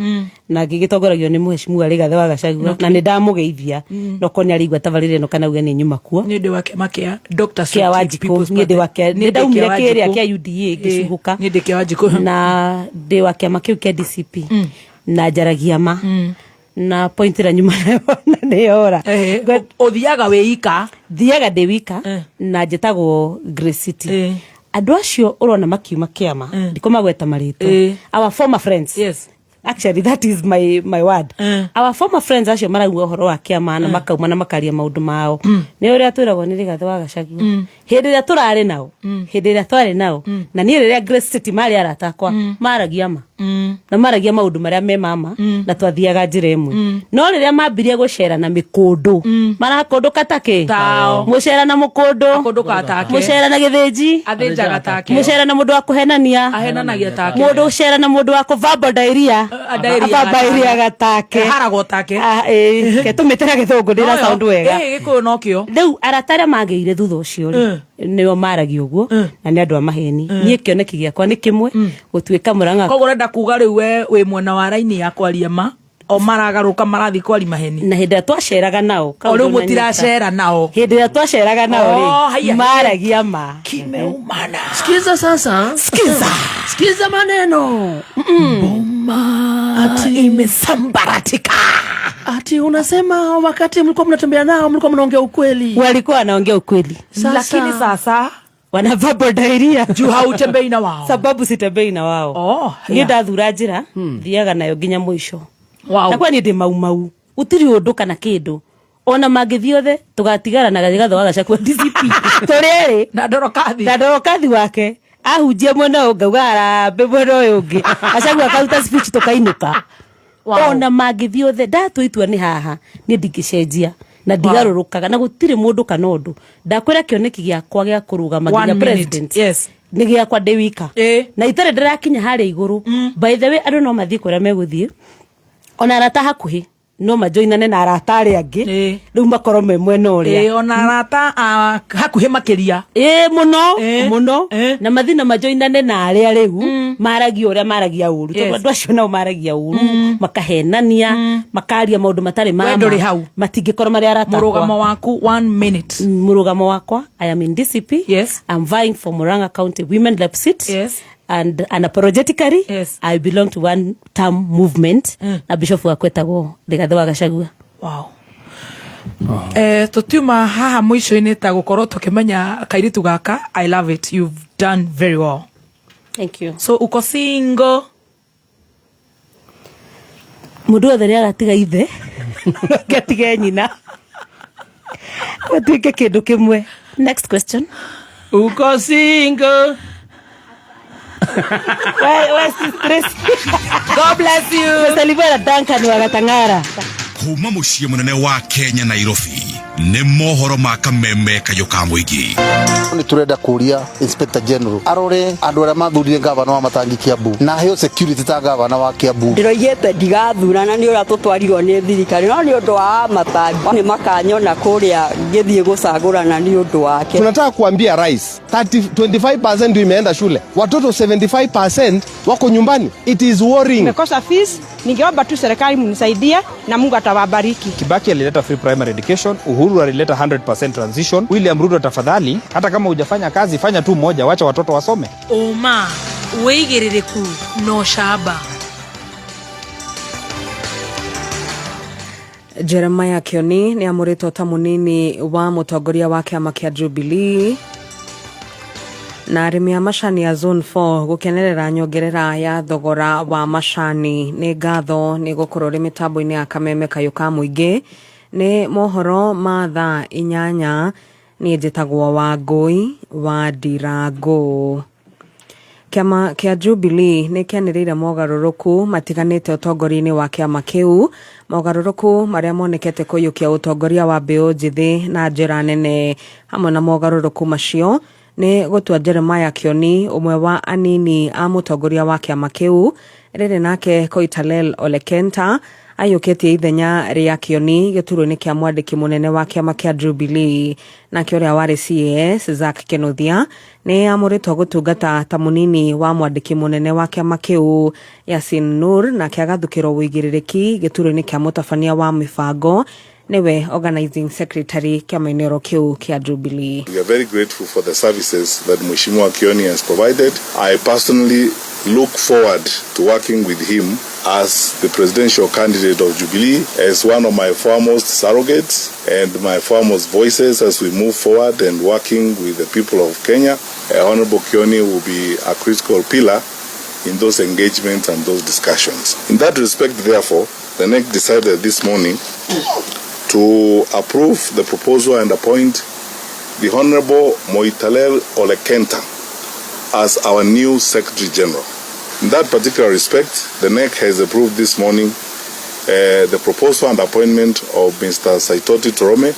na ngĩgĩtongoragio nĩ mũheshimiwa Rigathĩ wa Gachagua na nĩ ndamũgeithia no korwo nĩ arĩigua tabarĩra ĩno kana auge nĩ nyuma kuo
nĩ ndĩ wa kĩama kĩa Dr.
kĩa
Sweety
Wanjikũ
People's
niĩ ndĩ wa kĩa
Party.
nĩ
Niĩ ndĩ
ndaumire
kĩa
kĩrĩa
Wanjikũ.
kĩa UDA ngĩcuhũka
Niĩ ndĩ kĩa Wanjikũ
na ndĩ wa kĩama kĩu kĩa DCP na njaragia ma na point ĩrĩa nyuma nayo na nĩyora
ũthiaga wĩ ika
thiaga ndĩ wika na njĩtagwo Grace City andũ acio ũrona makiuma kĩama ndikũmagweta marĩtwa our former friends
yes.
actually that is my word our former friends acio marauga ũhoro wa kĩama na makauma na makaria maũndũ mao nĩ ũrĩa twĩragwo nĩ Rigathĩ wa Gachagua hĩndĩ ĩrĩa tũrarĩ nao hĩndĩ ĩrĩa twarĩ nao na niĩ rĩrĩa Grace City marĩ arata akwa maragia ma na maragia maũndũ marĩa me mama na twathiaga njĩra ĩmwe no rĩrĩa mambirie gũcera na mĩkũndũ marakũndũka takĩ
Tao.
mũcera na mũkũndũ
Akũndũkaga take.
mũcera na gĩthĩnji
Athĩnjaga take.
mũcera na mũndũ wa kũhenania
Ahenanagia take.
mũndũ ũcera na mũndũ wa kũvamba diarrhea
diarrhea
Avamba take
Eharagwo take
ke tũmĩte na gĩthũngũ ndĩra
Noyo.
sound wega
Ĩ, gĩkũyũ nokĩo
rĩu arata arĩa magĩire thutha ũcio rĩ nĩo maragia ũguo na nĩ andũ a maheni niĩ kĩoneki gĩakwa nĩ kĩmwe gũtuĩka mũrang'a
koguo ũrenda kuga rĩu we wĩ mwena wa raini ya kwaria ma o maragarũka marathiĩ kwari maheni
na hĩndĩ ĩrĩa twaceraga nao
o rĩu mũtiracera nao
hĩndĩ ĩrĩa twaceraga nao
Oh,
rĩ
haiya.
maragia ma
kimeumana
Sikiza sasa.
Sikiza.
Sikiza maneno.
Boma ati imesambaratika.
Ati unasema wakati mlikuwa mnatembea nao mlikuwa mnaongea ukweli.
Walikuwa wanaongea ukweli.
Sasa-
Lakini sasa
wana verbal diarrhea
juu hautembei na wao
sababu sitembei na wao
oh,
niä ndathura njä thiaga nayo nginya mũico
Wow.
na kwa niä ndä maumau gũtirĩ ũndũ kana kĩndũ ona mangĩthiĩ othe tũgatigara na Rigathĩ wa Gachagua DCP tũrĩ erĩ
na ndorokathi
na ndorokathi wake ahunjia mwena ũyũ ngauga harambĩ mwena ũyũ ũngĩ Gachagua akaruta speech tũkainũka
Wow.
ona mangĩthiĩ othe ndatua itua nĩ haha niĩ ndingĩcenjia na ndigarũrũkaga na gũtirĩ mũndũ kana ũndũ ndakwĩra kĩoneki gĩakwa gĩa kũrũgama
One
nginya
minute.
president
Yes.
nĩ gĩakwa ndĩ wika na itarĩ ndĩrakinya harĩa igũrũ by the way andũ no mathiĩ kũrĩa megũthiĩ ona arata hakuhĩ No majoinane na arata arĩa angĩ rĩu makorwo me mwena ũrĩa.
Ĩĩ, ona arata a hakuhĩ makĩria.
Ĩĩ, mũno mũno, na mathi na majoinane na arĩa rĩu maragia ũrĩa maragia ũru, tondũ andũ acio nao maragia ũru, makahenania, makaria maũndũ matarĩ ma
We
ma.
Ndũrĩ hau.
Matingĩkorwo marĩ arata akwa.
Mũrũgamo waku, one minute.
Mũrũgamo wakwa, I am in DCP.
Yes.
I'm vying for Murang'a County Women Rep seat.
Yes.
And unapologetically,
yes,
I belong to one term movement na bishop wakwa etagwo Rigathi wa Gachagua.
Wow. Tutiuma haha mũico-inĩ ta gũkorwo tũkĩmenya kairitu gaka. I love it, you've done very well.
Thank you.
So uko single?
Mũndũ wothe nĩ agatiga ithe atige nyina matuĩke kĩndũ kĩmwe. Next question.
Uko single?
We, sis.
God bless you.
Mesalimia na Duncan wa Gatang'ara.
Kuma muciĩ mũnene wa Kenya, Nairobi, nĩ mohoro ma kameme kayũ ka mũingĩ.
Nä tå renda kå ria Inspector General arore andå arä a mathurire gavana wa Matangi Kiambu na aheo security ta gavana wa Kiambu.
Ndĩroigĩte ndigathurana nĩ ũrĩa tũtwarirwo nĩ thirikari, no nĩ ũndũ wa matangi nĩ makanyona kũrĩa ngĩthiĩ gũcagũrana nĩ ũndũ wake.
Tunataka kuambia rais 30, 25% ndio imeenda shule, watoto 75% wako nyumbani. It is worrying.
Nimekosa fees, ningeomba tu serikali mnisaidie na Mungu atawabariki.
Kibaki alileta free primary education, Uhuru alileta 100% transition. William Ruto, tafadhali, hata kama hujafanya kazi, fanya tu moja, wacha watoto wasome.
Ũma, wĩigĩrĩrĩku na ũcamba.
Jeremiah Kioni nĩ amũrĩtwo ta mũnini wa mũtongoria wa kĩama kĩa Jubilee. Na arĩmi a macani a Zone 4 gũkenerera nyongerera ya thogora wa macani. Nĩ ngatho nĩ gũkorwo ũrĩ mĩtambo-inĩ ya kameme kayũ ka mũingĩ. Nĩ mohoro ma thaa 8. Niĩ njĩtagwo Wangũi wa Ndirangũ. Kĩama kĩa Jubilee nĩ kĩanĩrĩire mogarũrũku matiganĩte ũtongoria-inĩ wa kĩama kĩu, mogarũrũku marĩa monekete kũiyũkia ũtongoria wa mbeũ njĩthĩ na njĩra nene. Hamwe na mogarũrũku macio nĩ gũtua Jeremiah Kioni ũmwe wa anini a mũtongoria wa kĩama kĩu, rĩrĩ nake Koitalel Olekenta aiyũkĩtie ithenya rĩa Kioni gĩturwa-inĩ kĩa mwandĩki mũnene wa kĩama kĩa Jubilee. Nake ũrĩa warĩ CAS Zack Kinuthia nĩ amũrĩtwo gũtungata ta mũnini wa mwandĩki mũnene wa kĩama kĩu. Yasin Nur nake agathukĩrwo ũigĩrĩrĩki gĩturwa-inĩ kĩa mũtabania wa mĩbango, nĩwe organizing secretary kĩama-inĩ oro kĩu kĩa Jubilee.
We are very grateful for the services that Mheshimiwa Kioni has provided. I personally look forward to working with him as the presidential candidate of Jubilee, as one of my foremost surrogates and my foremost voices as we move forward and working with the people of Kenya. Honorable Kioni will be a critical pillar in those engagements and those discussions. In that respect, therefore, the NEC decided this morning to approve the proposal and appoint the Honorable Moitalel Olekenta as our new Secretary General. In that particular respect, the NEC has approved this morning the proposal and appointment of Mr. Saitoti Torome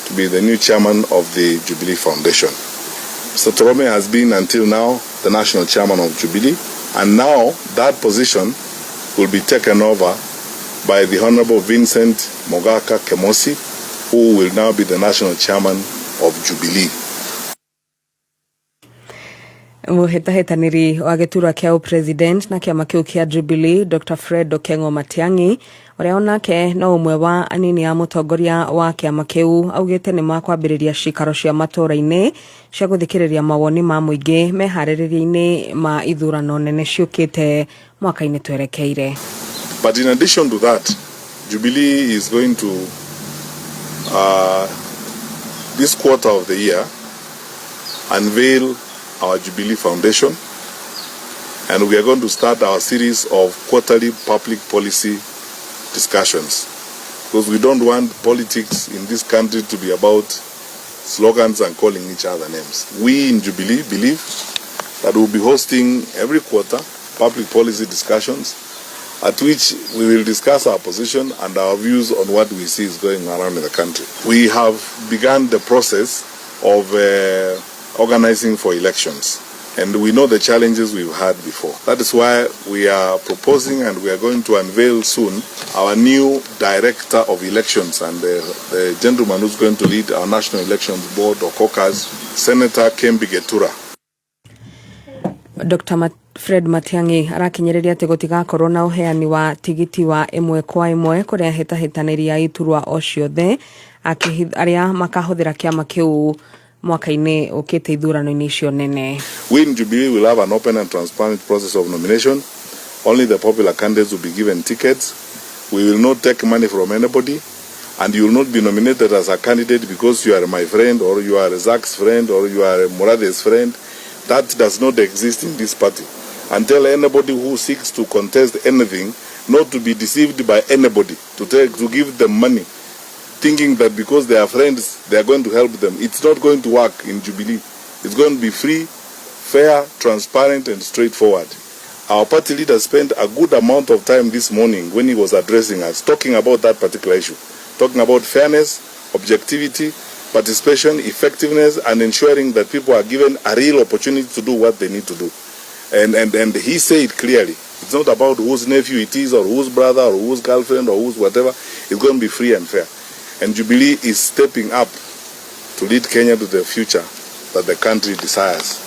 to be the new chairman of the Jubilee Foundation. Mr. Torome has been until now the national chairman of Jubilee, and now that position will be taken over by the Honorable Vincent Mogaka Kemosi, who will now be the national chairman of Jubilee.
Mũhĩtahĩtanĩri wa gĩturwa kĩa ũpresident na kĩama kĩu kĩa Jubilee, Dr Fred Okengo Matiang'i, ũrĩa onake no ũmwe wa anini a mũtongoria wa kĩama kĩu, augĩte nĩ makwambĩrĩria cikaro cia matũũra-inĩ cia gũthikĩrĩria mawoni ma mũingĩ meharĩrĩria-inĩ ma ithurano nene ciũkĩte mwaka-inĩ twerekeire.
But in addition to that, Jubilee is going to, this quarter of the year, unveil our Jubilee Foundation, and we are going to start our series of quarterly public policy discussions, because we don't want politics in this country to be about slogans and calling each other names. We in Jubilee believe that we'll be hosting every quarter public policy discussions at which we will discuss our position and our views on what we see is going around in the country. We have begun the process of organizing for elections. And we know the challenges we've had before. That is why we are proposing and we are going to unveil soon our new director of elections and the gentleman who's going to lead our National Elections Board or caucus, Senator Kembi Getura.
Dr. Fred Matiang'i arakinyĩrĩria atĩ gũtigakorwo na ũheani wa tigiti wa ĩmwe kwa ĩmwe kũrĩ ahĩtahĩtanĩri a iturwa o ciothe arĩa makahũthĩra kĩama kĩu mwaka-inĩ ũkĩte ithurano-inĩ icio nene.
We in Jubilee will have an open and transparent process of nomination. Only the popular candidates will be given tickets. We will not take money from anybody, and you will not be nominated as a candidate because you are my friend or you are Zach's friend or you are Murathe's friend. That does not exist in this party. And tell anybody who seeks to contest anything not to be deceived by anybody, to give them money, thinking that because they are friends, they are going to help them. It's not going to work in Jubilee. It's going to be free, fair, transparent, and straightforward. Our party leader spent a good amount of time this morning when he was addressing us, talking about that particular issue, talking about fairness, objectivity, participation, effectiveness, and ensuring that people are given a real opportunity to do what they need to do. And he said clearly, it's not about whose nephew it is or whose brother or whose girlfriend or whose whatever. It's going to be free and fair. And Jubilee is stepping up to lead Kenya to the future that the country desires.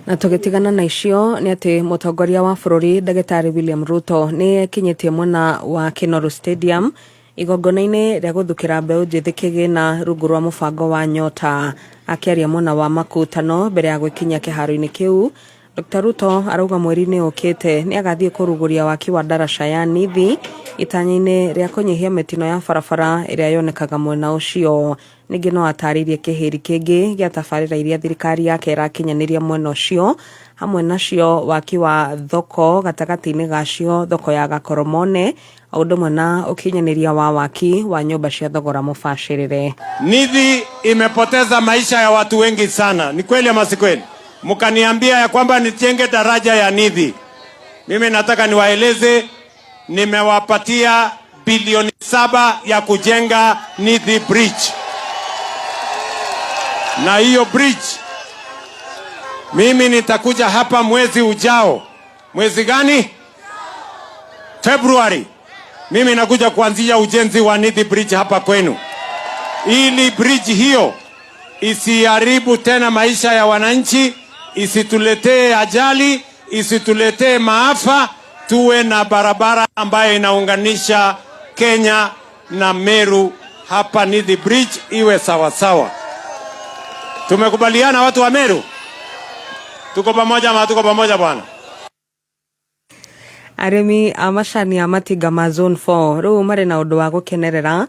Na tũgĩtigana na icio nĩ atĩ mũtongoria wa bũrũri ndagĩtarĩ William Ruto nĩ ekinyĩtie mwena wa Kinoru Stadium igongona-inĩ rĩa gũthukĩra mbeũ njĩthĩ kĩgĩna rungu rwa mũbango wa Nyota. Akĩaria mwena wa makutano mbere ya gwĩkinyia kĩharo-inĩ kĩu, Dr. Ruto arauga mweri-inĩ ũkĩte nĩ agathiĩ kũrugũria waki wa ndaraca ya Nithi itanya-inĩ rĩa kũnyihia mĩtino ya barabara ĩrĩa yonekaga mwena ũcio. Ningĩ no atarĩirie kĩhĩri kĩngĩ gĩa tabarĩra iria thirikari yake ĩrakinyanĩria mwena ũcio, hamwe nacio waki wa thoko gatagatĩ-inĩ gacio thoko ya Gakoromone o ũndũ ũmwe na ũkinyanĩria wa waki wa nyũmba cia thogora mũbacĩrĩre.
Nithi imepoteza maisha ya watu wengi sana, ni kweli ama si kweli? Mkaniambia ya kwamba nijenge daraja ya Nithi. Mimi nataka niwaeleze, nimewapatia bilioni 7 ya kujenga Nithi Bridge. Na hiyo bridge mimi nitakuja hapa mwezi ujao. Mwezi gani? Februari. Mimi nakuja kuanzisha ujenzi wa Nithi Bridge hapa kwenu, ili bridge hiyo isiharibu tena maisha ya wananchi, isituletee ajali, isituletee maafa. Tuwe na barabara ambayo inaunganisha Kenya na Meru hapa Nithi Bridge iwe sawa sawa. Tumekubaliana watu wa Meru? Tuko pamoja ama tuko pamoja bwana?
Arĩmi a macani a matinga ma Zone 4 rĩu marĩ na ũndũ wa gũkenerera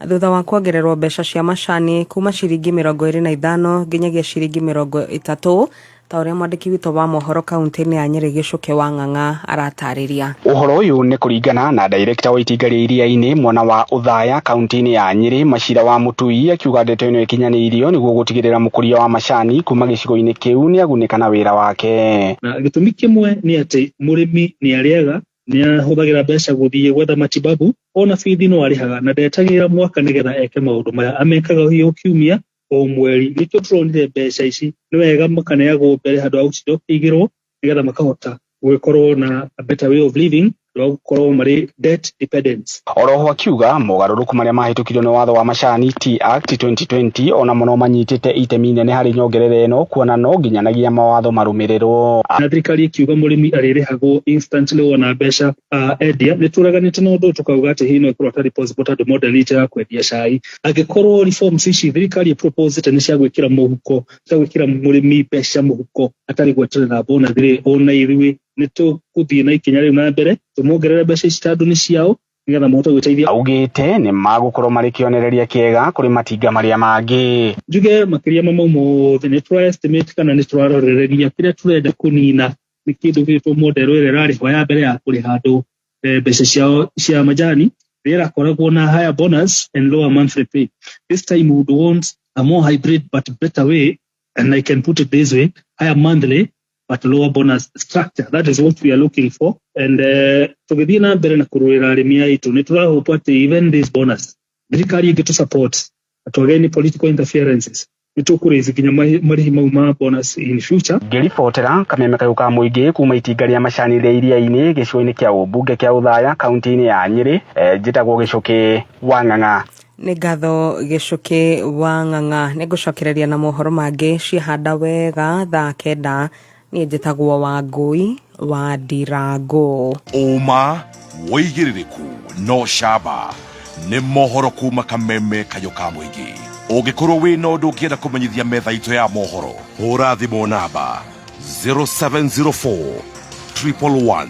thutha wa kuongererwo mbeca cia macani kuma ciringi 25 nginyagia ciringi 30 ta ũrĩa mwandĩki witũ wa mohoro kaunti-inĩ ya Nyĩrĩ Gĩcũke wa Ng'ang'a aratarĩria.
Ũhoro ũyũ nĩ kũringana na director wa itinga rĩa iria-inĩ mwena wa Othaya kaunti-inĩ ya Nyĩrĩ Macira wa Mũtui akiuga ndeto ĩno ĩkinyanĩirio nĩguo gũtigĩrĩra mũkũria wa macani kuma gĩcigo-inĩ kĩu nĩagunĩka na wĩra wake.
Na gĩtũmi kĩmwe nĩ atĩ mũrĩmi nĩ arĩaga, nĩ ahũthagĩra mbeca gũthiĩ gwetha matibabu, ona bithi no arĩhaga na ndetagĩrĩra mwaka nĩgetha eke maũndũ maya, amekaga o kiumia o mweri. Nĩkĩo tũronire mbeca ici nĩ wega makaneagwo mbere handũ ha gũtinda ũkĩigĩrwo, nĩgetha makahota gũgĩkorwo na a better way of living, handũ ha gũkorwo marĩ debt dependent.
Oroho akiuga mogarũrũku marĩa mahĩtũkirio nĩ watho wa macani Tea Act 2020 ona mũno manyitĩte itemi inene harĩ nyongerera ĩno kuona no nginyanagia mawatho marũmĩrĩrwo.
Na thirikari ĩkiuga mũrĩmi arĩrĩhagwo instantly wona mbeca endia. Nĩ tũreganĩte na ũndũ tũkauga atĩ hihi no ĩkorwo atarĩ possible tondũ model itũ ya kwendia cai. Angĩkorwo reforms ici thirikari ĩproposĩte nĩ cia gwĩkĩra mũhuko, cia gwĩkĩra mũrĩmi mbeca mũhuko atarĩ gweterera bonus rĩ, ona ithuĩ nĩ tũgũthiĩ na ikinya rĩu na mbere tũmongerere mbeca ici tondũ nĩ ciao nĩgetha mahote gwĩteithia.
Augĩte nĩ magũkorwo marĩ kĩonereria kĩega kũrĩ matinga marĩa mangĩ.
Njuge makĩria ma mau mothe nĩ tũra estimate kana nĩ tũrarorereria kĩrĩa tũrenda kũnina nĩ kĩndũ gĩtwo model ĩrĩa ĩrarĩhwo ya mbere ya kũrĩha andũ mbeca ciao cia majani, ĩrĩa ĩrakoragwo na higher bonus and lower monthly pay. This time we would want a more hybrid but better way, and I can put it this way, higher monthly but lower bonus structure. That is what we are looking for. And tũgĩthiĩ na mbere na kũrũĩra arĩmi aitũ, nĩ tũrahope atĩ even this bonus thirikari ĩngĩ tũ support atwage any political interferences,
Nĩ tũkũraise nginya marĩhi mau ma bonus in future.
Ngĩribotera kameme kayũ ka mũingĩ kuma itinga rĩa macani rĩa Iriainĩ gĩcigo-inĩ kĩa ũmbunge kĩa Othaya kaunti-inĩ ya Nyĩrĩ, njĩtagwo Gĩcũkĩ wa Ng'ang'a.
Nĩ ngatho Gĩcũkĩ wa Ng'ang'a. Nĩ ngũcokereria na mohoro mangĩ ciahanda wega thaa 9. Niĩ njĩtagwo Wangũi wa Ndirangũ.
Ũma, wĩigĩrĩrĩku no camba nĩ mohoro kuma kameme kayũ ka mũingĩ. Ũngĩkorwo wĩna ũndũ ũngĩenda kũmenyithia metha itũ ya mohoro, hũra thimũ namba 0704 111.